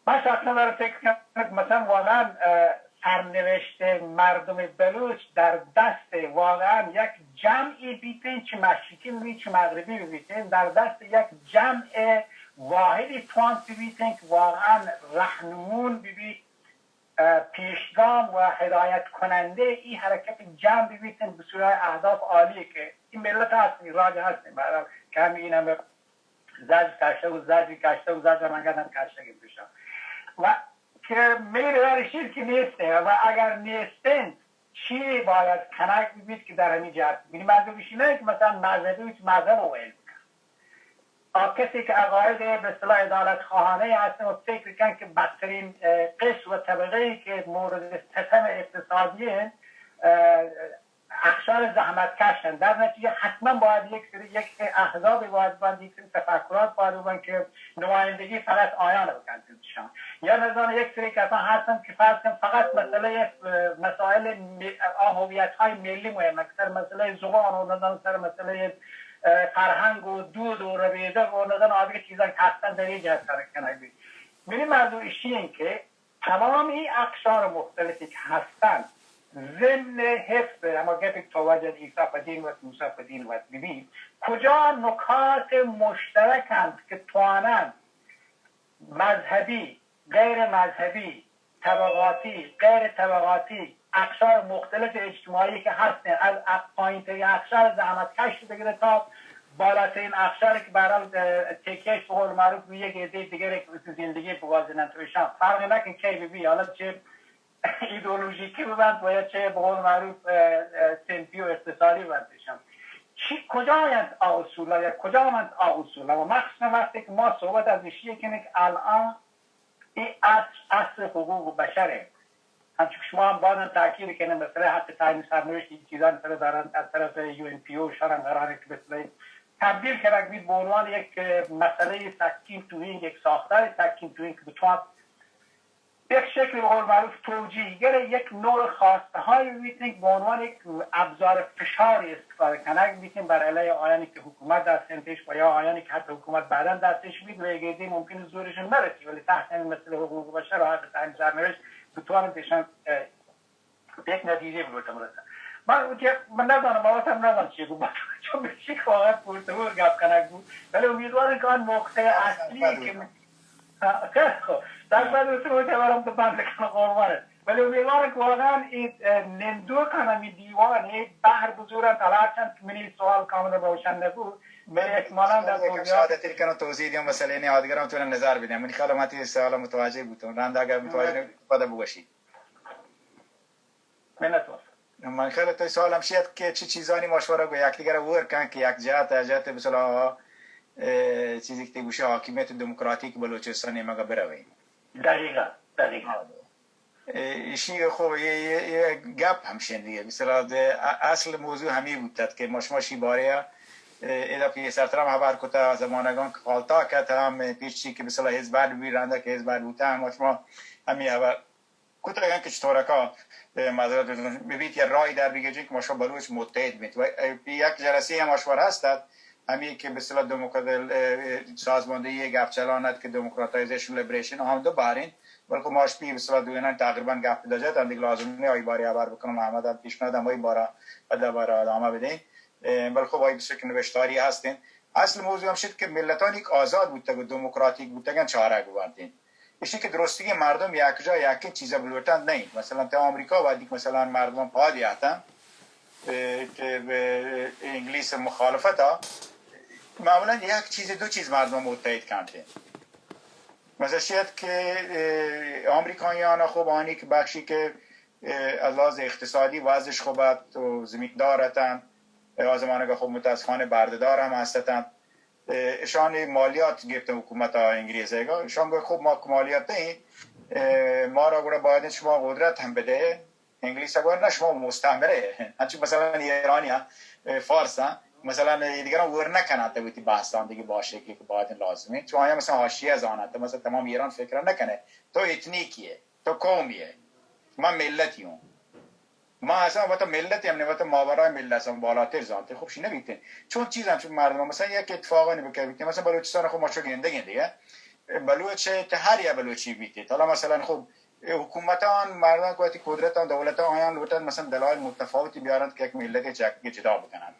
من شخصا دارم فکر کنم که مثلا واقعا، اه، سرنوشت مردم بلوچ در دست واقعا یک جمعی بیتین، چه مشرقی ببی، چه مغربی ببیتین، در دست یک جمع واحدی توانت ببیتین که واقعا رهنمون ببی، اه، پیشگام و هدایت کننده ای حرکت جمع ببیتین به سوی اهداف عالی که این ملت هستین، این راج هستین، برای که همین این همه زجر کشته و زجر کشته و زجر من کردم کشته گپتشان. و که میل داری شیر که نیسته و اگر نیستن چی باید کنک ببیت که در همین جهت ببینی. منظور ایشی نه که مثلا مذهبی و مذهب رو ویل بکن. آ کسی که عقاید به اصطلاح عدالت خواهانه هستن و فکر کن که بدترین، اه، قسم و طبقه ای که مورد ستم اقتصادی، اه، اقشار زحمتکش هستند. در نتیجه حتما باید یک سری، یک سری احزاب باید بند، یک سری تفکرات باید بند که نمایندگی فقط آیان رو بکنتشان. یا نظام یک سری کسان هستند که فرض کن فقط مسئله، اه، مسائل م-، آ هویت‌های ملی مهم است، سر مسئله زبان و نظام سر مسئله، اه، فرهنگ و دود و ربیدگ و نظام آدگه چیزان که هستن در این جهت سر کنگ بید. منی موضوع ایشی این که تمام این اقشار مختلفی که هستند، ضمن حفظ، اما گپی که تو واجه عیسی پدین وت، موسی پدین وت ببی، کجا نکات مشترک انت که توانند مذهبی، غیر مذهبی، طبقاتی، غیر طبقاتی، اقشار مختلف اجتماعی که هستن، از پایین ترین اقشار زحمتکش بگیره تا بالاترین اقشاری که برحال، اه، تکیهش به قول معروف روی یک عده دیگره که زندگی بگوازینن توشان. فرق نکن کی ببی، حالا چه ایدئولوژیکی ببند و یا چه به قول معروف، اه، اه، صنفی و اقتصادی ببند توشان. چی، کجا انت آ اصولا یا کجا انت آ اصولا؟ و مخصوصا وقتی که ما صحبت از اشی کنیم که الان این عصر، عصر حقوق بشره. همچون که شما هم بازم تاکید کنید، مسئله حق تعیین سرنوشت، این چیزان سر دارن از طرف یو ان پی او شرم قراره که به اصطلاح تبدیل کنگ بید به عنوان یک، اه، مسئله سکین توهین، یک ساختار سکین توهین که بتوان یک شکل به قول معروف توجیهگر یک نوع خواسته های بیتن که به عنوان یک ابزار فشاری استفاده کنگ بیتن بر علیه آیانی که حکومت دستش و یا آیانی که حتی حکومت بعدا دستش بید و یک عده ممکنه زورشون نرسی، ولی تحت همین مسئله حقوق بشر و حق تعیین سرنوشت بتوانن ایشان، اه، به یک نتیجه بلوٹم رسن. من اون که من نزانم، ما وطن نزانم چی گو، من چون بشی که واقعا پرتور گپ کنگ بود، ولی امیدوارم که آن نقطه اصلی که خیر خو، در بعد رسیم و جوارم تو بند کن قربانت. ولی امیدوارم که واقعاً این، اه، نندوکان همی دیوان، یک بحر بزرگ تلاش چند که منی سوال کامل روشن نبود. من احتمالاً در یکم توضیحات ساده تر کنم، توضیح دیم، مسئله نه آدگرم تو نظر بدیم. من خیال ما تی سوال متوجه بودم. رند اگر متوجه نبود، پدا بگوشی. منت وار. من خیال تو سوال هم شید که چه چیزانی مشوره گو یک دیگر ور کن که یک جهت، جهت مثلاً، اه، چیزی که تی گوشه حاکمیت دموکراتیک بلوچستان مگا برویم. دقیقاً، دقیقاً. اه، ایشی خو یه، یه، یه گپ هم شندیه. مثلاً ده ا-، اصل موضوع همی بودتد که ما شما شی باره، اه، ادا پیسرتر هم خبر کتا زمانگان که پالتاک ات هم پیش چی که مثلاً حزب بد بی رنده که حزب بد بوته هم ما شما همی خبر کتگ انت کہ چطورکا، اه، معذرت ببیت یا رای در بگیجین کہ ما شما بلوچ متحد بیت. و، اه، یک جلسه هم اشور هستد، همی که به اصطلاح دموکرات، اه، سازماندهی گپ چلان ات که دموکراتایزیشن لیبریشن هم دو بارین، بلکه ما شپی به اصطلاح دوینان تقریباً گپ دجت اندیک لازم نه آی باری خبر بکنم، احمد هم پیش کند، هم آی بارا، پدا بارا ادامه بدین. اه، بلکه وای بسیار که نوشتاری هستین. اصل موضوع هم شد که ملتانی که آزاد بودتگ و دموکراتیک بودتگن چاره گوانتین. ایشی که درستگی مردم یک جا یکین چیزا بلوٹنت نہ انت. مثلاً تہ آمریکا وہدی کہ مثلاً مردمان پاد یاتن، اه، کہ بہ انگلیس مخالفتا، معمولاً یک چیز دو چیز مردمان متحد کنت. مثلاً شاید کہ، اه، آمریکاییان خوب آنی کہ بخشی کہ، اه، از لحاظ اقتصادی وضعش خوب ات و زمیندار اتن، اه، آ زمانگا خوب متاسفانہ برده‌دار هم هستتن. اه، اشان مالیات گرفتن حکومت انگریزیگا. اشان گفت خب ما که مالیات دهیم، اه، ما را گوڑا باید شما قدرت هم بده. انگلیس گوشت نه شما مستعمره. انچو مثلاً ایرانی ها، اه، فارس ها، مثلاً دیگران ور نکنند وتی بحثان دیگه باشه که باید لازمه. چون آیا مثلاً حاشیه زانند، مثلاً تمام ایران فکر نکنه تو اتنیکیه، تو قومیه، من ملتی ہوں. ما اصلاً وتا ملت ہم نہ، وتا ماورای ملت اصلاً بالاتر زانتے، خوب شی نہ بیتے. چون چیز ہم چون مردم، مثلاً یک اتفاقانی بکر بیتے، مثلاً بلوچستان خوب ما چو گندگیں دیگه، بلوچ تے ہر یا بلوچی بیتے. حالا مثلاً خوب حکومتان مردم کو تی قدرتان دولتان آیان لوٹن مثلاً دلائل متفاوتی بیارن کہ یک ملت چک جدا بکنن.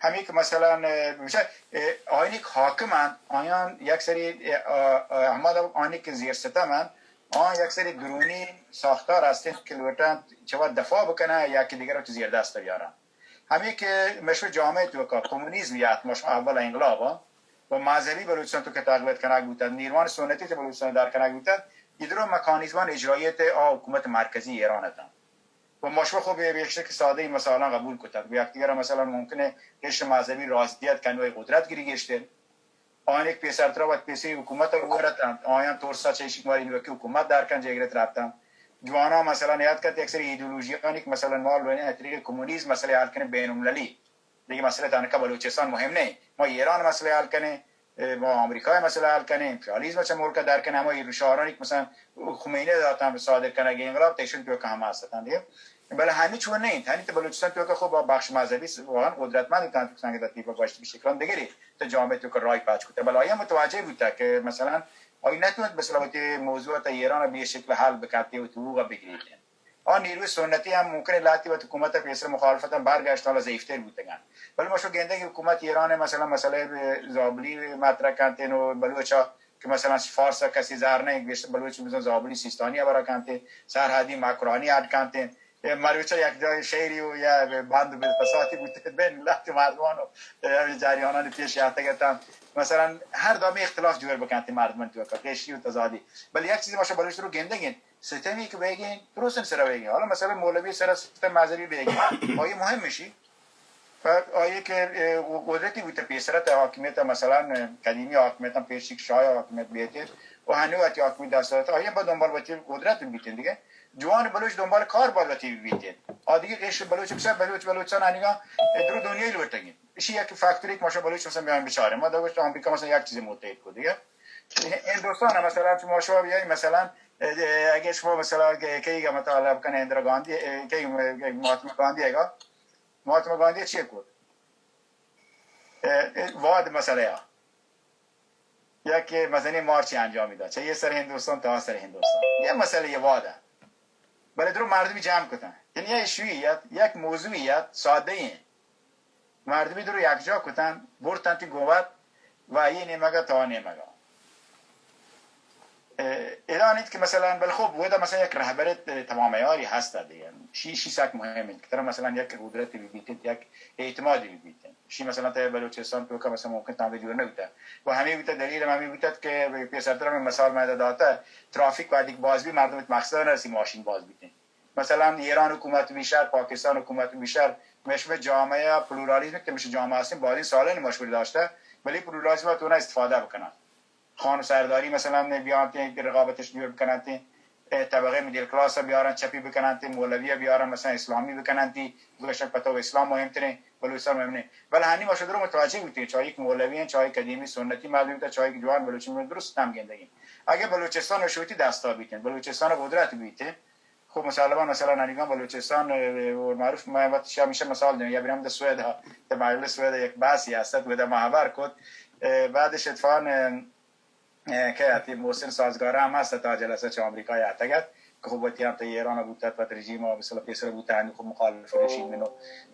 ہمے کہ مثلاً، اه، بچار، اه، آیانی کہ حاکم انت، آیان یک سری، اه، اه، احمد آیانی کہ زیر ستم انت، آیان یک سری درونی ساختار ہستن کہ لوٹن چہ وت دفاع بکنن یا کہ دیگر وتی زیر دست بیارن. ہمے کہ مشو جامعہ توکا کمونیزم یات، مشو اول انقلاب و مذہبی بلوچستان توکا تقویت کنگ بوتن، نیروان سنتی چہ بلوچستان در کنگ بوتن، یہ درو مکانیزمان اجرائیت آ حکومت مرکزی ایران اتن. و ما شما خب بہ یک شکل سادہ مثالاں قبول کتگ. بہ یکدیگر مثلاً ممکن ہے کہ مذہبی راضیت کنوی قدرت گری گیشتر. آیان یک پیسرترا وت پیسری حکومت ء ورتنت، آیان ترسا چہ ایشی کہ ماری نوکی حکومت در کن جگرت رفتنت. جوانان مثلاً یاد کت یک سری ایدئولوژی آنی کہ مثلاً ما لونے طریق کمونیزم مسئلہ حل کنیں بین المللی. دیگه مسئلہ تنکا بلوچستان مهم نہیں. ما ایران مسئلہ حل کنیں، اه، ما آمریکای مسئلہ حل کنیں، امپریالیزم چہ ملک در کنیں، ہما ایرو شعارانی کہ مثلاً خمینی داتن صادر کنگ انقلاب تیشن تو کہاں ہستن دیگه. بلے ہنی چون نہیں، ہنی تو بلوچستان تو کہ خب بخش مذہبی س-، واقعاً قدرتمند تن تو سنگ دتی با گوشت شکلان دیگری تو جامعہ تو کہ رای پاچ کتا. بلے آیا متوجہ بوتا کہ مثلاً آئی نتونت مثلاً وتی موضوع تا ایران بہ شکل حل بکاتے و تو حقوق بگریتے. آ نیروی سنتی ہم ممکن ہے لہتی وت حکومت ء پیسر مخالفت ہم برگشت حالا ضعیفتر بوتگن. بلے ما شو گندگ حکومت ایران ء مثلاً مسئلہ زابلی مطرح کنتین و بلوچا کہ مثلاً فارس ء کسی زہر نہیں گشت، بلوچ بزن زابلی سیستانی ء برا کنتین، سرحدی مکرانی اڈ کنتین. اے مروچا یک جای شہری و یا بند و بلتساتی بوتین بین لہتی مردمان و ہمیں جریانانی پیش یاتگتن. مثلاً ہر دامی اختلاف جوڑ بکنتین مردمان تو کا پیشی و تضادی. بلے یک چیزی ما شو بلوچ رو گندگین ستمی کہ بیگین، درستن سرا بیگین. حالا مثلاً مولوی سرا ستم مذہبی بیگین، آئی مهم میشی. و آئی کہ، اه، قدرتی بوتا پیسرت حاکمیت، مثلاً قدیمی حاکمیت پیش چیک شاہ حاکمیت بیتے و ہنو اتی حاکمیت دست داتا، آئی با دنبال وتی قدرت بیتین دیگه. جوان بلوچ دنبال کار باید وتی بیتین. آ دیگه قشر بلوچ بسیار بلوچ بلوچستان انیگا درو دنیای لوٹگین. اشی یک فاکتوری که ما شو بلوچ مثلاً بیان بچاریم. ما دوشت آمریکا مثلاً یک چیز متحد کو دیگه. ہندوستان ء مثلاً شما، شما بیائی مثلاً، اه، اگه شما مثلاً کہ، کہ ایگا مطالعہ بکنه اندرا گاندھی، اه، کہ مہاتما گاندھی ایگا، مہاتما گاندھی چی کت؟ اه، اه، واد مسئلہ یا، یا کہ مزنی مارچ انجامی دا، چه یہ سر ہندوستان تا سر ہندوستان، یہ مسئلہ یہ واد ہے. بلے درو مردمی جمع کتن. یعنی یہ ایشویت، یک موضوعیت سادہ ہی ہیں. مردمی درو یکجا کتن، برتن تی گوت و ای نیمگا تا نیمگا. ادا نیت کہ مثلاً، بل خب، ودا مثلاً یک رہبر تمام عیاری ہست دیگہ۔ شی، شی سک مهم انت کہ ترا مثلاً یک قدرت بہ بیت، یک اعتماد بہ بیت۔ شی مثلاً تہ بلوچستان توکا مثلاً ممکن تانگہ جوڑ نہ بوتا۔ و ہمے بوتا، دلیل ہم ہمے بوتا کہ پیسر ترا من مثال من داتا، ترافیک وقتی باز بی، مردم مقصد نہ رسی، ماشین باز بیت۔ مثلاً ایران حکومت بی شر، پاکستان حکومت بی شر، مش جامعہ پلورالیزم کہ مش جامعہ ہستیں، بازیں سالانی مشورہ داشتہ، بلے پلورالیزم تو نہ استفادہ بکنن۔ خان و سرداری مثلاً بیانت، رقابتش جوڑ بکننت، طبقہ مڈل کلاس بیارن، چپی بکننت، مولوی بیارن مثلاً اسلامی بکننت، گوشن پتو اسلام مهمترین، بلوچستان مهم نہ۔ بل ہنی ما شدرو متوجہ بوتیں، چاہے کہ مولوی ہیں، چاہے قدیمی سنتی مردم تا، چاہے کہ جوان بلوچی من درست نام گندگی۔ اگہ بلوچستان شوتی دستا بیتیں، بلوچستان قدرت بیتیں، خب مسلمان مثلاً انیگان بلوچستان، اه، اور معروف، من وقت شاہ میشه مثال دیں، یا برم ده سوئد ها، ده مجلس سوئد یک بحثی هستت، ودا ما خبر کت، اه، بعدش اتفاقاً، اه، اه، که اتی محسن سازگار هم هست، تا جلسه چه آمریکا یا تگت، که خب وقتی هم تا ایران بوتت، وقت رژیم ها مثلاً پیسر بوتن، خب مخالف رژیم منو،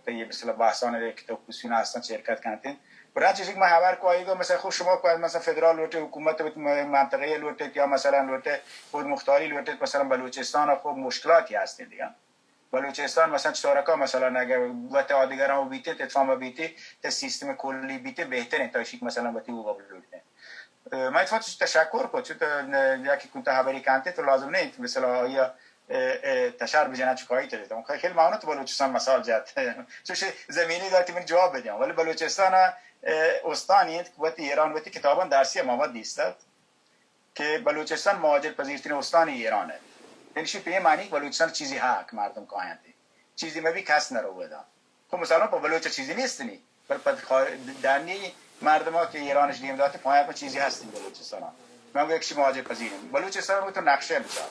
تا یه مثلاً بحثان که تو کسیون هستن شرکت کنت، برای چیزی که من خبر کو آیگا مثلاً خب شما کو مثلاً فدرال لوٹے، حکومت وت م-، منطقه لوٹے یا مثلاً لوٹے خود مختاری لوٹے، مثلاً بلوچستان خب مشکلاتی هستین دیگه۔ بلوچستان مثلاً چطورکا مثلاً اگر وت آدگران بیتے، اتفاق بیتے، ته سیستم کلی بیتے بهترین تا شیک مثلاً وتی او قبول لوٹے۔ اه، من اتفاق تشکر کو، چون تو یکی کنت خبری کنتے تو لازم نه مثلاً یا اه، اه، تشار بجنن چکایی تو دیتم۔ خیلی ممنون تو بلوچستان مثال جت۔ چوش زمینی داتی من جواب بدیم۔ ولی بلوچستان، اه، استانی انت که وتی ایران وتی کتابان درسی مواد دیستد که بلوچستان مهاجر پذیرترین استان ایران است. یعنی شی په معنی که بلوچستان چیزی هست که مردم کاینت. چیزی مبی کس نرودا. خب مثلاً په بلوچ چیزی نیستنی، بل په خا-، دانی مردم ها که ایرانش دیم داتی پایان په چیزی هستین بلوچستان ها. من گویا که شی مهاجر پذیرین. بلوچستان رو تو نقشه بچار.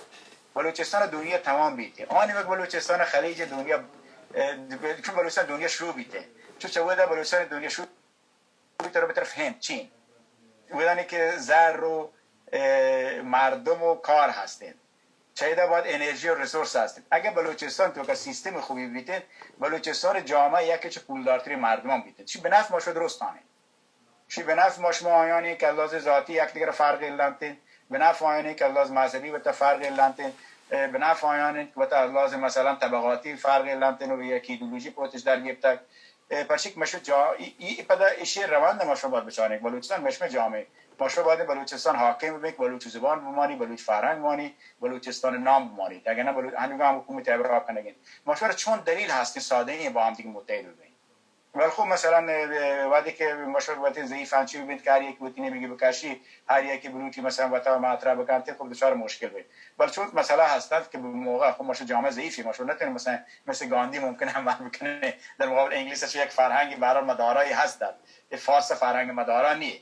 بلوچستان دنیا تمام بیتی. آنی وقت بلوچستان خلیج دنیا، اه، چون بلوچستان دنیا شروع بیتی. چون چه ودا بلوچستان دنیا شروع بیتی رو به طرف هند، چین. ودانی که زر و، اه، مردم و کار هستین. چه ایدا باید انرژی و ریسورس هستین. اگه بلوچستان توکا سیستم خوبی بیتین، بلوچستان جامعه یکی چه پولدارترین مردمان بیتین. چی به نفع ما شد درستانه. شی به نفع ما شما آیانی که لحاظ ذاتی یکدیگر فرق علتین، به نفع آیانی که لحاظ مذهبی وتا فرق علتین، اه، به نفع آیانی که وتا لحاظ مثلاً طبقاتی فرق علتین و یکی ایدئولوژی پوتش در گرفتگ. اه، پرچی که مشو جا-، ای، ای پدا ایشی روند ما شما باید بچارین. بلوچستان مشمه جامعه. ما شما باید بلوچستان حاکم ببین، بلوچ زبان بمانی، بلوچ فرهنگ بمانی، بلوچستان نام بمانی. اگر نه بلوچ، هنوز هم حکومت ابرا کنگین. ما شما چون دلیل هستین ساده این با هم دیگه متحد ببین. ولی خب مثلاً، اه، وقتی که مشکل وقتی ضعیف انچی ببینت که هر یک وتی نمیگی بکشی، هر یکی بلوچی مثلاً وتا مطرح بکنت، خب دچار مشکل بید. بل چون مسئله هستند که به موقع خب مشکل جامعه ضعیفی، مشکل نتونه مثلاً مثل گاندی ممکنه عمل بکنه. در مقابل انگلیس اش یک فرهنگی برای مدارایی هستند. این فارس فرهنگ مدارا نیه.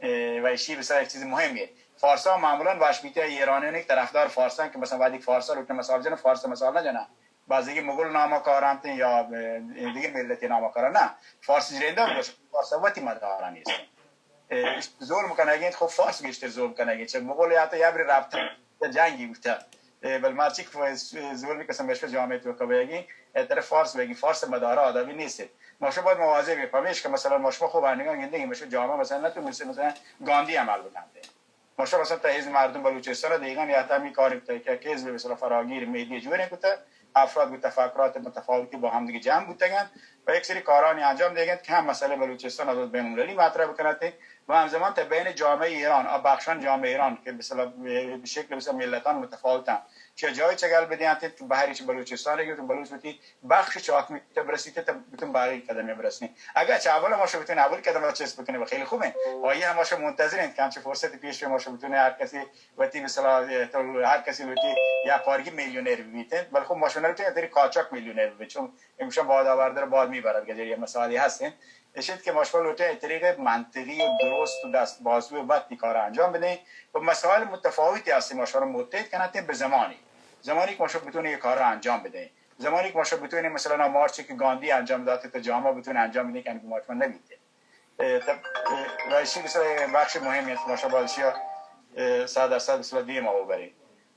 اه، و ایشی بسیار یک چیز مهمیه. فارسا معمولاً واش بیتی ایرانیان یک طرفدار فارسن که مثلاً وقتی فارسا لوٹن مثال جنن، فارس مثال نجنن. بعضی که مغول ناما کارنت یا، اه، دیگه ملتی ناما کارن. نه، فارس جرینده بگوش، فارس وتی مدارا نیست. اه، ظلم کنگین، خب فارس گیشتر ظلم کنگین. چه مغول یا تو یا بری رابطه یا جنگی بوده. اه، بل مرچی که ظلمی کسان بشکه جامعه تو که بگین، اه، طرف فارس بگین، فارس مدارا آدمی نیست. ما شما باید مواظب بیم. پمیش که مثلاً ما شما خوب انگان گندگی، ما شما جامعه مثلاً نتو مثل مثلاً گاندی عمل بکنده. ما شما مثلاً تا حزب مردم بلوچستان دیگان یا تا همی کاری بوده که، که حزب مثلاً فراگیر ملی جوره کته، افراد به تفکرات متفاوتی با هم دیگه جمع بودگن و یک سری کارانی انجام دیگن که هم مسئله بلوچستان از بین المللی مطرح بکنته و همزمان تا بین جامعه ایران، آ بخشان جامعه ایران که مثلاً به شکل مثلاً ملتان متفاوتن، چه جایی چگل بدینت که بهری چه بلوچستان گرفت، بلوچ وتی بخش چاک میته برسیته تا بتون باقی قدمی برسنی. اگه چه اول ما شو بتون اول قدم چست بکنه و خیلی خوبه. آیه هم ما شو منتظرین که همچه فرصت پیش به ما شو بتونه هر کسی وتی مثلاً، اه، تو هر کسی لوٹی یا پارگی میلیونر بیتن، بل خب ما شو نلوٹی تری قاچاق میلیونر بی، چون امشان باد آورده رو باد میبرد، گجر یه مثالی هستین. اشید که ما شو لوٹی طریق منطقی و درست و دست بازو و بد تی کار انجام بدین و مسائل متفاوتی هستین ما شو رو متحد کنتین به زمانی، زمانی که ما شو بتونین یه کار رو انجام بدین، زمانی که ما شو بتونین مثلاً مارچی که گاندی انجام داته تو جامعه بتونین انجام بدین که انگو ما شو نبیتین. اه، تب-، اه، و ایشی بسیار بخش مهمی است که ما شما باید اشیا، اه، صد درصد بسیار دیم آو بریم.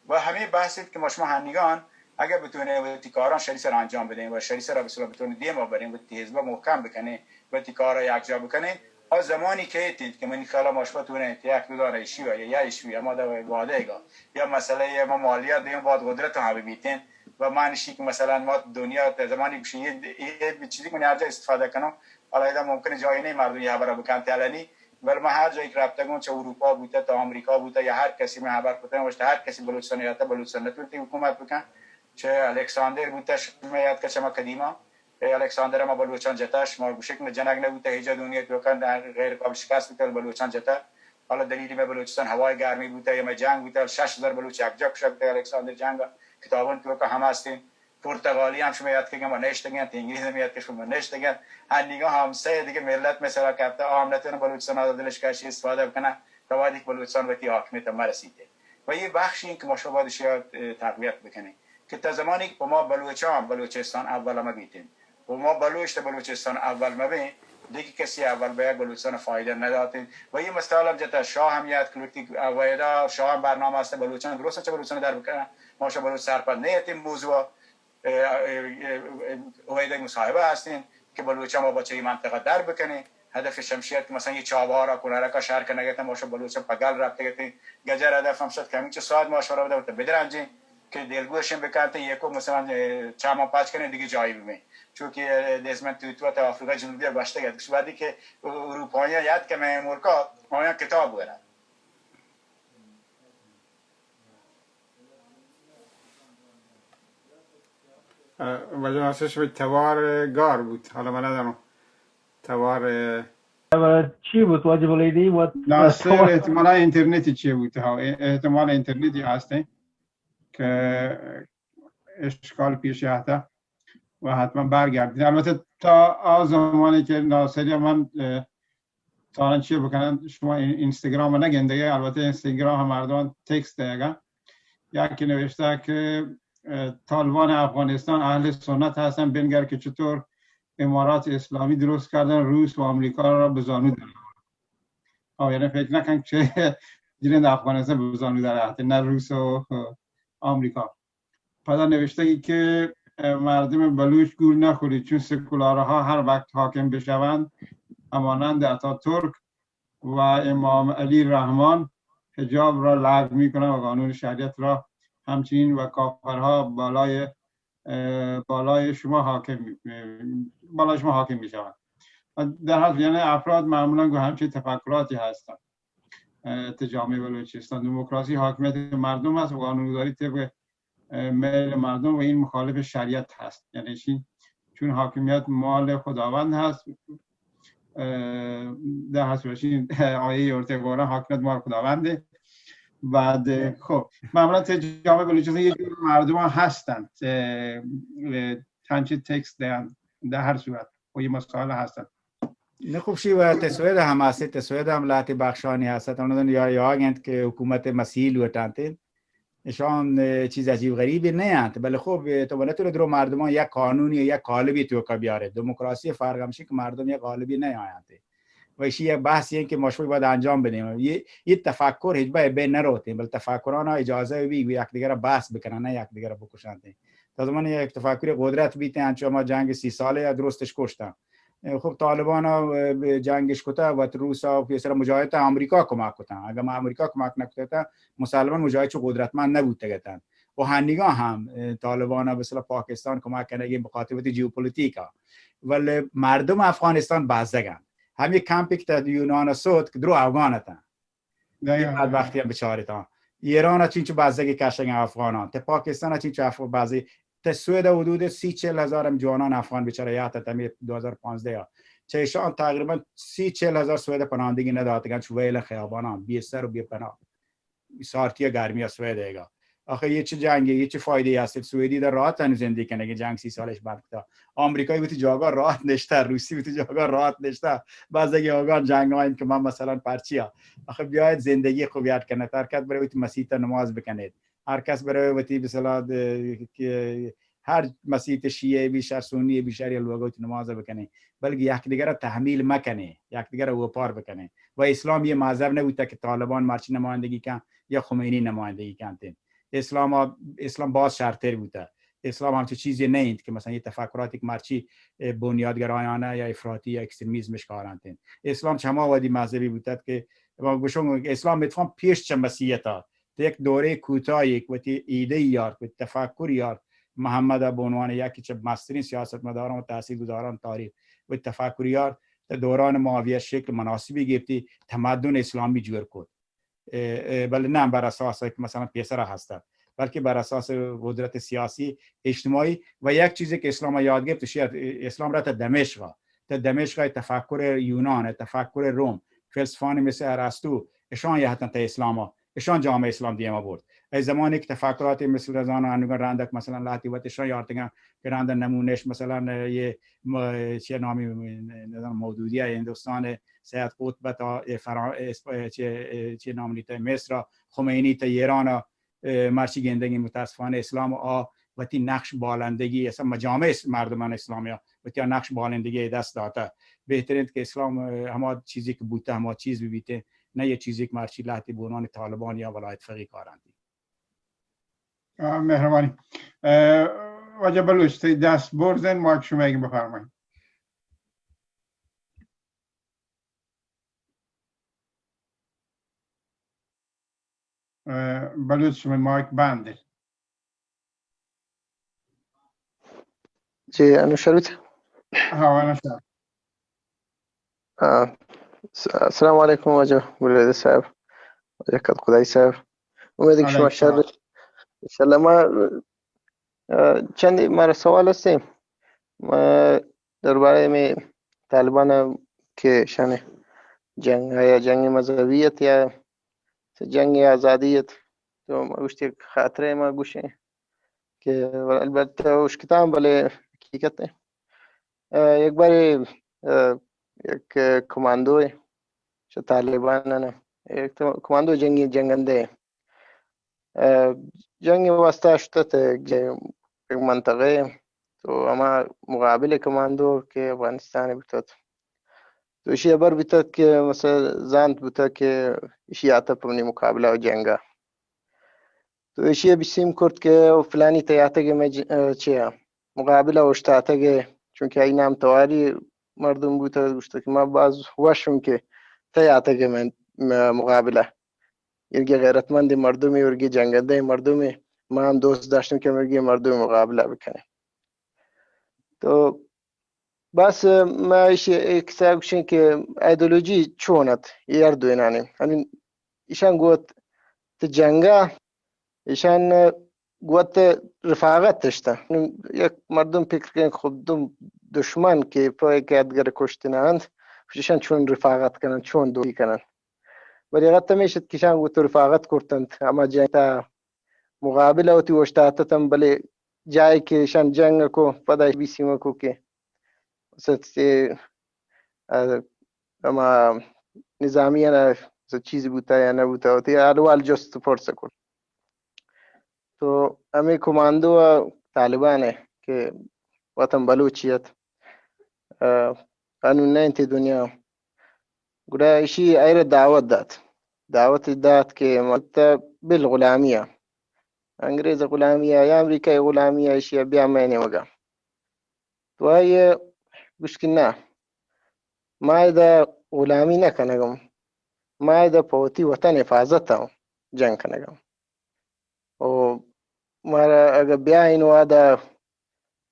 و همه بحثی که ما شما هنگان اگر بتونه وتی کاران شری سر انجام بدین و شری سر بسیار بتونه دیم آو برین و تی حزب محکم بکنین و تی کار یکجا بکنین، آ زمانی کئیت انت کہ منی خیالا ما شما تو انت یک دو دانہ ایشی یا یا ایشی ہما دا وعدہ گا یا مسئلہ یا ما مالیات دیاں باید قدرت ہم بیتیں و من شی کہ مثلاً ما دنیا تا زمانی گوشی یہ، یہ چیزی کہ من ہر جا استفادہ کنوں، علیحدہ ممکن جایی نہیں مردم یہ خبر بکنت علنی، بل من ہر جایی کہ رفتگوں چہ اروپا بوتا تا آمریکا بوتا یا ہر کسی من خبر کتن، وشتا ہر کسی بلوچستان یا تا بلوچستان نتونتی حکومت بکن، چہ الکساندر بوتا شما یاد کا چما قدیما اے الکساندر ءَ ما بلوچاں جتا، شما گوشے کہ جنگ نہ بوتا، ہیجا دنیا توکا غیر قابل شکست بوتا، بلوچاں جتا۔ حالا دلیلی میں بلوچستان ہوای گرمی بوتا یا میں جنگ بوتا، شش ہزار بلوچ یک جا کشا بوتا الکساندر جنگ ءَ۔ کتاباں توکا ہم ہستیں۔ پرتگالی ہم شما یاد کہ ما نشتگیں، انگریز ہم یاد کہ شما نشتگیں۔ ہنیگا ہم سے دیگه ملت میں سرا کرتا، عام نتون بلوچستان ءَ دلش کشی استفادہ بکنن، تا وقتی کہ بلوچستان وتی حاکمیت مرسیتے۔ و یہ بخشی کہ ما شما باید شاید تقویت بکنیں۔ کہ تا زمانی کہ پہ ما بلوچاں بلوچستان اول مہ بیتیں، پہ ما بلوچ تا بلوچستان اول مہ بیں، دگہ کسی اول بیگ بلوچستان فائدہ نہ داتیں۔ و یہ مثال ہم جتا شاہ ہم یاد کلوٹی ویدا شاہ ہم برنامہ است بلوچان درست چہ بلوچان در بکنن۔ ما شما بلوچ سرپد نہ اتیں موضوع، اه، اه، اه، ویدا مصاحبہ ہستیں کہ بلوچان ما بچے منطقہ در بکنیں۔ ہدف شمشیت کہ مثلاً یہ چابہار ءَ کنارک ءَ شہر کنگ ءَ اتاں، ما شما بلوچاں پہ گل رپتگ اتیں۔ گجر ہدف ہم شد کہ ہمینچو ساعت ما شما را بدرنجیں کہ دلگوشیں بکنتیں، یکو مثلاً، اه، چامان پاچ کنیں دگہ جایی ببیں۔ چونکہ، اه، دزمن توتو تا آفریقہ جنوبی ءَ گوشتگ ات، گوشت وقتی کہ اروپاییاں یاد کہ مئے ملکا آیاں کتاب ورن۔ اه، واجہ ناصر شمئے توار، اه، گار بوت، حالا من ندانم۔ توار، اه، چی بوت واجہ بلیدی؟ وت-، ناصر توار. احتمالا اینترنتی چی بوت، ها، اه، احتمال اینترنتی هستیں که اشکال پیش آتا و حتما برگردید. البته تا آ زمانی که ناصری من، اه، تا الان چی بکنن، شما این-، اینستاگرام نگندگه، البته اینستاگرام هم مردمان تکست دیگه. یکی نوشته که، اه، طالبان افغانستان اهل سنت هستن، بنگر که چطور امارات اسلامی درست کردن، روس و آمریکا را به زانو در آورد. آه، یعنی فکر نکن که جنین افغانستان به زانو در آورد، نه روس و، اه، آمریکا. پدا نوشتگی که، اه، مردم بلوچ گول نخورید، چون سکولارها هر وقت حاکم بشوند، همانند اتاتورک و امام علی رحمان حجاب را لغو می‌کنند و قانون شریعت را همچنین و کافرها بالای، اه، بالای شما حاکم می-، بالای شما حاکم می‌شوند. و در حال، یعنی افراد معمولاً گو همچین تفکراتی هستند. اه، تو جامعهٔ بلوچستان دموکراسی حاکمیت مردم است و قانون‌گذاری طبق، اه، میل مردم و این مخالف شریعت هست. یعنی چی؟ چون حاکمیت مال خداوند هست. اه، ده هست باشین، آیهٔ ارتقا قرآن حاکمیت مال خداونده. بعد، خب، معمولاً تو جامعهٔ بلوچستان یه جور مردم ها هستند، اه، اه، تنچه تکست دهند، در هر صورت، و یه مسائل هستند. نه خوب شی و تسوید هم است، تسوید هم لهتی بخشانی هست. اونو یا، یا گنت که حکومت مسیح لوٹانت. اشان، اه، چیز عجیب غریبی نه انت، بله خب، اه، تو ولتو درو مردمان یک قانونی، یک قالبی توکا بیاره. دموکراسی فرق همشی که مردم یک قالبی نه آینت. و ایشی یک بحثی که ما شما باید انجام بدیم. یه، یه تفکر هیچ بای بین نروتیم، بل تفکران اجازه بی، یک دیگر بحث بکنن، نه یک دیگر بکشانت. تا زمان یک تفکر قدرت بیتن، انچو ما جنگ سی ساله یا درستش کشتن. خب، طالبان ءَ جنگش کتہ، وت روس ءَ پیسر مجاہد ءَ امریکہ کمک کتہ. اگہ ما امریکہ کمک نہ کتہ تہ، مسلماں مجاہد چو قدرتمند نہ بوتگ اتنت. و ہنیگاں ہم، اه، طالبان ءَ مثلا پاکستان کمک کنگی بخاطر وتی جیوپولیٹیک ءَ. ولی مردم افغانستان بزگ انت. ہمے کمپی کہ تہ یونان ءَ سوت کہ درو افغان اتنت. دقیقاً. اے بدبختی ہم بچارتاں. ایران ءَ چینچو بزگی کشگ افغاناں. تہ پاکستان ءَ چینچو اف-، بزگی. تہ سوید ءَ حدود سی چل ہزار ہم جوانان افغان بیچارہ یات ات ہمے دو ہزار پانزدہ ءَ. چہ ایشان تقریباً سی چل ہزار سوید ءَ پناہندگی نداتگاں، چو ویل خیاباناں، بے سر و بے پناہ. سارتی ءَ گرمی ءَ سوید ءَ گا. آخر یہ چہ جنگے، یہ چہ فائدہ است؟ سویدی در راحت انو زندگی کنگی، جنگ سی سالش بند کتا. آمریکایی وتی جاگا راحت نشتہ، روسی وتی جاگا راحت نشتہ. بزگی اوگان جنگ آئین کہ ما مثلاً پرچیا. آخر بیاید زندگی خوب یاد کنید. ہر کس برای وتی مسیت نماز بکنید. ہر کس برای وتی بسلا د-، کہ ہر مسیت شیعہ بی، شر سنی بی، شر یا لوگا وتی نماز بکنید. بلکہ یک دیگر تحمیل مکنید، یک دیگر اوپار بکنید. و اسلام یہ مذہب نبوتا کہ طالبان مرچی نمائندگی کن یا خمینی نمائندگی کنتین. اسلام، اسلام باز شرتر بوتا. اسلام ہمچو چیزے نہ انت کہ مثلاً یہ تفکراتی کہ مرچی، اے، بنیادگرایانہ یا افراطی یا ایکستریمیزمش کارانت انت۔ اسلام چہ ہما وہدی مذہبی بوتت کہ ما گوشوں اسلام اتفاقاً پیش چہ مسیحیت آت۔ تو یک دورے کوتاہی یک وتی ایدہ یارت، وتی تفکر یارت۔ محمد ء بہ عنوان یکی چہ مسترین سیاستمداران و تاثیرگذاران تاریخ وتی تفکر یارت۔ تو دوران معاویہ شکل مناسبی گپتی، تمدن اسلامی جوڑ کت۔ اه، اه، بلے نہ بر اساس کہ مثلاً پیسرا ہست ات، بلکہ بر اساس قدرت سیاسی، اجتماعی۔ و یک چیزے کہ اسلام یاد گرفت، شیعہ، اسلام را تا دمشق، تا دمشق تفکر یونان، تفکر روم، فلسفان مثل ارسطو، اشان یہتن تا اسلام، اشان جامعہ اسلام دیما برد۔ اے زمانی کہ تفکرات مثل رضوان انوگان رندک مثلاً لہتی وت اشان یارتگن کہ رندن نمونش مثلاً یہ م-، چیہ نامی، نزانم، مودودی ء ہندوستان، سید قطب تا اے فرا-، اسپ-، چہ، چہ نام لیتہ مصر، خمینی تا ایران، اے، مرچی گندگی متاسفانہ اسلام آ وتی نقش بالندگی، اصلاً مجامع اس-، مردمان اسلامی آ وتی آ نقش بالندگی دست داتہ۔ بہتر انت کہ اسلام، اے، ہما چیزی کہ بوتہ، ہما چیز بہ بیتہ، نہ یہ چیزی کہ مرچی لہتی بونان طالبان یا ولایت فقیہ کارانتی۔ آ، مہربانی۔ اے، واجہ بلوچ، تئی دست برزن، مایک شما اگن بفرمائیں۔ اے، بلوچ، شمئے مائک بند انت۔ جی، انو شر بیت؟ ہاں، انو شر۔ آ، س-، السلام علیکم واجہ بلیدہ صاحب، واجہ کدخدائی صاحب۔ امید کہ شما شر۔ انشاءاللہ ما، آ، چندے مارا سوال است۔ ما دربارہ میں طالبان کہ شان جنگ یا جنگ مذہبیت یا جنگ آزادی ات، تو ما گوشتی خاطرہ ما گوشیں کہ البتہ اشکتاں، بلے حقیقت ہے۔ آ، یک بارے، آ، یک کماندو ہے، چہ طالبان نا، یک تو کماندو جنگی جنگندے ہے۔ آ، جنگ واسطہ شتت یک منطقہ ہے، تو ہما مقابل کماندو کہ افغانستان بوتت۔ تو اشی ہبر بیتگ کہ مثلاً زانت بوتگ کہ اشی آتگ پہ منی مقابلہ و جنگا۔ تو اشی بیسیم کرت کہ او فلانی تئی آتگ مئے ج-، اه، چیا مقابلہ اوشتاتگ، چونکہ آئی نام تواری مردم بوتگ، گوشتگ کہ ما باز وش اوں کہ تئی آتگ مئے، مئے مقابلہ۔ ارگی غیرت مند مردمی، ارگی جنگندہ مردمی، ما ہم دوست داشتیں کہ ارگی مردمی مقابلہ بکنیں۔ تو بس، ما ایشی ء کسہ گوشیں کہ ایدولوجی چون ات، اے ہر دوئینانی۔ یعنی ایشان گوت تہ جنگا، ایشان گوت رفاقت اشتا۔ یک مردم فکر کن خود دم دشمن کہ پہ کہ ادگر کشتنا انت، ایشان چون رفاقت کنن، چون دوستی کنن۔ بلے غت ہمیش ات کہ ایشان گوت رفاقت کرتنت، ہما جنگ تا مقابلہ وتی اوشتاتتن، بلے جائے کہ ایشان جنگ کو، پدا بیسیم کو کہ ست سے، ا، ہما نظامیان ء چیز بوتا یا نہ بوتا، وتی احوال جست پرس کت۔ تو ہمے کماندو ء طالبان ء کہ وطن بلوچی ات، ا، قانون نہ انت دنیا، گڑا ایشی ایرا دعوت دات، دعوت دات کہ مت بالغلامی ء، انگریز غلامی ء یا امریکہ غلامی ء، ایشی ء بیا مئے نیمگا۔ تو آئی ء گوشت کہ نہ، ما ادا غلامی نہ کنگم، ما ادا پہ وتی وطن حفاظت ء جنگ کنگم۔ و مارا اگہ بیا این وہدا،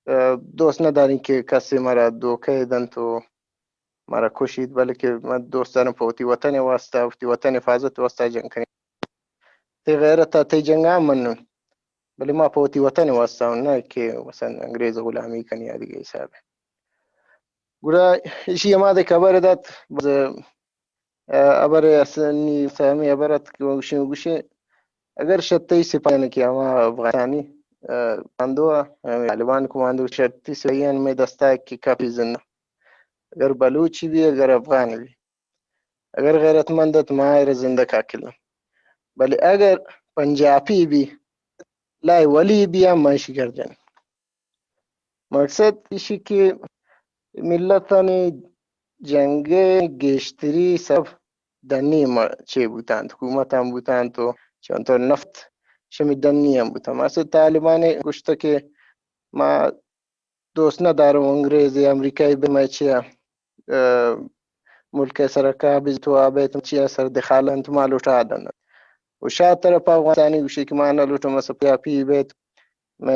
اه، دوست ندارین کہ کسی مارا دھوکہ دنت و مارا کشیت، بلکہ ما دوست دارن پہ وتی وطن واسطہ، وتی وطن حفاظت واسطہ جنگ کنین۔ تئی غیرت ء تئی جنگ ء منن، بلے ما پہ وتی وطن ء واسطہ اوں، نہ کہ مثلاً انگریز ء غلامی کنی یا دگہ حساب ء۔ گڑا ایشی ہما دے خبر دات، بز-، ء، ہبر ء اصلی سہمی ہبر ات کہ گوشیں، گوشیں اگر شہ تئی سپاہیان کہ ہما افغانستانی، ء، کماندو ء، طالبان کماندو، شہ تئی سپاہیان مئے دستا کہ کپی زندہ، اگر بلوچی بی، اگر افغان بی، اگر غیرت مند ات، ما ایرا زندہ کاکل۔ بلے اگر پنجابی بی، لائے ولی بی، ہم ما ایشی گرجن۔ مقصد ایشی کہ ملتانی جنگ ء گیشتری سبب ڈنی م-، چے بوتنت، حکومت ہم بوتنت و چنتو نفت شمی ڈنی ہم بوتنت۔ مقصد طالبان گوشتہ کہ ما دوست ندارم انگریز یا امریکایی به ما چیا، اه، ملک سر قابض تو آبیت چیا سر دخالت ما لوٹا دن. و شاہ طرف افغانستانی گوشی که ما نلوٹم مثلا پیا پی بیت، ما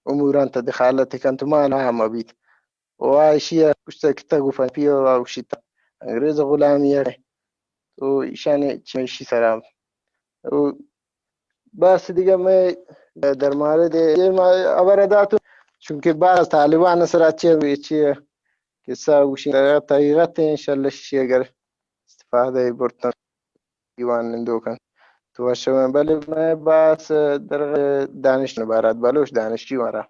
اموران تا دخالت کنت ما نام بیت. و آ ایشی ء گوشتگ کہ تگ و پنپی ء آ گوشیت انگریز ء غلامی ء. تو ایشانی چمیشی سرا و بس دیگه میں درمارے دے یہ ما خبر داتو، چونکہ باز طالبان سرا چی چی قصہ گوشی طریقت ہیں، انشاءاللہ شی اگر استفادہ برتن دیوان نندوکن تو شویں. بلے میں باز در دانش نبارات بلوچ دانشجو مارا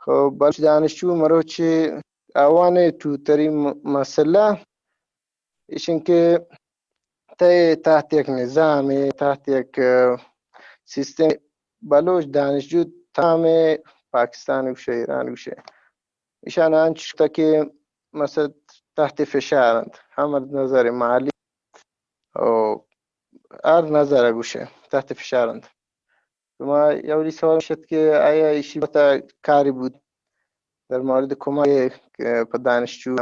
خب، بلوچ دانشجو مروچی آوان ٹوتری م-، مسئلہ ایشن کہ تئے تحت یک نظام، تحت یک، اه، سیستم، بلوچ دانشجو تمام پاکستان گوشے، ایران گوشے، ایشان انچ تا کہ مثلا تحت فشار انت، ہم نظر مالی او ہر نظر گوشے تحت فشار انت. شما اولی سوال شد کہ آیا ایشی پتا کاری بود در مورد کمک، اه، پہ دانشجو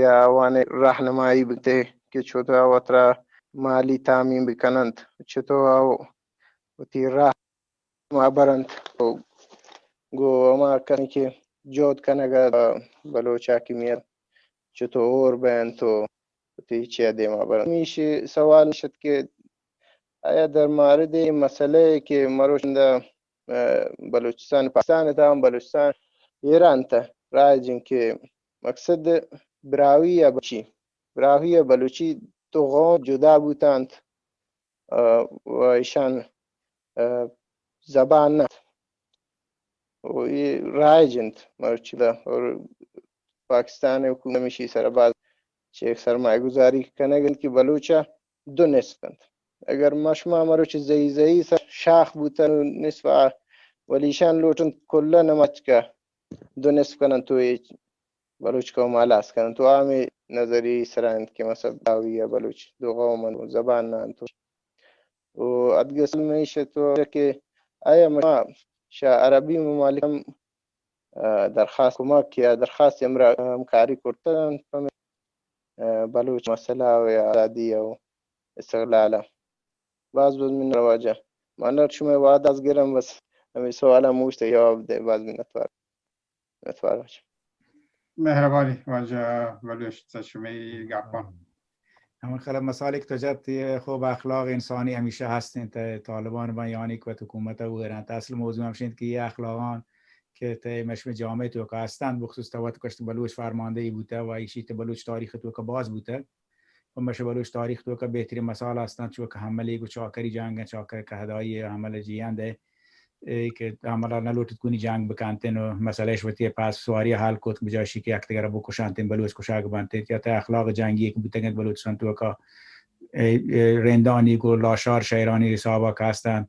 یا آوان راہنمائی بکتے کہ چطور آ وترا مالی تامین بکننت، چطور آ وتی راہ ما برنت و گو ہما کسانی کہ جہد کنگ ء بلوچ حاکمیت چطور ہور بینت و وتی چیا دیما برنت. ہمیشی سوال شد کہ آیا در مورد این مسئلہ کہ مروچندہ، اه، بلوچستان، پاکستان تا ہم بلوچستان ایران تا رائج انت کہ مقصد براہوئی یا بلوچی، براہوئی یا بلوچی دو قوم جدا بوتانت، اه، و ایشان، اه، زبان نہ و یہ رائج انت مرچی دا. اور پاکستان حکومت ہمیشی سر باز چہ سرمایہ گذاری کنگ انت کہ بلوچ ء دو نصف انت. اگر ما شما مروچ زئی زئی سر شاخ بوتن نصف آ، ولی ایشان لوٹنت کلا نمچکا دو نصف کنن تو یہ بلوچ قوم ہلاس کنن. تو آ ہمے نظری سرا انت کہ مثلا داوی یا بلوچ دو قوم انت، زبان نہ انت. و ادگہ سوال میش تو کہ آیا ما شہ عربی ممالک ہم، اه، درخواست کمک یا درخواست ہمرا-، ہمکاری کرتگ انت پہ، اه، بلوچ مسئلہ و یا آزادی و استقلال ء. باز باز من رواجہ. من شمئے وہد از گرم بس ہمے سوال ء موشت جواب دے. باز منتوار. منتوار واجہ. مہربانی واجہ بلوچ، تا شمئے گپاں. ہمے خلا مثال ایک تو جت، یہ خوب اخلاق انسانی ہمیشہ ہست انت، طالبان بان یعنی کہ حکومت ء ورنت. اصل موضوع ہمش انت کہ یہ اخلاقان کہ تہ مشم جامعہ توکا ہستند، بخصوص تو وت کشت بلوچ فرماندہی بوتہ و ایشی تہ بلوچ تاریخ توکا باز بوتہ. و مش بلوچ تاریخ توکا بہترین مثال ہستند، چوکہ حملے گو چاکری جنگ، چاکر کہدائی حمل جیان دے، اے کہ حملہ نہ لوٹت کنی جنگ بکنتن و مسئلہ اش وتی پاس سواری حل کت، بجاشی کہ یک دگرا بکشانتن، بلوچ کشاگ بنتن، یا تہ اخلاق جنگی کہ بوتگنت بلوچستان توکا، اے، اے، رندانی گو لاشار شہرانی حسابا کہ ہستند،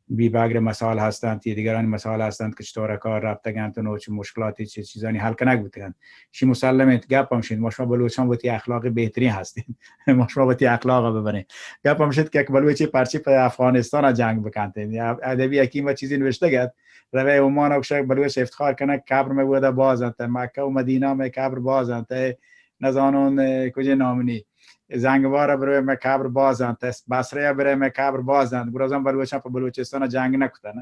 بی بگر مثال ہستند، یہ دیگرانی مثال ہستند کہ چطور کار رفتگنت و چہ مشکلاتی چہ چیزانی حل کنگ بوتگنت. شی مسلم انت، گپ ہمش انت، ما شما بلوچان وتی اخلاق بہترین ہستین. ما شما وتی اخلاق ببرین. گپ ہمش انت کہ یک بلوچی پرچی پہ افغانستان جنگ بکنت. یا ادبی حکیم و چیزی نوشتگ ات، روے عمان و شک بلوچ افتخار کنگ، قبر میں ودا باز انت، مکہ و مدینہ میں قبر باز انت، نزانون، اه، کجے نامنی. زنگبار ء برے مئے قبر باز انت، بصرہ ء برے مئے قبر باز انت، گڑا زان بلوچاں پہ بلوچستان ء جنگ نہ کتن.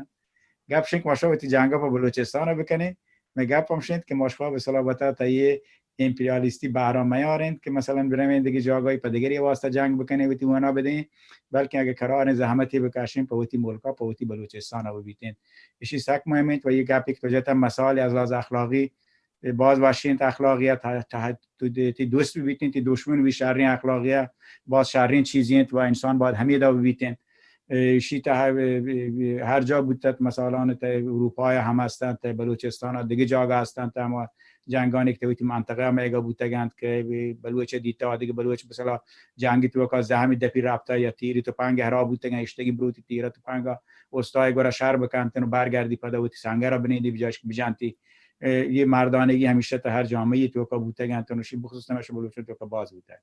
گپ شنک ما شو وتی جنگ ء پہ بلوچستان ء بکنیں. مئے گپ ہم شنت کہ ما شما بہ سلامت ء تہ یہ امپریالیستی بہرا میار انت کہ مثلاً برویں دگہ جاگاہی پہ دگری واسطہ جنگ بکنیں وتی ونا بدیں، بلکہ اگہ قرار زحمتی بکشیں پہ وتی ملک ء پہ وتی بلوچستان ء ببیتیں. اشی سک مهم انت و یہ گپ ایک تو جتا مثال از لحاظ اخلاقی باز وشی انت اخلاقیات، ت-، ت-، تو دی-، تی دوست ببیتین، تی دشمن بی شرین اخلاقیات، باز شرین چیزی انت و انسان باید ہمیدا ببیتین. اه، شی تہ، اه، ہر جا بوتت، مثلاً تہ اروپا ہم ہستن، تہ بلوچستان دگہ جاگہ ہستن، تہ ہما جنگانی کہ تہ وتی منطقہ ہم ایگا بوتگنت کہ بلوچ دیتا دگہ بلوچ مثلاً جنگی توکا زہمی دپی رابطہ یا تیری تپنگ ہرا بوتگن، اشتگی بروتی تیرہ تپنگا استای گورا شر بکنتن و برگردی پدا وتی سنگر بنیدی بجاش بجانتی. اے، یہ مردانگی ہمیشہ تہ ہر جامعہ توکا بوتگ انت، نوشی بخصوص نوش بلوچان توکا باز بوتگ.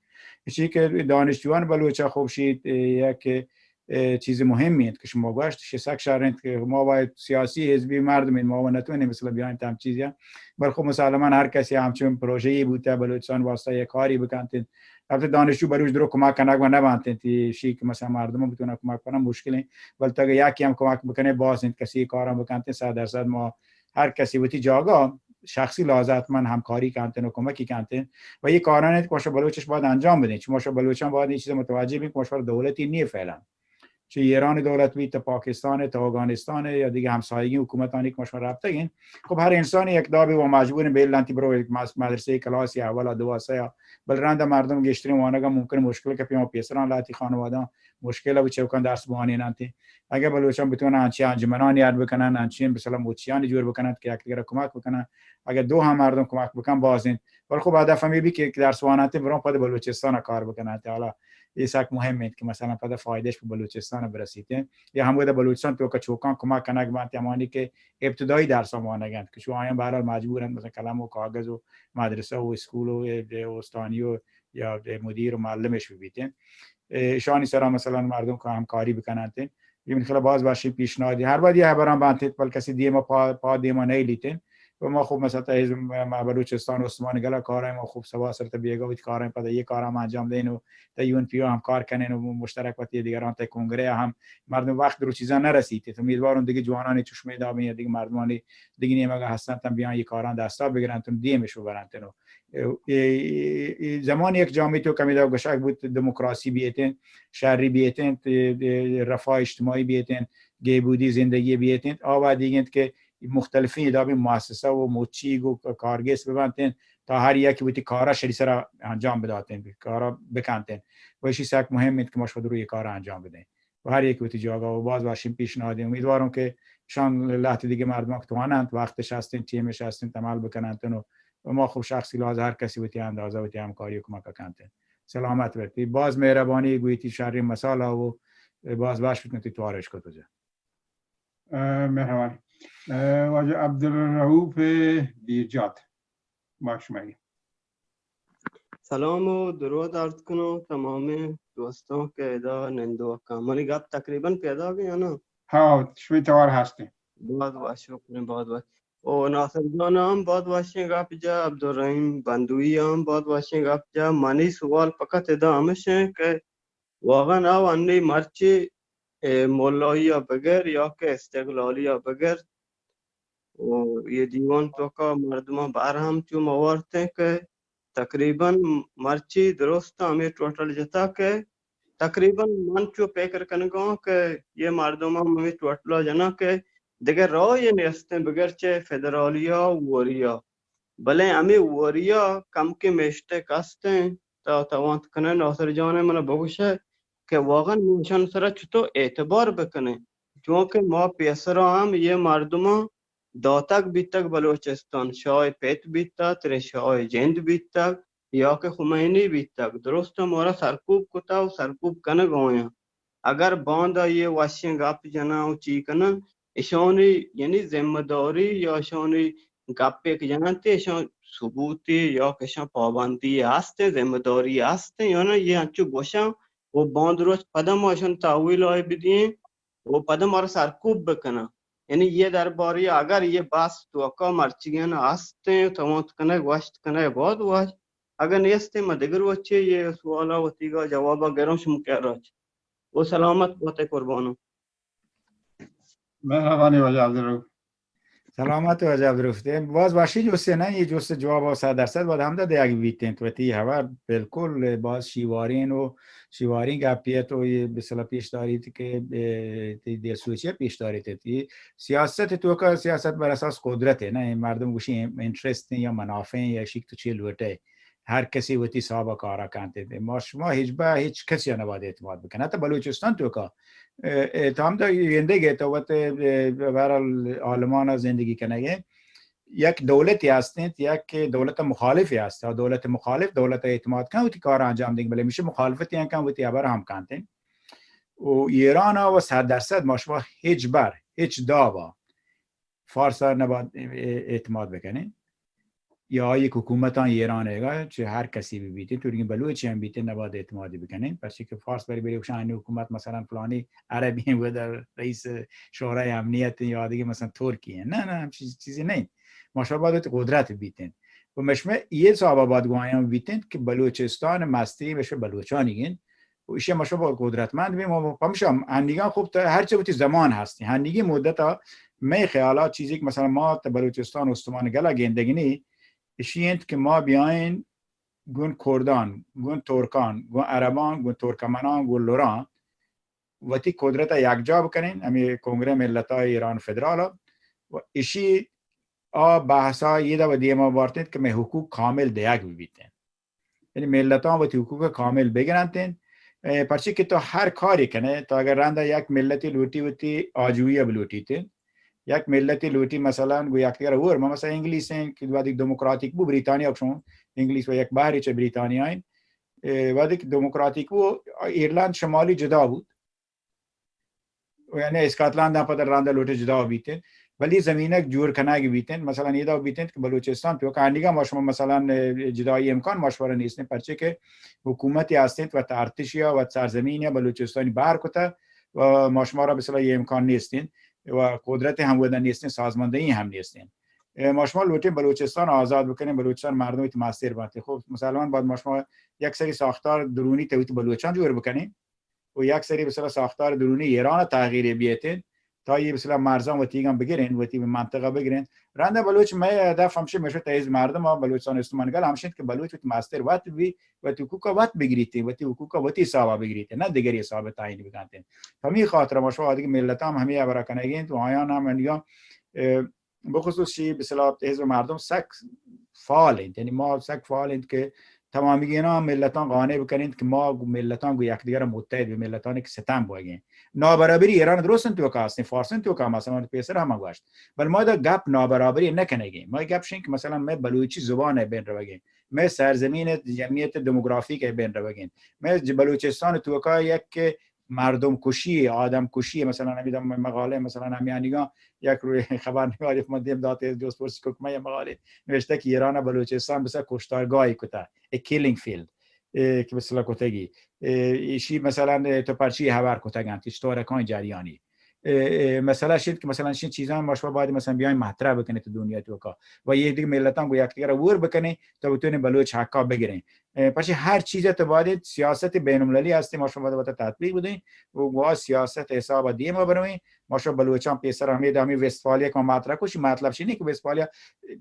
اسی کہ دانشجوان بلوچا خوب شید، اے، یک، اه، چیز مهمی انت که شما گوشت، شی سک شر انت که ما باید سیاسی حزبی مردم انت، ما و نتوانیم مثلا بیاین تام چیزی هم. بل خب مسلما هر کسی همچون پروژه‌ای بوده، بلوچستان واسطه یک کاری بکنت. البته دانشجو بلوچ درو کمک کنگ و نبنت، تی شی که مثلا مردم بتونه کمک کنن مشکل انت، بل تا اگه یکی هم کمک بکنه باز انت، کسی کارم بکنت، صد درصد ما هر کسی وتی جاگا شخصی لحاظ حتما همکاری کنتن و کمکی کنتن و یه کارانی که ما شما بلوچش باید انجام بدین، چون ما شما بلوچان باید این چیز متوجه بین که ما شما دولتی نیه فعلا. چه ایران دولت بی، تا پاکستان، تا افغانستان یا دیگه همسایگی حکومتانی که ما شما رابطه گین، خب هر انسانی یک دابی و مجبورین بیل لنتی برو یک مس-، مدرسه کلاسی اولا دو سه یا بل رند مردم گشترین وانگا ممکن مشکل که پیما پیسران لاتی خانوادان مشکل و چوکان درس بوانین انتی. اگه بلوچان بتونن انچی انجمنانی یاد بکنن، انچی مثلا موچیانی جور بکنن که یک دیگر کمک بکنن، اگه دو هم مردم کمک بکن باز انت. ولی خب هدف همی بی که درس واننت برون پد بلوچستان کار بکنن. حالا این سک مهم انت که مثلا پد فایدهش به بلوچستان برسیت. یا هم بوده بلوچستان تو که چوکان کمک کنگ بنت، همانی که ابتدایی درس وانگ انت که چون آیان به هر حال مجبور انت مثلا قلم و کاغذ و مدرسه و اسکول و استانی و یا مدیر و معلمش ببیت. اه، ایشانی سرا مثلا مردم که همکاری بکننت. این خیلی باز باشی پیشنهادی. هر بعد یه خبران بنت، بل کسی دیما پا، پا دیما نیلیتن. و ما خوب مثلا تا حزب ما بلوچستان استمان گلا کارای ما خوب سوا سر تا بیگا وتی کارای پدا یه کارا ما انجام دین و تا یون پیو هم کار کنین و مشترک وتی دیگران تا کنگره هم مردم وقت رو چیزا نرسیت. تو امیدوارم دیگه جوانانی چشمه دابین یا دیگه مردمانی دیگه نیمگا هستن تا بیان یه کاران دستا بگیرن تا دیمشو برن تا. اه، اه، اه، زمان یک جامعه تو کمی دا گشک بود دموکراسی بیتین، شهری بیتین، اه، اه، رفاه اجتماعی بیتین، گیبودی زندگی بیتین، آ و دیگه انت که مختلفین ادابی مؤسسه و مچیگ و کارگس ببنتین تا هر یکی بوتی کارا شری سرا انجام بداتین، کارا بکنتین. و ایشی سک مهم انت که ما شما درو یه کارا انجام بدین. و هر یکی وتی جاگا و باز باشین پیشنهادی. امیدوارم که شان لحظه دیگه مردم که توانند وقتش هستین، تیمش هستین، عمل بکنند و و ما خوب شخصی لحاظ هر کسی وتی اندازه وتی همکاری و کمک کنت. سلامت بتی. باز مهربانی گویتی شرین مسالا و باز باش بتنتی توارش کت وجه. اه، مهربانی. اه، واجه عبدالرؤوف بیرجات. باش مگی. سلام و درود عرض کنو تمام دوستان که ادا نندو کن. منی گپ تقریباً پیدا گئی نا؟ ها، شوی توار هستی. باز باش، شکر، باز باش. او ناصر جان هم باز واشیں گپ جا، عبدالرحیم بندوی هم باز واشیں گپ جا. منی سوال فقط ادا ہمش ہیں کہ واقعاً او انی مرچی، اے، ملائی ءَ بگر یا کہ استقلالی ءَ بگر، او یہ دیوان توکا مردماں بار ہم چو موارتیں کہ تقریباً مرچی درست ہمیں ٹوٹل جتا کہ تقریباً من چو فکر کنگاں کہ یہ مردم ہم ہمیں ٹوٹلا جنا کہ دگہ راہ یہ نیستیں بگر چہ فدرالیا و وریا. بلے ہمیں وریا کم کے میشتے کستیں تا توانت کنن ناصر جان من بگوشے کہ واقعاً میشان سرا چطور اعتبار بکنیں، چونکہ ما پیسرا ہم یہ مردماں داتگ بیتگ بلوچستان، شاہ پت بیتگ، ترے شاہ جند بیتگ، یا کہ خمینی بیتگ، درست مارا سرکوب کتا و سرکوب کنگ آیاں. اگر باندا یہ وشیں گپ جناں و چی کناں، اشانی یعنی ذمہ داری یا اشانی گپے کہ جناں تے اشان ثبوتی یا کہ اشان پابندی ہستیں، ذمہ داری ہستیں یا نہ، یہ انچو گوشاں و باند روچ پدا ما اشان تحویل آئی بدیں و پدا مارا سرکوب بکناں. یعنی یہ درباری اگر یہ بحث توکا مرچیگن ہستیں، توانت کنگ، وشت کنگ، بہت وش. اگر نیستیں، ما دگر وچے یہ سوالا وتیگا جوابا گروں شما کیا راج. و سلامت بوتے قربانوں. مہربانی واجہ عبدالرؤف. سلامت واجہ عبدالرؤف. دیم باز وشی جستے نہ، یہ جست جواب و صد درصد باید ہمدا دیگ بیتیں تو تی خبر بالکل باز شیوارین و شیوارین گپیت و یہ بسلا پیش داریت کہ، اے، تی دل سوچی پیش داریت. یہ سیاست توکا سیاست بر اساس قدرت ہے نا، مردم گوشی انٹرسٹ یا منافع یا شیک تو چی لوٹے. ہر کسی وتی حساب کارا کنت. ما شما ہچ با ہچ کسی نباید اعتماد بکن. حتی بلوچستان توکا، اے، اے، تو ہم تو گندے گئے تو وت، اے، بہرحال عالمان زندگی کنگے. یک دولتی ہستیں، یک دولت مخالفی ہست. اور دولت مخالف دولت اعتماد کن وتی کار انجام دیں، بلے میشہ مخالفتی ہم کن وتی خبر ہم کنت. و ایران و صد درصد ما شما ہچ بر، ہچ دابا فارس نباید اعتماد بکنیں. یا یک حکومتاں ایران ء گا، چہ ہر کسی بہ بیتیں، تو بلوچی ہم بیتیں، نباید اعتماد بکنیں، پرچہ کہ فارس بری بری گوشاں، آنی حکومت مثلاً فلانی عربی ہیں، وہ در رئیس شورای امنیت ہیں، یا دیگه مثلاً ترکی ہیں. نہ، نہ، ہم چیز، چیزی نہیں. ما شما باید قدرت بیتیں. و مشمع یہ صاحب آباد گوایاں بیتیں کہ بلوچستان مستی مشمع بلوچانی گین، و ایشی ما شما قدرتمند بیم. و پمشا ہنیگان خوب تا ہر چه وتی زمان ہستی. ہنیگی مدت ء مئے خیالات چیزی کہ مثلاً ما تا بلوچستان استمان گلا گندگنی، ایشی انت کہ ما بیائیں گون کردان، گون ترکان، گون عربان، گون ترکمنان، گون لوران وتی قدرت ء یکجا بکنیں، ہمیں کنگرہ ملت‌های ایران فدرال ء، و ایشی آ بحثا یہ دا و دیما بارتیں کہ مئے حقوق کامل دیگ ببیتیں. یعنی ملتاں وتی حقوق کامل بگرنتیں. اے، پرچی کہ تو ہر کاری کنے، تو اگر رندا یک ملتی لوٹی وتی آجوئی بلوٹیتیں، یک ملتی لوٹی مثلاً گو یک دیگر اور، ما مثلاً انگلیس ہیں کہ وقتی دموکراتیک بو، بریتانیا کشون، انگلیس و یک بحری چہ بریتانیا ہیں، اے، وقتی کہ دموکراتیک بو، ایرلند شمالی جدا بود. و یعنی اسکاتلند ہم پدا رندا لوٹے جدا بیتیں، ولی زمینک جوڑ کنگ بیتیں. مثلاً ایدا بیتیں کہ بلوچستان تو کانیگا ما شما مثلاً جدائی امکان ما شما را نیستیں، پرچے کہ حکومتی ہستیں و ارتشی و سرزمین یا بلوچستانی بار کتا و ما شما را مثلاً یہ امکان نیستیں و قدرت ہم ودا نیستیں، سازماندہی ہم نیستیں. اے، ما شما لوٹیں بلوچستان آزاد بکنیں، بلوچستان مردم ایت مستر بنتیں. خب مسلمان باید ما شما یک سری ساختار درونی تویت بلوچان جوڑ بکنیں. و یک سری بسلا ساختار درونی ایران تغییر بیتین تا یہ بسلا مرزان وتیگان بگرین، وتی منطقہ بگرین. رندا بلوچ مئے ہدف ہمشہ مشت ایز مردم و بلوچستان استمان گل ہمشت کہ بلوچ وتی مستر وت بی، وتی حقوق وت بگریتی، وتی حقوق وتی حساب بگریتی، نہ دیگری حساب تعیین بکنتین. ہمی خاطر ما شما دیگه ملت ہم ہمی ابرا کنگین تو آیان ہم انگا، اه، بخصوص شی بسلا حزب مردم سک فعال انت، یعنی ما سک فعال انت کہ تمامی اینا ملتان قانع بکنین کہ ما گو ملتان گو یکدیگر متحد بہ ملتان کہ ستم بوگین. نابرابری ایران درست انت تو کا ہستین، فارس انت تو کا مثلاً پیسر ہم گوشت. بل ما دا گپ نابرابری نہ کنگین. ما گپ شین کہ مثلاً میں بلوچی زبان ہے بین روگین. میں سرزمین جمعیت دموگرافیک ہے بین روگین. میں ج-، بلوچستان تو کا یک مردم کشی، آدم کشی، مثلاً ہمیں دم مقالے، مثلاً ہمیں انیگا یک روی خبر نگاری من دیم داتے جوست پرسی کو کہ میں مقالے نوشتہ کہ ایران بلوچستان بسا کشتارگاہی کتا، اے کیلنگ فیلڈ، اے کہ بسلا کتگی، اے ایشی مثلاً تو پرچی حبر کتگن، چطور کان جریانی. اے، اے مسئلہ شد کہ مثلاً شین چیزاں ما شما باید مثلاً بیاین مطرح بکنی تو دنیا تو کا و یہ دیگه ملتان کو یک دیگر اور بکنی تو بتونی بلوچ حقا بگرین. اے، پرچی ہر چیز تو باید سیاست بین المللی ہستی، ما شما باید وتا تطبیق بدین و گوا سیاست حساب دیما بروین. ما شما بلوچان پیسر ہمیں دا ہمیں وستفالیا کا مطرح کو، شی مطلب شی نہیں کہ وستفالیا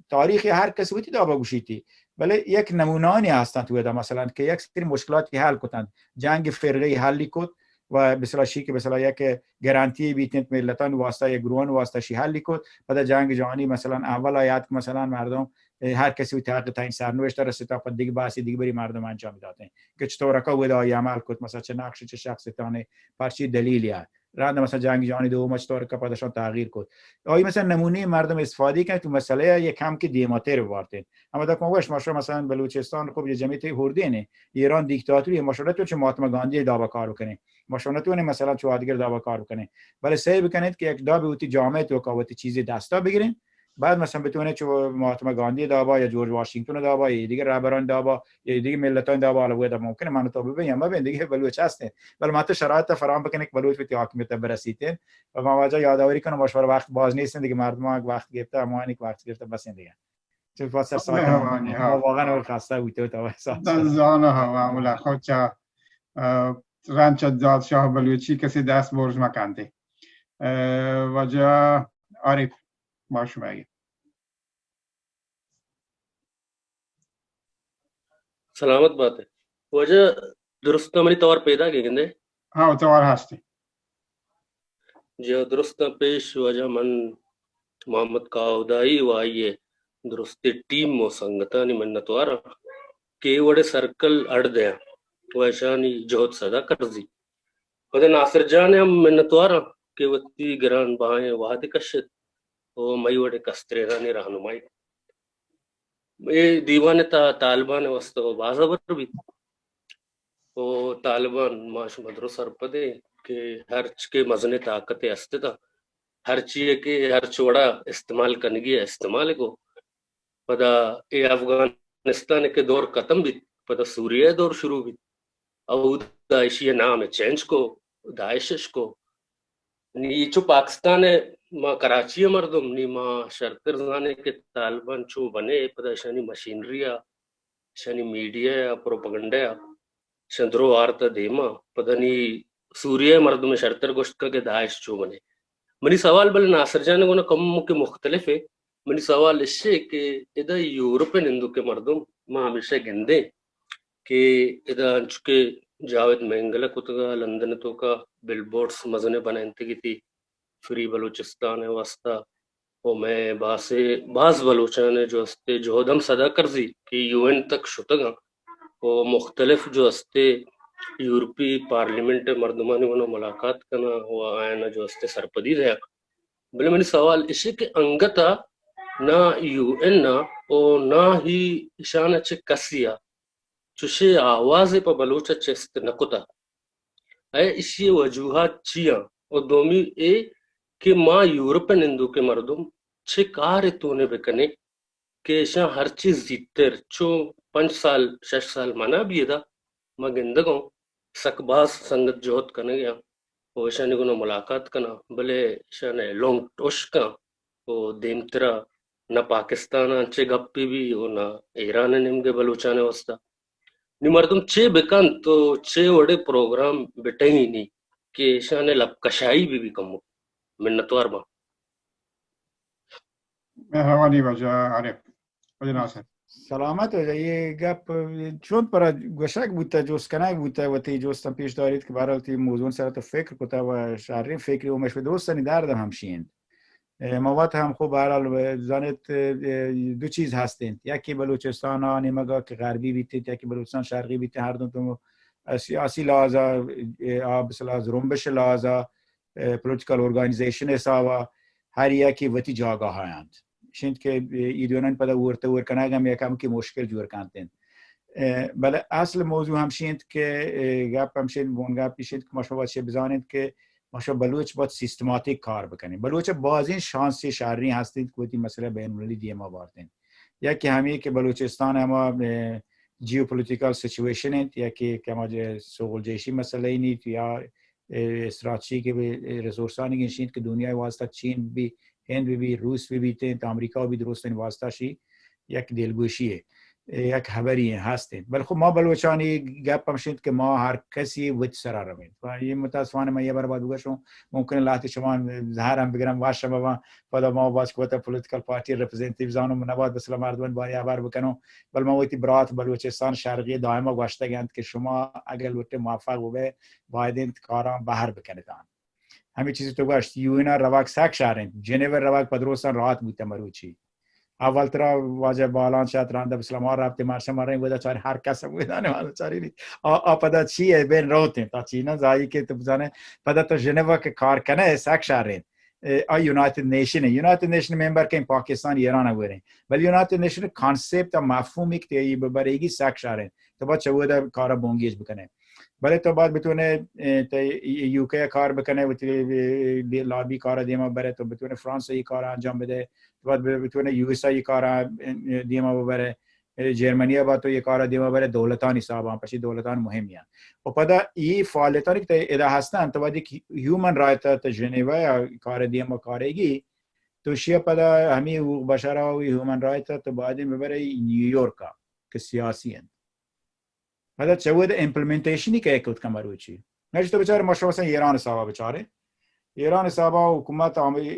تاریخ ہر کس وتی دابا گوشیتی، بلے یک نمونانی ہستن تو دا مثلاً کہ یک سری مشکلاتی حل کتن، جنگ فرقی حلی کت و بسلا شی کہ بسلا یک گارانتی بیتنت ملتان واسطہ، یک گروہن واسطہ شی حلی کت. پدا جنگ جہانی مثلاً اول آیات کہ مثلاً مردم، اے، ہر کسی وتی حق تعیین سرنوشت رسیتا، پد دیگه بحثی دیگه بری مردم انجام داتن کہ چطور کا ودا عمل کت، مثلاً چه نقش چه شخص تانے، پرچی دلیل یا رند مثلاً جنگ جہانی دوم چطور کا پدشان تغییر کت. آئی مثلاً نمونی مردم استفادی کن تو مسئلہ یک کم کہ دیماتر بارتن. اما دا کن وش ما شما مثلاً بلوچستان خوب یہ جمعیت ہردین ہے، ایران دیکتاتوری ہے، ما شما نتون چه مہاتما گاندھی دعوا کار بکنیں، ما شما نتون مثلاً چه آدگر دعوا کار بکنیں، بلے سعی بکنید کہ یک دابی وتی جامعہ تو کا وتی چیزی دستا بگرین. بعد مثلاً بتونه چه مہاتما گاندھی دابا یا جورج واشنگتن دابا یا دیگه رہبران دابا یا دیگه ملتان دابا، حالا ودا ممکنه من تو ببین یا مبین دیگه بلوچ هستین، بل ما تو شرایط فراهم بکنه که بلوچ به حاکمیت برسیتین. و ما واجه یادآوری کنم، ما شما وقت باز نیستین دیگه، مردم وقت گرفته، اما اینی که وقت گرفته بسین دیگه. چون پاسر ساعت ما واقعاً اور خسته بوده و تا ساعت. زانه ها معمولا خود چا، اه، رنچ داد شاه بلوچی کسی دست برج مکنده. اه، واجه عارف، ما شما اگه سلامت بات ئے۔ واجہ، درستاں منی توار پیداک ایں گندے؟ ہاں، توار ہست ایں۔ جی ہاں، درستاں پیش واجہ من محمد کاودائی و آئی ءِ درستیں ٹیم و سنگتانی منتوار آں کہ اے وڑیں سرکل اڈ دیاں و اشانی جہد سدا کرزی۔ پدا ناصر جان ءِ ہم منتوار آں کہ وتی گران بہائیں وہد کشت و مئی وڑیں کسترینانی راہنمائی کت۔ اے دیوان ءِ تہا طالبان ءِ واستہ باز ہبر بیت۔ و طالبان ما شما درست سرپد ایں کہ ہرچ کہ مزنیں طاقتے است اتاں، ہرچی ءَ کہ ہرچ وڑا استعمال کنگی ءَ استعمال کو۔ پدا اے افغانستان کہ دور ختم بیت، پدا سوریہ دور شروع بیت۔ اودا ایشی نام چینج کو، داعش اش کو۔ نی چو پاکستان ء ما کراچی ء مردم، نی ما شرتر زانیں کہ طالبان چو بنے، پدا ایشانی مشینری ء، ایشانی میڈیا ء، پروپیگنڈا ء، ایشاں درو آرت ء دیما، پدا نی سوریہ ء مردم ء شرتر گوشت کہ داعش چو بنے۔ منی سوال بلے ناصر جان ء گونا کمکے مختلف ء۔ منی سوال اشے کہ ادا یورپ ء نندوک ء مردم ما ہمیشہ گندیں کہ ادا انچو کہ جاوید مینگل ء کتگ ء لندن ء توکا بل بورڈز مزنیں بنائینتگی تھی فری بلوچستان ء واسطہ، و مئے باسے باز بلوچان ء جو استے جہد ہم صدا کرزی کہ یو این تک شتگاں و مختلف جو استے یورپی پارلیمنٹ ء مردمانی گنا ملاقات کناں و آیانا جو استے سرپدی دیاں۔ بلے منی سوال اشی کہ انگتا نہ یو این ء و نہ ہی اشان ء چہ کسی ء چشیں آوازے پہ بلوچ ء چست نہ کتہ۔ اے اشی ء وجوہات چی آں؟ و دومی اے کہ ما یورپ ء نندوکیں مردم چے کارے تونے بکنیں کہ اشاں ہرچی زیتر چو پنچ سال، شش سال منا بیدا ما گندگوں سک باز سنگت جہد کنگ ء و اشانی گنا ملاقات کناں، بلے اشان ء لنٹ اشکاں و دیمترا نہ پاکستان ء انچیں گپے بی و نہ ایران ء نیمگے بلوچان ء واسطہ۔ نی مردم چے بکنت و چے وڑے پروگرام بٹہینی کہ اشان ء لپ کشائی بی بی کمو۔ منتوار باں۔ مہربانی واجہ عارف۔ واجہ ناصر۔ سلامت واجہ، یہ گپ چون پر گوشگ بوتا، جوست کنگ بوتا، وتی جوستاں پیش داریت کہ بہرحال تی موضوع سر تو فکر کتا و شریں فکری و مشورہ درستانی درد ہم ہمشی انت۔ اے، ما وت ہم خوب بہرحال زانت، اے، دو چیز ہست انت، یکی بلوچستان آ نیمگا کہ غربی بیت انت، یکی بلوچستان شرقی بیت انت، ہر دو تو سیاسی لحاظا، اے، آ بسلا زرمبش لحاظا، اے، پولیٹیکل آرگنائزیشن حسابا ہر یکی وتی جاگہ ہا انت۔ شنت کہ، اے، ای دوئینانی پدا ورتہ ور کنگ ہم یک ہمکی مشکل جوڑ کنت انت۔ اے، بلے اصل موضوع ہمشی انت کہ، اے، گپ ہمشی انت، بون گپ ایش انت کہ ما شما باید چے بزانت کہ ما شما بلوچ باید سیستماتیک کار بکنیں۔ بلوچ بازیں شانسی شہری ہست انت کہ وتی مسئلہ بین المللی دیما بارت انت۔ یکی ہمے کہ بلوچستان ہما، اے، جیو پولیٹیکل سچویشن انت، یکی کہ ہما سوگل جیشی مسئلہ ای نیت یا اے، استراتیژی کہ بہ، اے، ریسورسانی گیشینت کہ دنیای واسطہ چین بی، ہند بی بی، روس بی بیت انت، امریکہ بی درستانی واسطہ شی یک دلگوشی ہے، اے، یک خبری ہے، ہست انت۔ بلے خب ما بلوچانی گپ ہمشی انت کہ ما ہر کسی وت سرا رویں۔ و یہ متاسفانہ من یہ بار بعد بگوشوں، ممکن ہے لہتے شما زہر ہم بگرم، واش ہم بباں، پدا ما باز کہ وتا پولیٹیکل پارٹی ریپرزنٹیو زانوں، من نباید بسلا مردمانی باری ہبر بکنوں، بلے ما وتی برات بلوچستان شرقی دائما گوشتگ انت کہ شما اگر لوٹے موفق ببے، باید انت کاراں بہر بکنتان۔ ہمے چیزی تو گوشت، یو این ء روگ سک شر انت، جنیو ء روگ پہ درستاں راحت بوتہ مروچی۔ اول ترا واجہ بالان شات راندا بسلام آ رابطے مارشا ماریں ودا چارے ہر کس ہم ودا نے چارے نی۔ آ، آ پدا چی ہے بین روت انت، تا چی نہ زائی کہ تو بزانے پدا تو جنیو ء کہ کار کنے سک شر انت۔ اے، آ یونائیٹڈ نیشن ہے، یونائیٹڈ نیشن ممبر کہیں پاکستان ایران ء وریں، بل یونائیٹڈ نیشن کانسپٹ ء مفہوم ایک تیئی ببریگی سک شر انت۔ تو باید چہ ودا کارا بونگیج بکنے۔ بلے تو باید بتونے، اے، تئی یو کے کار بکنے، وتی، اے، لابی کارا دیما برے، تو بتونے فرانس ء کارا انجام بدے، تو باید بتونے یو ایس ء کارا، اے، دیما ببرے، اے، جرمنی ء باید تو یہ کارا دیما برے، دولتانی حسابا، پرچی دولتان مہمی انت۔ و پدا ای فعالیتانی کہ تئی ادا ہستن، تو باید یک ہیومن رائٹ ء تو جنیوا ء کار دیما کاریگی، تو شیا پدا ہمی حقوق بشر ء و ہیومن رائٹ ء تو باید ببرے نیویارک ء کہ سیاسی انت۔ پدا چہ وھد امپلیمنٹیشنی کئے کت کن مروچی؟ نہ تو بچار، ما شما مثلاً ایران حسابا بچاریں۔ ایران حسابا حکومت آم-، اے،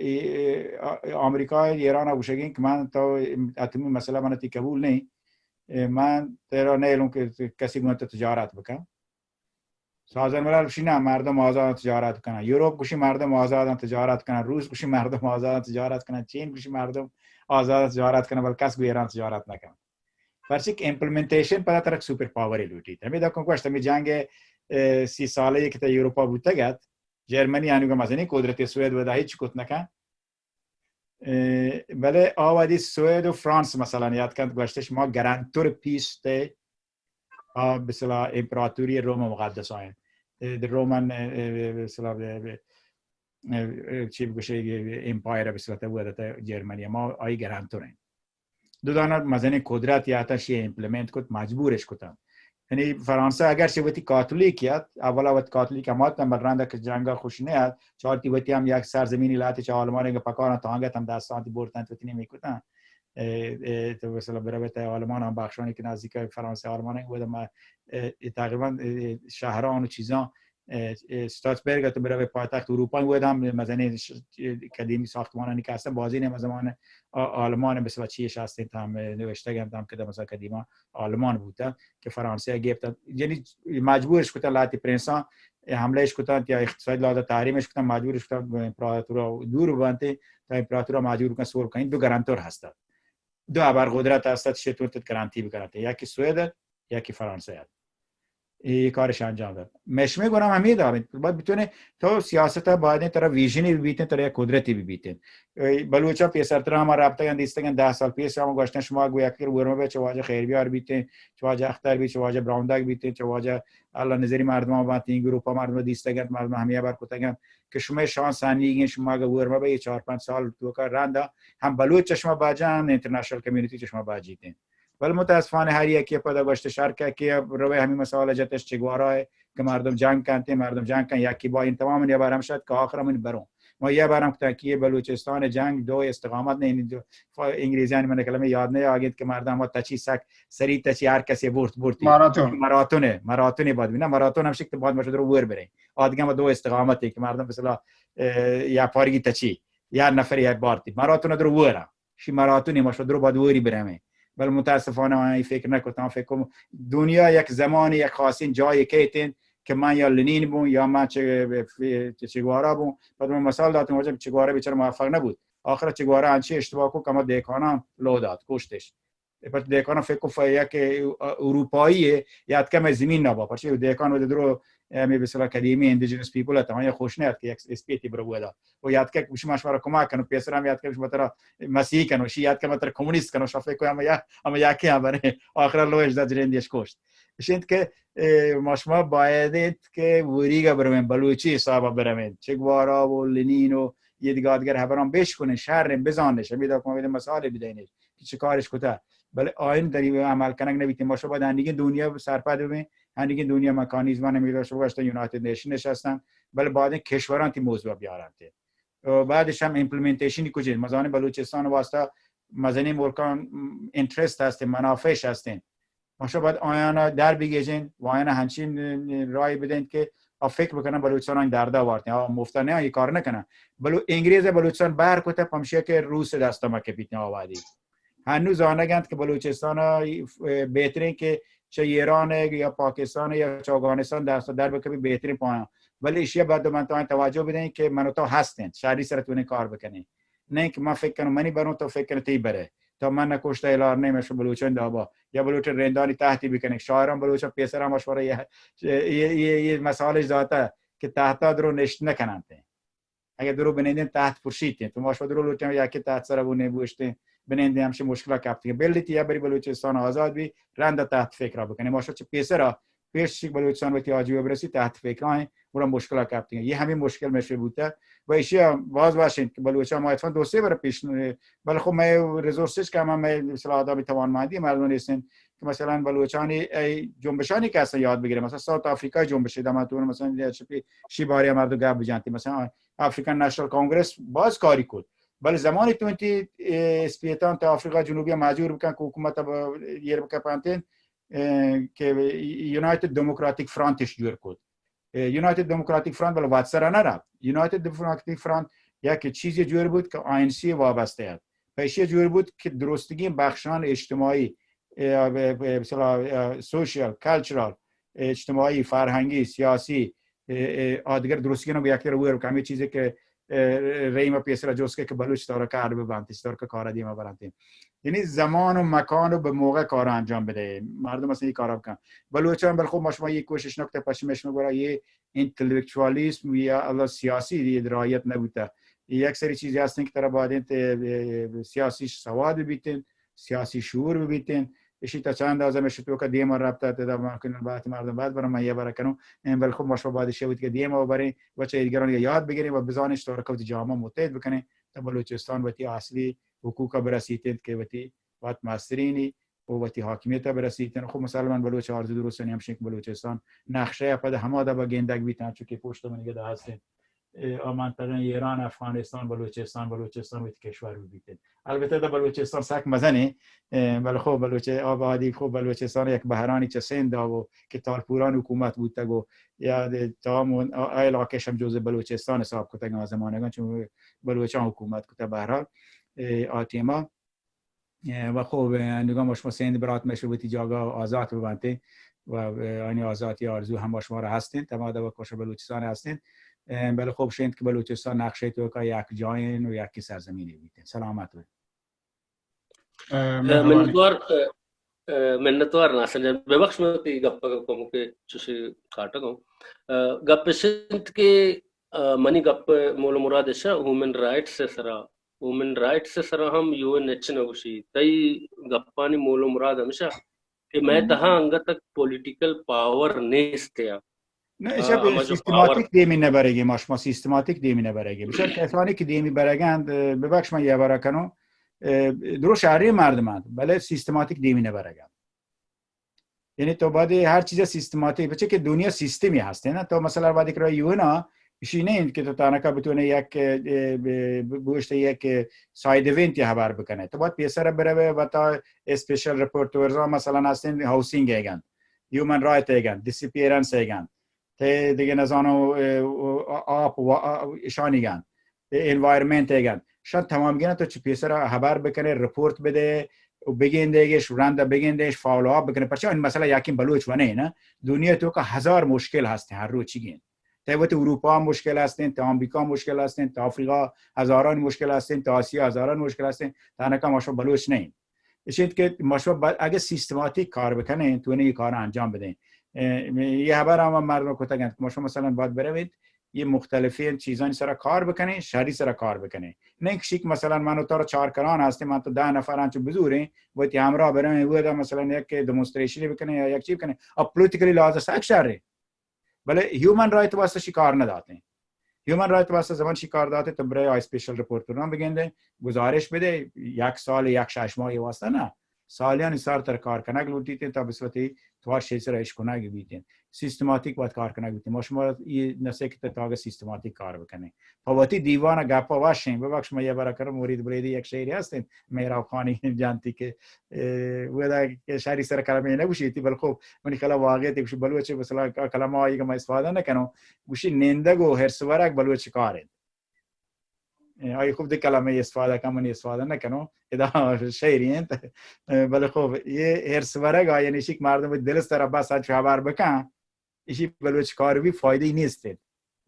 اے، اے، آ-، آمریکا ایران گوشگیں کہ من تو اتمی مسئلہ من تی قبول نہیں۔ اے، من تیرا نیلوں کہ کسی گون تو تجارت بکن۔ سازمان ملل گوشی نہ، مردم آزاد تجارت کنن۔ یورپ گوشی مردم آزاد تجارت کنن۔ روس گوشی مردم آزاد تجارت کنن۔ چین گوشی مردم آزاد تجارت کنن، بلے کس گو ایران تجارت نکن۔ پرچہ کہ امپلیمنٹیشن پدا ترک سپر پاور لوٹیت۔ ہمیں دکن گوشت، ہمیں جنگ، اے، سی سالہ کہ تا یورپا بوتگ ات، جرمنی آنوگا مزنی قدرت، سوئد ودا ہچ کت نکن۔ اے، بلے آ وہدی سوئد و فرانس مثلاً یاد کنت، گوشتش ما گرانتر پیس تے آ بسلا امپراتوری روم مقدس آئیں۔ اے، دی رومن، اے، اے، بسلا، اے، اے، اے، چی بگوشے، اے، اے، امپائر بسلا تا وہدا تا جرمنی ما آئی گرانتر ہیں۔ دو دانہ مزنیں قدرت یا تا شی امپلیمنٹ کت، مجبورش کتن. یعنی فرانسہ اگر چہ وتی کاتولیک یات، اولا وت کاتولیک ہم آتن، بل رندا کہ جنگا خوش نہ آت، چارتی وتی ہم یک سرزمینی لاتے چہ آلمانی کہ پکارن تانگت ہم دستانتی برتن وتی نیمی کتن. اے، اے، تو مثلا بروت آلمان ہم بخشانی کہ نزدیک فرانسہ آلمان، وہ دم، اے، تقریبا، اے، شہران و چیزان، اے، اے، استاتسبرگ تو بروت پایتخت اروپا، وہ دم مزنیں ش-، قدیمی ساختمانانی کہ ہستن، بازی نے زمان آ-، آلمان مثلا چیش ہستن، تام نوشتگ انت، تام کہ مثلا قدیما آلمان بوتا کہ فرانسہ گپت، یعنی مجبورش کتن لاتی پرنسان حملہ اش کتن یا اقتصادی لحاظ تحریمش کتن، مجبورش کتن امپراتورا دور بنت، تا امپراتورا مجبور کن سول کن. دو گرانتور ہست، دو ابر قدرت ہست، شتون تت گرانتی بکنت، یکی سوئد، یکی فرانسہ. اے کارش انجام داد. مشمے گناہ ہمیں داریں. باید بتونے تو سیاست باید ترا ویژنی ببیتیں، ترا یک قدرتی ببیتیں. اے بلوچا پیسرتر ہما رابطہ گن دیستگن، دہ سال پیش ہم گوشتن شما گو یک ورما بے چہ واجہ خیر بیار بیتیں، چہ واجہ اختر بیت، چہ واجہ براوندگ بیتیں، چہ واجہ اللہ نظری مردمان بانت، این گروپا مردم دیستگن، مردم ہمیں بر کتگن کہ شما شان سنیگیں، شما اگر ورما بے چار پنج سال توکا رندا ہم بلوچ چہ شما باجان، انٹرنیشنل کمیونٹی چہ شما باجیتیں. بل متاسفانہ ہر یکی پدا گوشت شر کہ کہ روے ہمیں مسئلہ جتش چگوارا ہے کہ مردم جنگ کنتے، مردم جنگ کن یکی با این تمام یا بار ہم شد کہ آخر من بروں. ما یہ بار ہم کتا کہ یہ بلوچستان جنگ دو استقامت نے، یعنی جو ف-، انگریزیان من کلمہ یاد نہیں آگیت کہ مردم ما تچی سک سری تچی ہر کسی بورت بورتی. ماراتون. ماراتون ہے، ماراتون ہے بعد بنا، ماراتون ہم شکت بعد مشد رو ور برے. آدگہ ما دو استقامت ہے کہ مردم مثلا، اے، یا پارگی تچی، یا نفر یا بارتی. ماراتون درو ورا. شی ماراتونی ما شو درو باید وری برمیں. بل متاسفانہ آیاں ای فکر نکتاں. فکر کم دنیا یک زمانی یک خاصین جای کیتین کہ من یا لنین بون یا من چہ، چہ چگوارا بون. بعد من مثال داتم، واجہ چگوارا بیچارہ موفق نبود. آخر چگوارا انچی اشتباہ کو کہ ما دیکاناں لو دات، کشتش. پرچہ دیکاناں فکر کو ف-، یک اروپایی ہے، یا اتکا میں زمین نبا. پرچہ دیکان وہ درو ہمیں بسلا قدیمی انڈیجنس پیپل ات، آیا خوش نہ ات کہ یک اسپیتی برو ودا. و یاد کہ شما شما را کمک کنو، پیسر ہم یاد کہ شما ترا مسیح کنو، شی یاد کہ ما ترا کمونیست کنو، شما فکر کو ہم یا، ہم یا کہ ہم بنے، آخر لو اجدا جریندیش کشت. اشنت کہ، اے، ما شما باید انت کہ وریگا بروین، بلوچی حسابا بروین، چگوارا و لنین و یہ دیگه آدگر خبران بیش کنین، شر بزانش، ہمیں دا کما مثال بدینش کہ چه کارش کتا. بلے آئین در این عمل کنگ نبیتی. ما شما باید ہنیگین دنیا سرپد ببین، ہنیگین دنیا مکانیزمان ہمیں شما گشتن یونایتد نیشنش ہستن، بلے بعد کشوران تی موضوع بیارن تے. و بعدش ہم امپلیمنٹیشن کجے؟ مزان بلوچستان واسطہ مزنی ملکان انٹرسٹ ہستیں، منافعش ہستیں. ما شما باید آیانا در بگیجین و آیانا ہنچین رای بدین کہ آ فکر بکنن بلوچستان دردا وارتیں، آ مفتا نہ، یہ کار نہ کنن. بلو انگریز بلوچستان بہر کتا پمشیا کہ روس دستا ما کپیتیں آوادی. ہنو زانگ انت کہ بلوچستان، اے، بہترین کہ چہ ایران یا پاکستان یا چہ افغانستان دست در بکپی بہترین پایان. ولی ایشی بعد من تو توجہ بدین کہ من تو ہستیں، شہری سر تو کار بکنیں. نہ کہ من فکر کنم منی بروں تو فکر کنی تی برے. تو من نہ کشتا الار نہیں، میں شو بلوچان دابا یا بلوچ رندانی تحتی بکنیں. شاعران بلوچان پیسران مشورہ یہ، یہ، یہ، یہ مثالش داتا کہ تحتا درو نشت نہ کننتے. اگہ درو بنندین تحت پرشیتیں، تو ما شما درو لوٹیں یا کہ تحت سر بو نبوشتیں، بنندین ہمشی مشکل کپتیں. بلتی یا بری بلوچستان آزاد بی، رند تحت فکر بکنیں. ما شما چہ پیسرا پیش چک بلوچستان وتی آجوئے برسی تحت فکرائیں، گڑا مشکل کپتیں. یہ ہمیں مشکل میں شو بوتا. و ایشی باز باشین کہ بلوچان ما اتفاق دو سے بر پیش، بل خو میں ریسورسز کہ ہم میں مثلا آدم توانمندی مردم نیستن کہ مثلا بلوچانی ای جنبشانی کہ اصلا یاد بگیرے، مثلا ساؤتھ آفریقہ جنبش دما تو مثلا شی بارے مردم گپ بجانتی، مثلا افریقن نیشنل کانگریس باز کاری کت، بل زمانی تو انتی، اے، اسپیتان تا آفریقہ جنوبی مجبور بکن کہ حکومت اب ایر بکپانتین، اے، کہ یونائیٹڈ ڈیموکریٹک فرانتش جوڑ کت. اے، یونائیٹڈ ڈیموکریٹک فرانت بل واتسرا نہ رفت. یونائیٹڈ ڈیموکریٹک فرانت یک چیزی جوڑ بود کہ آئی این سی وابستہ ات. پیشی جوڑ بود کہ درستگین بخشان اجتماعی، اے، اے، اے، مثلا، اے، سوشل، کلچرل، اجتماعی، فرهنگی، سیاسی، اے، اے، آدگر درستگین یک در ویر کمی چیزی کہ، اے، رحیم پیسر جوس کہ، کہ بلوچ طور کار ببنت، اس طور کہ کار دیما برانت. یعنی زمان و مکان و به موقع کار انجام بده. مردم اصلا یہ کار بکن. بلوچان بل خب ما شما یہ کوشش نکته، پشمش گورا یہ انتلیکچوالیسم یا اللہ سیاسی یہ رعایت نبوتا. یہ یک سری چیزی هستن که ترا باید انت، اے، سیاسی سواد بیتن، سیاسی شعور ببیتین. اشی تا چند اندازہ مشی توکا دیما رابطہ تدا ممکن بات مردم بعد برم من یہ برا کنوں. این بل خب ما شما باید شوت کہ دیما و بریں و چہ دیگران یاد بگیریں و بزانش تو رکوت جامعہ متحد بکنیں تا بلوچستان وتی اصلی حقوق برسیتین کہ وتی وت مسترینی و وتی حاکمیت ءَ برسیتن. خب مسلماً بلوچ آرزو درستانی ہمشیں کہ بلوچستان نقشہ ءَ پد ہما دبا گندگ بیتن، چونکہ پشت منی گدا ہستیں، اے، آ منطقہ ایران، افغانستان، بلوچستان، بلوچستان وتی کشور ببیتن. البتہ دا بلوچستان سک مزنیں، اے، بلے خب بلوچ آبادی، خب بلوچستان یک بہرانی چہ سند آ و کہ تالپوران حکومت بوتگ و یا دے تمام آ، آ علاقہ شم جزء بلوچستان حساب کتگ آ زمانگاں، چون بلوچاں حکومت کتگ بہرحال، اے، آ ٹیما. اے، و خب، اے، انوگا ما شما سند برات مشے وتی جاگہ آزات ببنتیں و، اے، آنی آزاتی آرزو ہم شما را ہستیں، تمام دبا کش بلوچستان ہستیں. اے، بلے خب شنت کہ بلوچستان نقشہ توکا یک جائیں و یک سرزمین بیتیں. سلامت بے. اے، منتوار، اے، اے، منتوار ناصر جان، ببخش من تی گپ کم کہ چوشی کاٹگ ہوں. اے، گپ اش انت کہ، اے، منی گپ مول و مراد اش ہیومن رائٹس سرا، ہیومن رائٹس سرا ہم یو این ایچ نہ گوشی. تئی گپانی مول و مراد ہمیشہ کہ مئے تہا انگت تک پولیٹیکل پاور نیست یا. نہ، ایشا آ، ہما جو سیستماتک پاور دیمی نہ برگی، ما شما سیستماتک دیمی نہ برگی. بشر کسانی کہ دیمی برگند، ببخش من یه برا کنو، اے، درو شہری مردمند، بلے سیستماتک دیمی نہ برگند. یعنی تو باید ہر چیز سیستماتک، بچے کہ دنیا سیستمی ہستے نا. تو مثلاً وقتی کہ یو نا، ایشی نہیں کہ تو تانکا بتونے یک، اے، ب-، ب-، بوشتے یک سائیڈ ایونٹ یا خبر بکنے. تو باید پیسر بروے و تا اسپیشل رپورٹرز مثلاً ہستن، housing eigen, human right eigen, ڈسپیئرنس ایگن، تے دیگه نزانو، اے، آپ و، آ، ایشانی گن، اے، انوائرمنٹ ایگن. شان تمام گنا تو چی پیسر خبر بکنے، رپورٹ بدے، و بگندے گش، رندا بگندے گش، فالو آپ بکنے. پرچا این مسئلہ یقین بلوچ و نہیں نا. دنیا توکا ہزار مشکل ہستیں ہر روچی گین. تے وتی اروپا مشکل ہستیں، تے آمریکا مشکل ہستیں، تے آفریقا ہزاران مشکل ہستیں، تے آسیا ہزاران مشکل ہستیں، تانکا ما شما بلوچ نہیں. اشیت کہ ما شما با-، اگہ سیستماتیک کار بکنیں، تو نے یہ کار انجام بدیں. اے، یہ خبر ہم مردم کتگ انت کہ ما شما مثلاً باید بروید، یہ مختلفیں چیزانی سرا کار بکنیں، شہری سرا کار بکنیں. نہیں کہ شیک مثلاً من و تو چار کران ہستیں، من تو دہ نفر انچو بزوریں، وتی ہمراہ برویں، وہ دا مثلاً یک ڈیمونسٹریشنی بکنیں یا یک چی بکنیں، اب پولیٹیکلی لحاظ سک شر ہے. بلے ہیومن رائٹ واسطہ شی کار نہ داتیں. ہیومن رائٹ واسطہ زمان شی کار داتے تو برے آئی اسپیشل رپورٹ پروگرام بگندے، گزارش بدے، یک سال، یک شش ماہ واسطہ نہ، سالیانی سر تر کار کنگ لوٹیتے تا بسوتی توار شی سر اش کنگ بیتیں. سیستماتیک وقت کار کنگ بیتیں. ما شما یہ نسے کہ تا اگہ سیستماتیک کار بکنیں، پہ وتی دیوان گپا واشیں. ببخش ما یہ برا کرم مرید بریدی یک شعری ہستیں، مہراب خانی جانتی کہ، اے، ودا کہ شعری سر کلمہ نہ گوشیتی، بل خب منی خلا واقعیت گوشی بلوچ مثلاً کلمہ آئی کہ ما استفادہ نہ کنوں، گوشی نندگ و ہرس ورگ بلوچ کار انت. اے، آئی خوب دے کلمہ استفادہ کن، منی استفادہ نہ کنوں، ادا شعری انت. اے، بلے خب یہ ہرس ورگ آ، یعنی شیک مردم دل سر بس اچ خبر بکن، ایشی بلوچ کار بھی فائدہ نیست.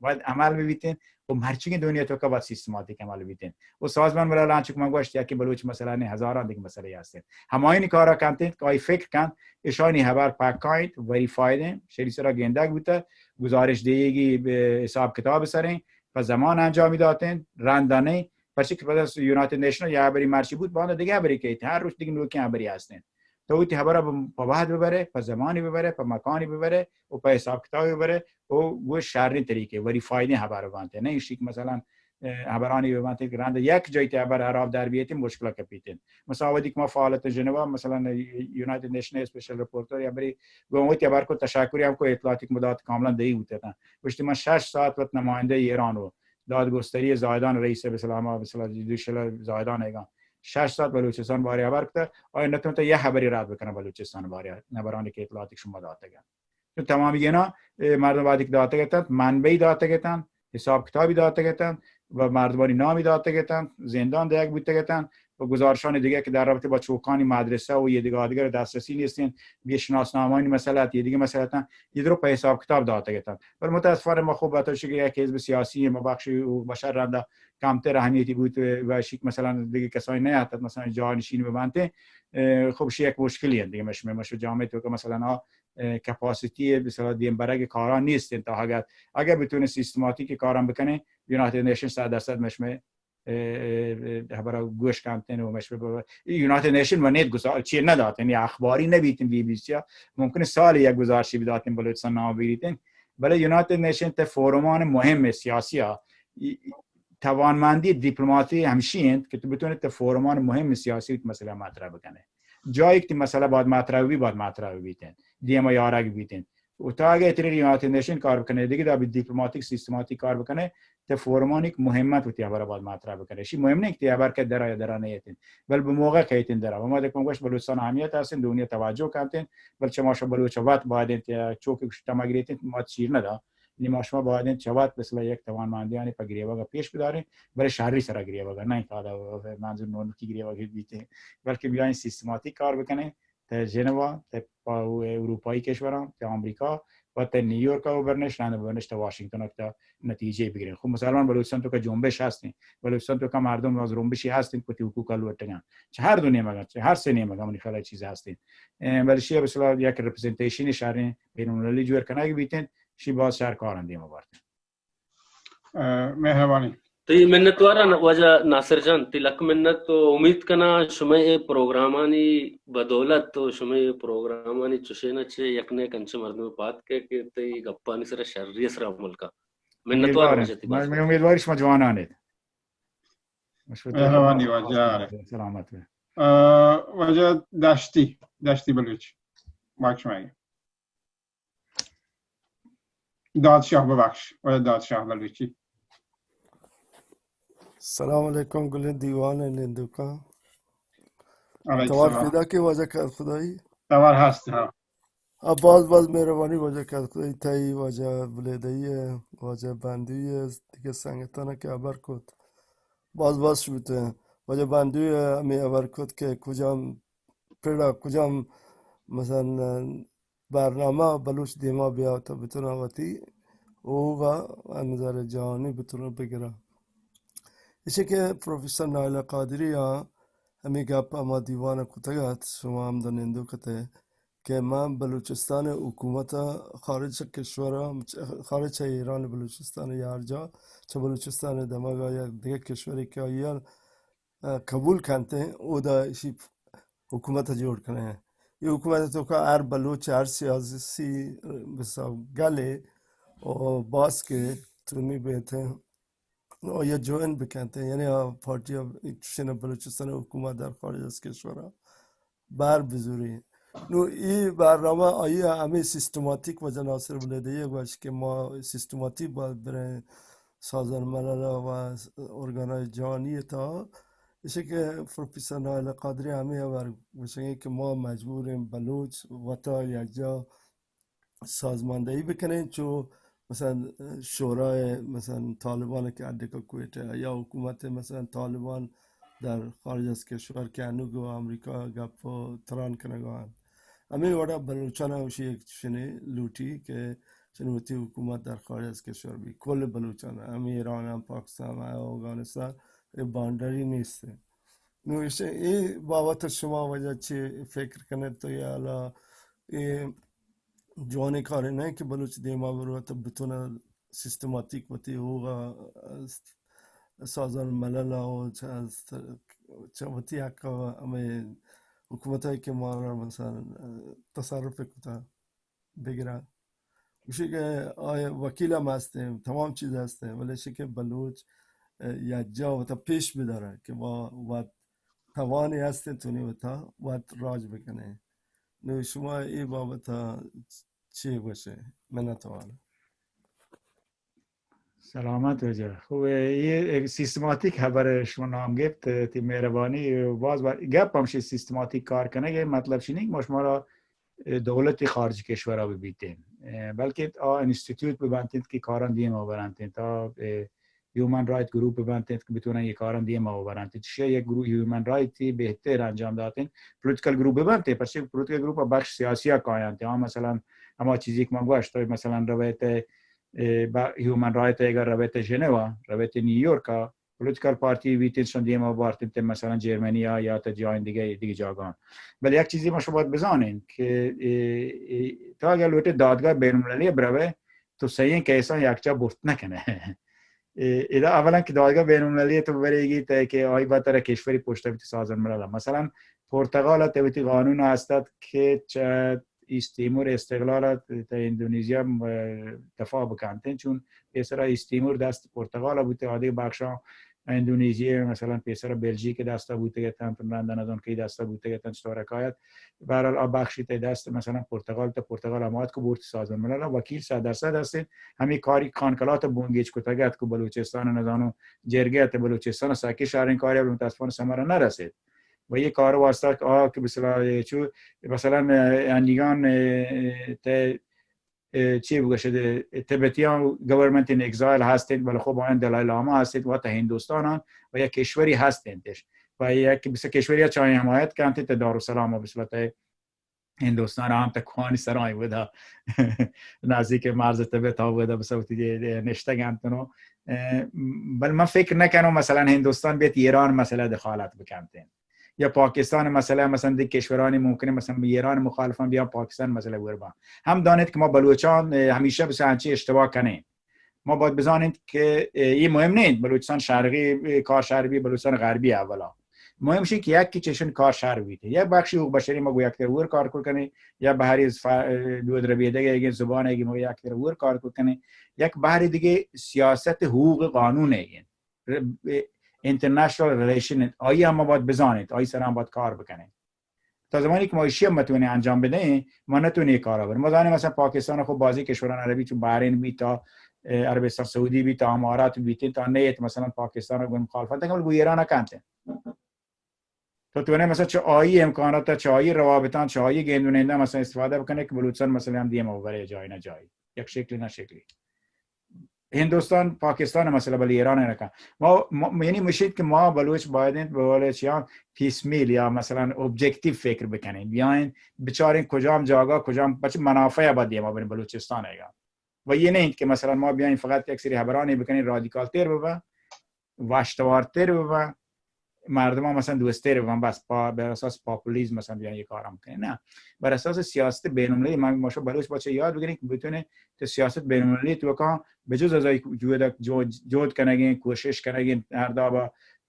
باید عمل ببیتیں و مرچی دنیا توکا باید سیستماتیک عمل بیتیں. و سازمان ملل انچو کہ من گوشت، یکی بلوچ مسئلہ نے، ہزاران دیگه مسئلہ ہستیں. ہماین کارا کنتیں کہ آئی فکر کنت، اشانی خبر پکائیں، ویریفائیڈ ہیں، شری سرا گندگ بوتا، گزارش دیگی بہ حساب کتاب سریں، پہ زمان انجامی داتیں، رندا نہیں، پرچہ کہ پدا یونائیٹڈ نیشن یا بری مرچی بود، باندا دیگه بری کیت، ہر روچ دیگه نوکیں خبری ہستیں. تو وتی خبر پہ وحد ببرے، پہ زمانی ببرے، پہ مکانی ببرے و پہ حساب کتابی ببرے و گوش شریں طریقے، ویریفائیڈیں خبر بانتے. نہ ایشی کہ مثلاً، اے، خبرانی ببانتے کہ رند یک جای تے خبر خراب در بیتی، مشکل کپیتیں. مثلاً وقتی کہ ما فعالت ژنوا، مثلاً یونائیٹڈ نیشن اسپیشل رپورٹر یا بری گوتی خبر کو تشکری ہم کو اطلاعاتی مدات کاملاً دئی ہوتے تھا. گوشتی من شش ساعت وت نمائندہ ایران و دادگستری زاہدان رئیس بسلام، بسلام دوشل زاہدان ایگان شش ساعت بلوچستان بارے خبر کتا، آیا نتونتا یہ خبری رد بکنن بلوچستان بارے، خبرانی کہ اطلاعاتی شما داتگن. چون تمامی اینا، اے، مردم وقتی کہ داتگ اتنت، منبعی داتگ اتنت، حساب کتابی داتگ اتنت و مردمانی نامی داتگ اتنت، زندان دیگ بوتگ اتنت و گزارشان دیگه که در رابطه با چوکانی مدرسه و یه دیگه دیگر دسترسی نیستین، بی شناسنامه‌های مسئله ات، یه دیگه مسئله اتن، یه درو په حساب کتاب داتگ اتنت. ولی متاسفانه ما خوب بتوشی که یک حزب سیاسی ما بخشی و بشر رنده کمتر اهمیتی بود و شیک مثلاً دیگه کسایی نیاتت، مثلاً جانشین ببنته، اه، خب شی یک مشکلی هست دیگه. مش-، مش جامعه تو که مثلاً ها، اه، کپاسیتی به اصطلاح دیم برگ کارا نیست. تا اگر، اگر بتونه سیستماتیک کارم بکنه، یونایتد نیشن صد درصد مش می، اه، اه، خبر گوش کنتن و مش به، یونایتد نیشن و نیت گزار-، چی نداتن، یعنی اخباری نبیتن بی بی سی ها. ممکنه سال یک گزارشی بداتن بلوچستان نام بیریتن. بله یونایتد نیشن ته فورمان مهم سیاسی ها، ای-، توانمندی دیپلماتی ہمشی انت کہ تو بتونے تے فورمان مهم سیاسی وتی مسئلہ مطرح بکنے۔ جایی کہ تی مسئلہ باید مطرح بی، باید مطرح بیتن، دیما یارگ بیتن۔ و تا اگہ تری یونائیٹڈ نیشن کار بکنے، دیگه دا بی دیپلماتیک سیستماتیک کار بکنے، تے فورمان ایک مهمت وتی خبر باید مطرح بکنے۔ شی مهم نہیں کہ تی خبر کہ درا یا درا نیتن، بل به موقع کیتن درا۔ و ما دکم گوشت بلوچستان اهمیت هستن، دنیا توجه کنتن، بل چه ما شو بلوچ وت باید انت، چوکی گوشت تمگریتن، ما چیر ندا۔ نی ما شما باید انت چه وت مثلا یک توانمندیانی پا گریوگا پیش بدارین، بلے شهری سرا گریوگا، نه اینکه آدا منظور نونکی گریوگا بیتن، بلکه بیاین سیستماتیک کار بکنین، تا ژنوا، تا پا اروپایی کشوران، تا آمریکا و تا نیویورک و برنش، رند برنش تا واشنگتن تا نتیجه بگیرین۔ خب مسلمان بلوچستان تو که جنبش هستین، بلوچستان تو که مردم از جنبشی هستین، کتی حقوق لوٹگن، چه هر دو نیمگا، چه هر سه نیمگا منی خیال چیز هستین۔ اه، بلے شی مثلا یک ریپرزنٹیشن شهرین بین المللی جوڑ کنگ بیتن، شی باز شهر کاران دیما بارتن۔ اه، مهربانی۔ تئی منتواران واجہ ناصر جان، تئی لک منت و امید کناں شمئے اے پروگرامانی بدولت و شمئے اے پروگرامانی چشین ء چہ یک نیک انچیں مردمے پاد کئے کہ تئی گپانی سرا شری ء سرا عمل کا۔ منتوار امیدوار واجہ تئی ما، باز ما امیدواری شما جوانان ایت۔ مهربانی واجہ۔ سلامت بے۔ اه، واجہ دشتی، دشتی بلوچ۔ مایک شمئے۔ دادشاہ ببخش، واجہ دادشاہ بلوچی۔ سلام علیکم گلیں دیوان ء نندوکاں۔ علیکم توار سلام۔ پیدا کہ واجہ کار خدائی۔ توار ہست، ہاں۔ آ، باز باز مہربانی واجہ کار خدائی، تئی واجہ بلیدئی ء، واجہ بندوی ء، دیگہ سنگتاں کہ ہبر کت۔ باز باز شوتے۔ واجہ بندوی ء ہمیں ہبر کت کہ کجام پڑا، کجام مثلاً برنامہ بلوچ دیما بیا تا بتونا وتی اوغا نظر جہانی بتونا بگرا۔ ایشی کہ پروفیسر نائلہ قادری آ ہمیں گپ ہما دیوان کتگ ات، شما ہم دا نندوک ات کہ من بلوچستان حکومت خارج چہ کشور، خارج چہ ایران بلوچستان یا ہر جا چہ بلوچستان دمگا یا دگہ کشوری کہ آئی ء قبول کنت، اودا ایشی حکومت جوڑ کنیں۔ یہ حکومت توکا ہر بلوچ، ہر سیاسی بسا گلے و باز کہ تونی بیت، آیا جوائن بکنت، یعنی آ پارٹی ء چشیں بلوچستان حکومت در خارج از کشور بار بزوری۔ نو ای برنامہ آئی ہمیں سیستماتیک واجہ ناصر بلیدئی گوش کہ ما سیستماتیک باید بریں سازمان ملل و ارگانای جہانی تا۔ ایشی کہ پروفیسر نائل قادری ہمیں ہبر گوشگیں کہ ما مجبوریں بلوچ وتا یکجا سازماندہی بکنیں، چو مثلاً شورای مثلاً طالبان کہ اڈکا کوئٹہ یا حکومت مثلاً طالبان در خارج از کشور کہ انوگ و امریکا گپ و تران کنگا انت۔ ہمیں وڑا بلوچان ہم اشی یک چشنے لوٹی کہ چنوتی حکومت در خارج از کشور بی۔ کل بلوچان، ہمیں ایران ہم، پاکستان ہم، اوگانستان، یہ بانڈری نیست۔ نو ایشی، اے بابت شما واجہ چی فکر کنید تو یا حالا اے جوانیں کارے نہ کہ بلوچ دیما برو تو بتونا سیستماتیک وتی ہوغا سازان ملل او چہ، چہ وتی حق ہمیں حکومت ہے کہ مارا مثلاً تصرف کتا بگرا۔ گوشی کہ آ وکیل ہم ہستیں، تمام چیز ہستیں، ولی ایشی کہ بلوچ یک جا وتا پیش بدارا کہ ما وت توانی ہستیں تونی وتا وت راج بکنیں۔ نو شما اے بابت چی گوشے؟ منتوار۔ سلامت بجا۔ خوب، یہ ایک سیستماتیک خبر شما نام گپت، تی مہربانی۔ باز بار گپ ہمشی سیستماتیک کار کنگ ہے، مطلب شی نہیں کہ ما شما را دولت خارج کشورا ببیتیں، بلکہ آ انسٹیٹیوٹ ببنتیں کہ کاران دیما برنتیں، تا ہیومن رائٹ گروپ ببنتیں کہ بتونن یہ کاران دیما برنتیں۔ چشی یک گروپ ہیومن رائٹ بہتر انجام داتیں، پولیٹیکل گروپ ببنتیں، پرچہ پولیٹیکل گروپ بخش سیاسی کاینت۔ آ مثلاً ہما چیزی کہ من گوشت، مثلاً رویت، اے، با ہیومن رائٹ اگر رویت ژنیوا، رویت نیویارکا، پولیٹیکل پارٹی بیتیں شان دیما بارتیں تے مثلاً جرمنی یا تا جاین دیگه، دیگه جاگان۔ بلے یک چیزی ما شما باید بزانیں کہ اے، اے، تا اگر لوٹے دادگاہ بین المللی بروے تو سیئیں کیساں یک جا برت نہ کنے۔ اے، ادا اولاً کہ دادگاہ بین المللی تو بریگی تے کہ آئی با ترا کشوری پشت بیت سازمان ملل۔ مثلاً پرتغال تے وتی قانون ہستت کہ چہ ایست تیمور استقلال ءَ تا اندونیزیا، اه، دفاع بکنتیں، چون پیسرا ایست تیمور دست پرتغال ءَ بوتگ، آ دگہ بخشاں اندونیزی، مثلاً پیسرا بلژیک دست ءَ بوتگ اتنت، رند نزان کئی دست ءَ بوتگ اتنت، چطور کایت. بہرحال آ بخشی تئی دست، مثلاً پرتغال، تا پرتغال حمایت کو بورت سازمان ملل ءَ وکیل صد درصد ہستیں. ہمیں کاری خانکلات بنگیج کتگ ات کو بلوچستان نزانو جرگہ ات، بلوچستان ساکی شہریں کاری، بلے متاسفانہ ثمر نہ رسید. و یہ کار واسطہ کہ آ کہ مثلاً چو، مثلاً انیگان تے، اه، چی بگوشد، تبتیان گورنمنٹ ان ایگزایل ہستیں، بلے خب آیان دلائل لاما ہستیں، و تا ہندوستان ہن و یک کشوری ہستیں تش. و یک بس کشوری چاہیں حمایت کنت تا دارالسلام و بس تا ہندوستان ہم تا کوہانی سرائیں ودا نزدیک مرز تبت ءَ ودا بس وتی دے، دے نشتگ انت نو. اه، بل من فکر نکنوں مثلاً ہندوستان بیت ایران مسئلہ دخالت بکنت. یا پاکستان مسئلہ، مثلاً دی کشورانی ممکنہ مثلاً ایران مخالفان بیا پاکستان مسئلہ ور با. ہم دانت کہ ما بلوچان، اه، ہمیشہ بس انچی اشتباہ کنیں. ما باید بزانیں کہ، اه، یہ مهم نہیں، بلوچستان شرقی، اه، کار شرقی، بلوچستان غربی اولا. مهم شی کہ یک کہ چشن کار شر بیت. یک بخشی حقوق بشری ما گو یک تر ور کار کر کنیں، یا بہری ف-، اه، دود ربیدگ اگیں زبان اگیں ما یک تر ور کار کر کنیں. یک بہری دیگہ سیاست حقوق قانون اگیں. ر-، انٹرنیشنل ریلیشن انت، آئی ہم ما باید بزانیں، آئی سر ہم باید کار بکنیں. تا زمانی کہ ما ایشی ہم متونیں انجام بدیں، ما نتونیں یہ کارا بریں. ما زانیں مثلاً پاکستان خو بازی کشوران عربی چون بحرین بیت تا، اه، عربستان سعودی بیت تا، امارات بیت تا، نیت مثلاً پاکستان گون مخالفت کنت، بلے گو ایران کنت. تو تو نے مثلاً چہ آئی امکانات، چہ آئی روابطان، چہ آئی گندونندہ مثلاً استفادہ بکنے کہ بلوچستان مسئلہ ہم دیما ببرے جای نہ جای، یک شکلی نہ شکلی. ہندوستان، پاکستان مسئلہ بلے ایران نہ کن. ما، ما، یعنی مشید کہ ما بلوچ باید انت بولے چیان پیس میل یا مثلاً آبجیکٹیو فکر بکنیں، بیاین بچاریں کجام جاگہ، کجام بچ منافع با دیما بریں بلوچستان ایگا. و یہ نہیں کہ مثلاً ما بیاین فقط یک سری حبرانی بکنیں رادیکال تر ببا، وشتوارتر ببن، مردمان مثلاً دوستر ببن، بس پا-، بر اساس پاپولیزم مثلاً بیان یہ کارا بکنن. نه، بر اساس سیاست بین المللی. من ما شما بلوچ باید چہ یاد بگیریں کہ بتونیں تو سیاست بین المللی توکا بجز از آئی جہد، جہد، جہد کنگیں، کوشش کنگیں، ہر دابا،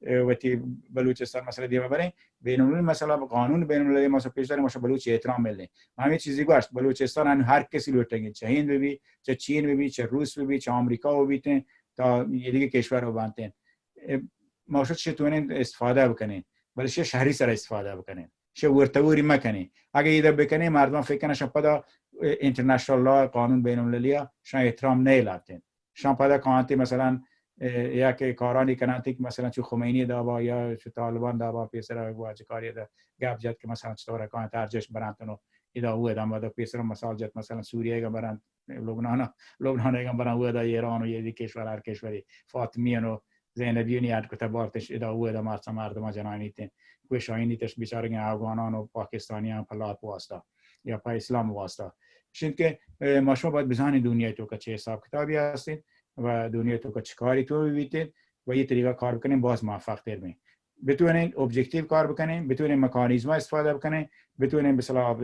اه، وتی بلوچستان مسئلہ دیما بریں. بین المللی مسئلہ، قانون بین المللی مسئلہ پیش داریں، ما شما بلوچ احترام ملیں. ما ہمیں چیزی گوشت، بلوچستان انو ہر کسی لوٹگیں، چہ ہند ببی، چہ چین ببی، چہ روس ببی، چہ امریکہ ببیتیں، تا یہ دیگہ کشور ببنتیں. اه، ما شما چطوریں استفادہ بکنیں، بلے شہ شہری سر استفادہ بکنیں، شہ ورتوری مکنیں. اگہ ایدہ بکنیں، مردمان فکر کنن شان پدا، اه، انٹرنیشنل لا، قانون بین المللی ءَ شان احترام نیلاتیں. شان پدا کانتی مثلاً، اه، یا کہ کارانی کنانتی کہ مثلاً چو خمینی دابا یا چو طالبان دابا پیسرا واجہ کاری دا گپ جت کہ مثلاً چطور کانت ارجش برانتنو ادا وہ دم دا پیسرا مثال جت مثلاً سوریہ گا برانت لبنان، لبنان ءَ بران، اودا ایران و یہ دی کشور، ہر کشوری فاطمیان و زینبیانی اڈ کتا بارتش، ادا اودا مارسا مردمان جنانی تین، کوشاینی تش بیچارگیں افغانان و پاکستانیان پہ لاپ واسطہ یا پہ اسلام واسطہ. شند کہ، اه، ما شما باید بزانیں دنیا توکا چه حساب کتابی هستین و دنیا توکا چه کاری تو بیتین و یہ طریقہ کار بکنین، باز موفق تر بین. بتوانین آبجکتیو کار بکنین، بتوانین مکانیزم استفادہ بکنین، بتوانین مثلاً آب،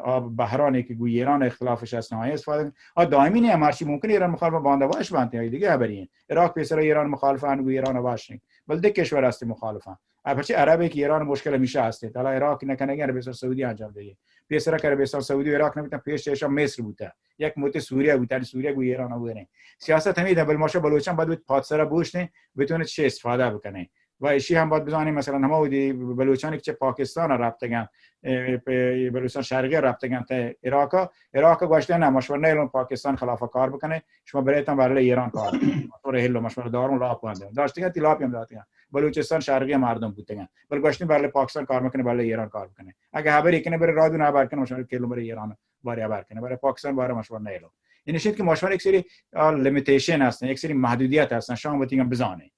آب بحرانی که گوی ایران اختلافش هست، نهایی استفادہ بکنین. آ دائمی نه، مرچی ممکن ایران مخالف باندا واش بانتے، آئی دیگه خبری ہیں. عراق پیسر ایران مخالف ہیں، گوی ایران واش ہیں. بل دگه کشور هست مخالف ہیں. آ پرچه عربی که ایران مشکل همیشه هست. حالا عراق نکنگی، عربستان سعودی انجام دیگه. پیسر که عربستان سعودی و عراق نبودن، پیش چه ایشان مصر بوده. یک مدت سوریه بوده، سوریه گوی ایران بوده. سیاست همیده، بل ما شما بلوچان باید پادسرا بوشتین، بتونه چه استفادہ بکنین. و ایشی ہم باید بزانیں، مثلاً ہما وہدی بلوچانی کہ چہ پاکستان ءَ رپتگاں، اے، پہ بلوچستان شرقی ءَ رپتگاں تا عراق ءَ، عراق ءَ گوشتن، نہ، ما شما نیلوں پاکستان خلاف کار بکنیں، شما برے تاں بہرحال ایران کار بکنیں. ما تو رہلو، ما شما داروں، لاپ بندیں. داشتگاں، تی لاپ ہم داتگاں. بلوچستان شرقی ءِ مردم بوتگاں. بل گوشتن بہرحال پاکستان کار مکنیں، بہرحال ایران کار بکنیں. اگہ خبر کنیں، برے رادو نہ خبر کنیں، ما شما کلو برے ایران بارے خبر کنیں، برے پاکستان بارے ما شما نیلو. یعنی شد کہ ما شما یک سری، آ، لمیٹیشن هستن، یک سری محدودیت هستن، شما بتیگن بزانیں.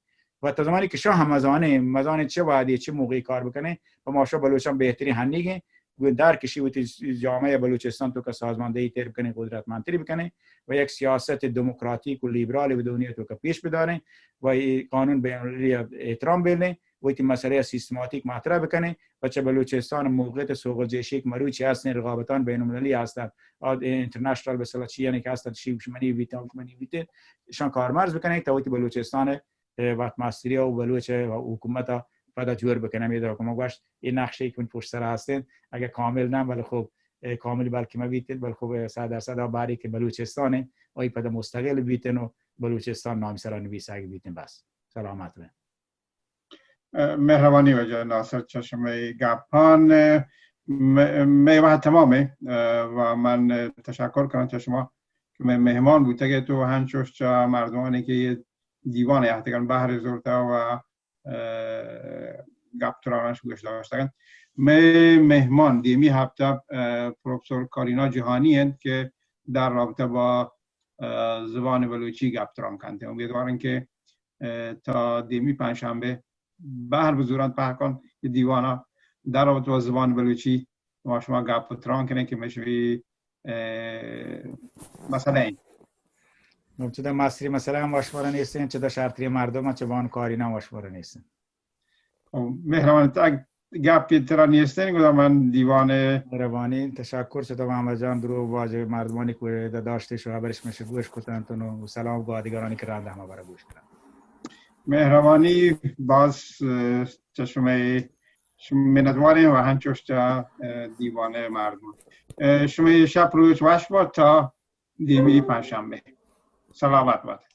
و تا زمانی کہ شما ہم مزانیں، مزانیں چه وہدی، چه موقعی کار بکنیں، پہ ما شما بلوچان بہترین ہنیگیں، گوں در کشی وتی جامعہ بلوچستان توکا سازماندہی تر بکنیں، قدرتمندتری بکنیں و یک سیاست دموکراتیک و لیبرال و دنیا توکا پیش بداریں و ای قانون بین المللی احترام بیلیں، وتی مسئلہ سیستماتیک مطرح بکنیں و چہ بلوچستان موقعیت سوغل جیشی کہ مروچی ہستیں، رقابتان بین المللی ہستن، آ، انٹرنیشنل مثلاً چی یعنی کہ ہستن، شی دشمنی بیتن، دشمنی بیتن، شان کارمرز بکنیں تا وتی بلوچستان ءِ وت مستری ءَ و بلوچ ءِ حکومت ءَ پدا جوڑ بکنن. ہمے دعا کہ ما گوشت، اے نقشے کہ من پشت سر ءَ ہستیں، اگہ کامل نہ، بلے خب، کامل بلکہ مہ بیتن، بلکہ صد درصد آ باری کہ بلوچستان ء آئی پدا مستقل بیتن و بلوچستان نام سرا نبیسگ بیتن۔ بس سلامت بیں۔ مہربانی واجہ ناصر چہ شمئے گپان۔ مئے وہد تمام ء و من تشکر کناں چہ شما کہ مئے مہمان بوتگ ات و ہنچوش چہ مردمانی کہ دیوان ء اتکن بہر زرتہ و گپ ترانش گوش داشتگ انت۔ مئے مہمان دیمی ہفتہ پروفیسور کارینا جہانی انت کہ در رابطہ با زبان بلوچی گپ تران کنت۔ امیدوارن کہ تا دیمی پنجشنبہ بہر بزورنت پہکان کہ دیوانا در رابطہ با زبان بلوچی ما شما گپ و تران کنیں کہ مشوی مسئلہ ایں۔ چدا مستری مسئلہ ہم وشمارا نیستیں، چدا شرتری مردم چہ بان کاری نہ وشمارا نیستیں۔ مہربانی، تک گپی ترا نیستیں، گڑا من دیوان۔ مہربانی، تشکر چدا محمد جان، درو واجہ مردمانی کہ داشتش و خبرش مش گوش کتنت و سلام گوادگرانی کہ رند ہما برا گوش کنن۔ مہربانی، باز چہ شمئے منتواریں و ہنچوش چہ دیوان مردم۔ شمئے شپ روچ وش بات تا دیمی پنجشنبہ۔ سلامت بات۔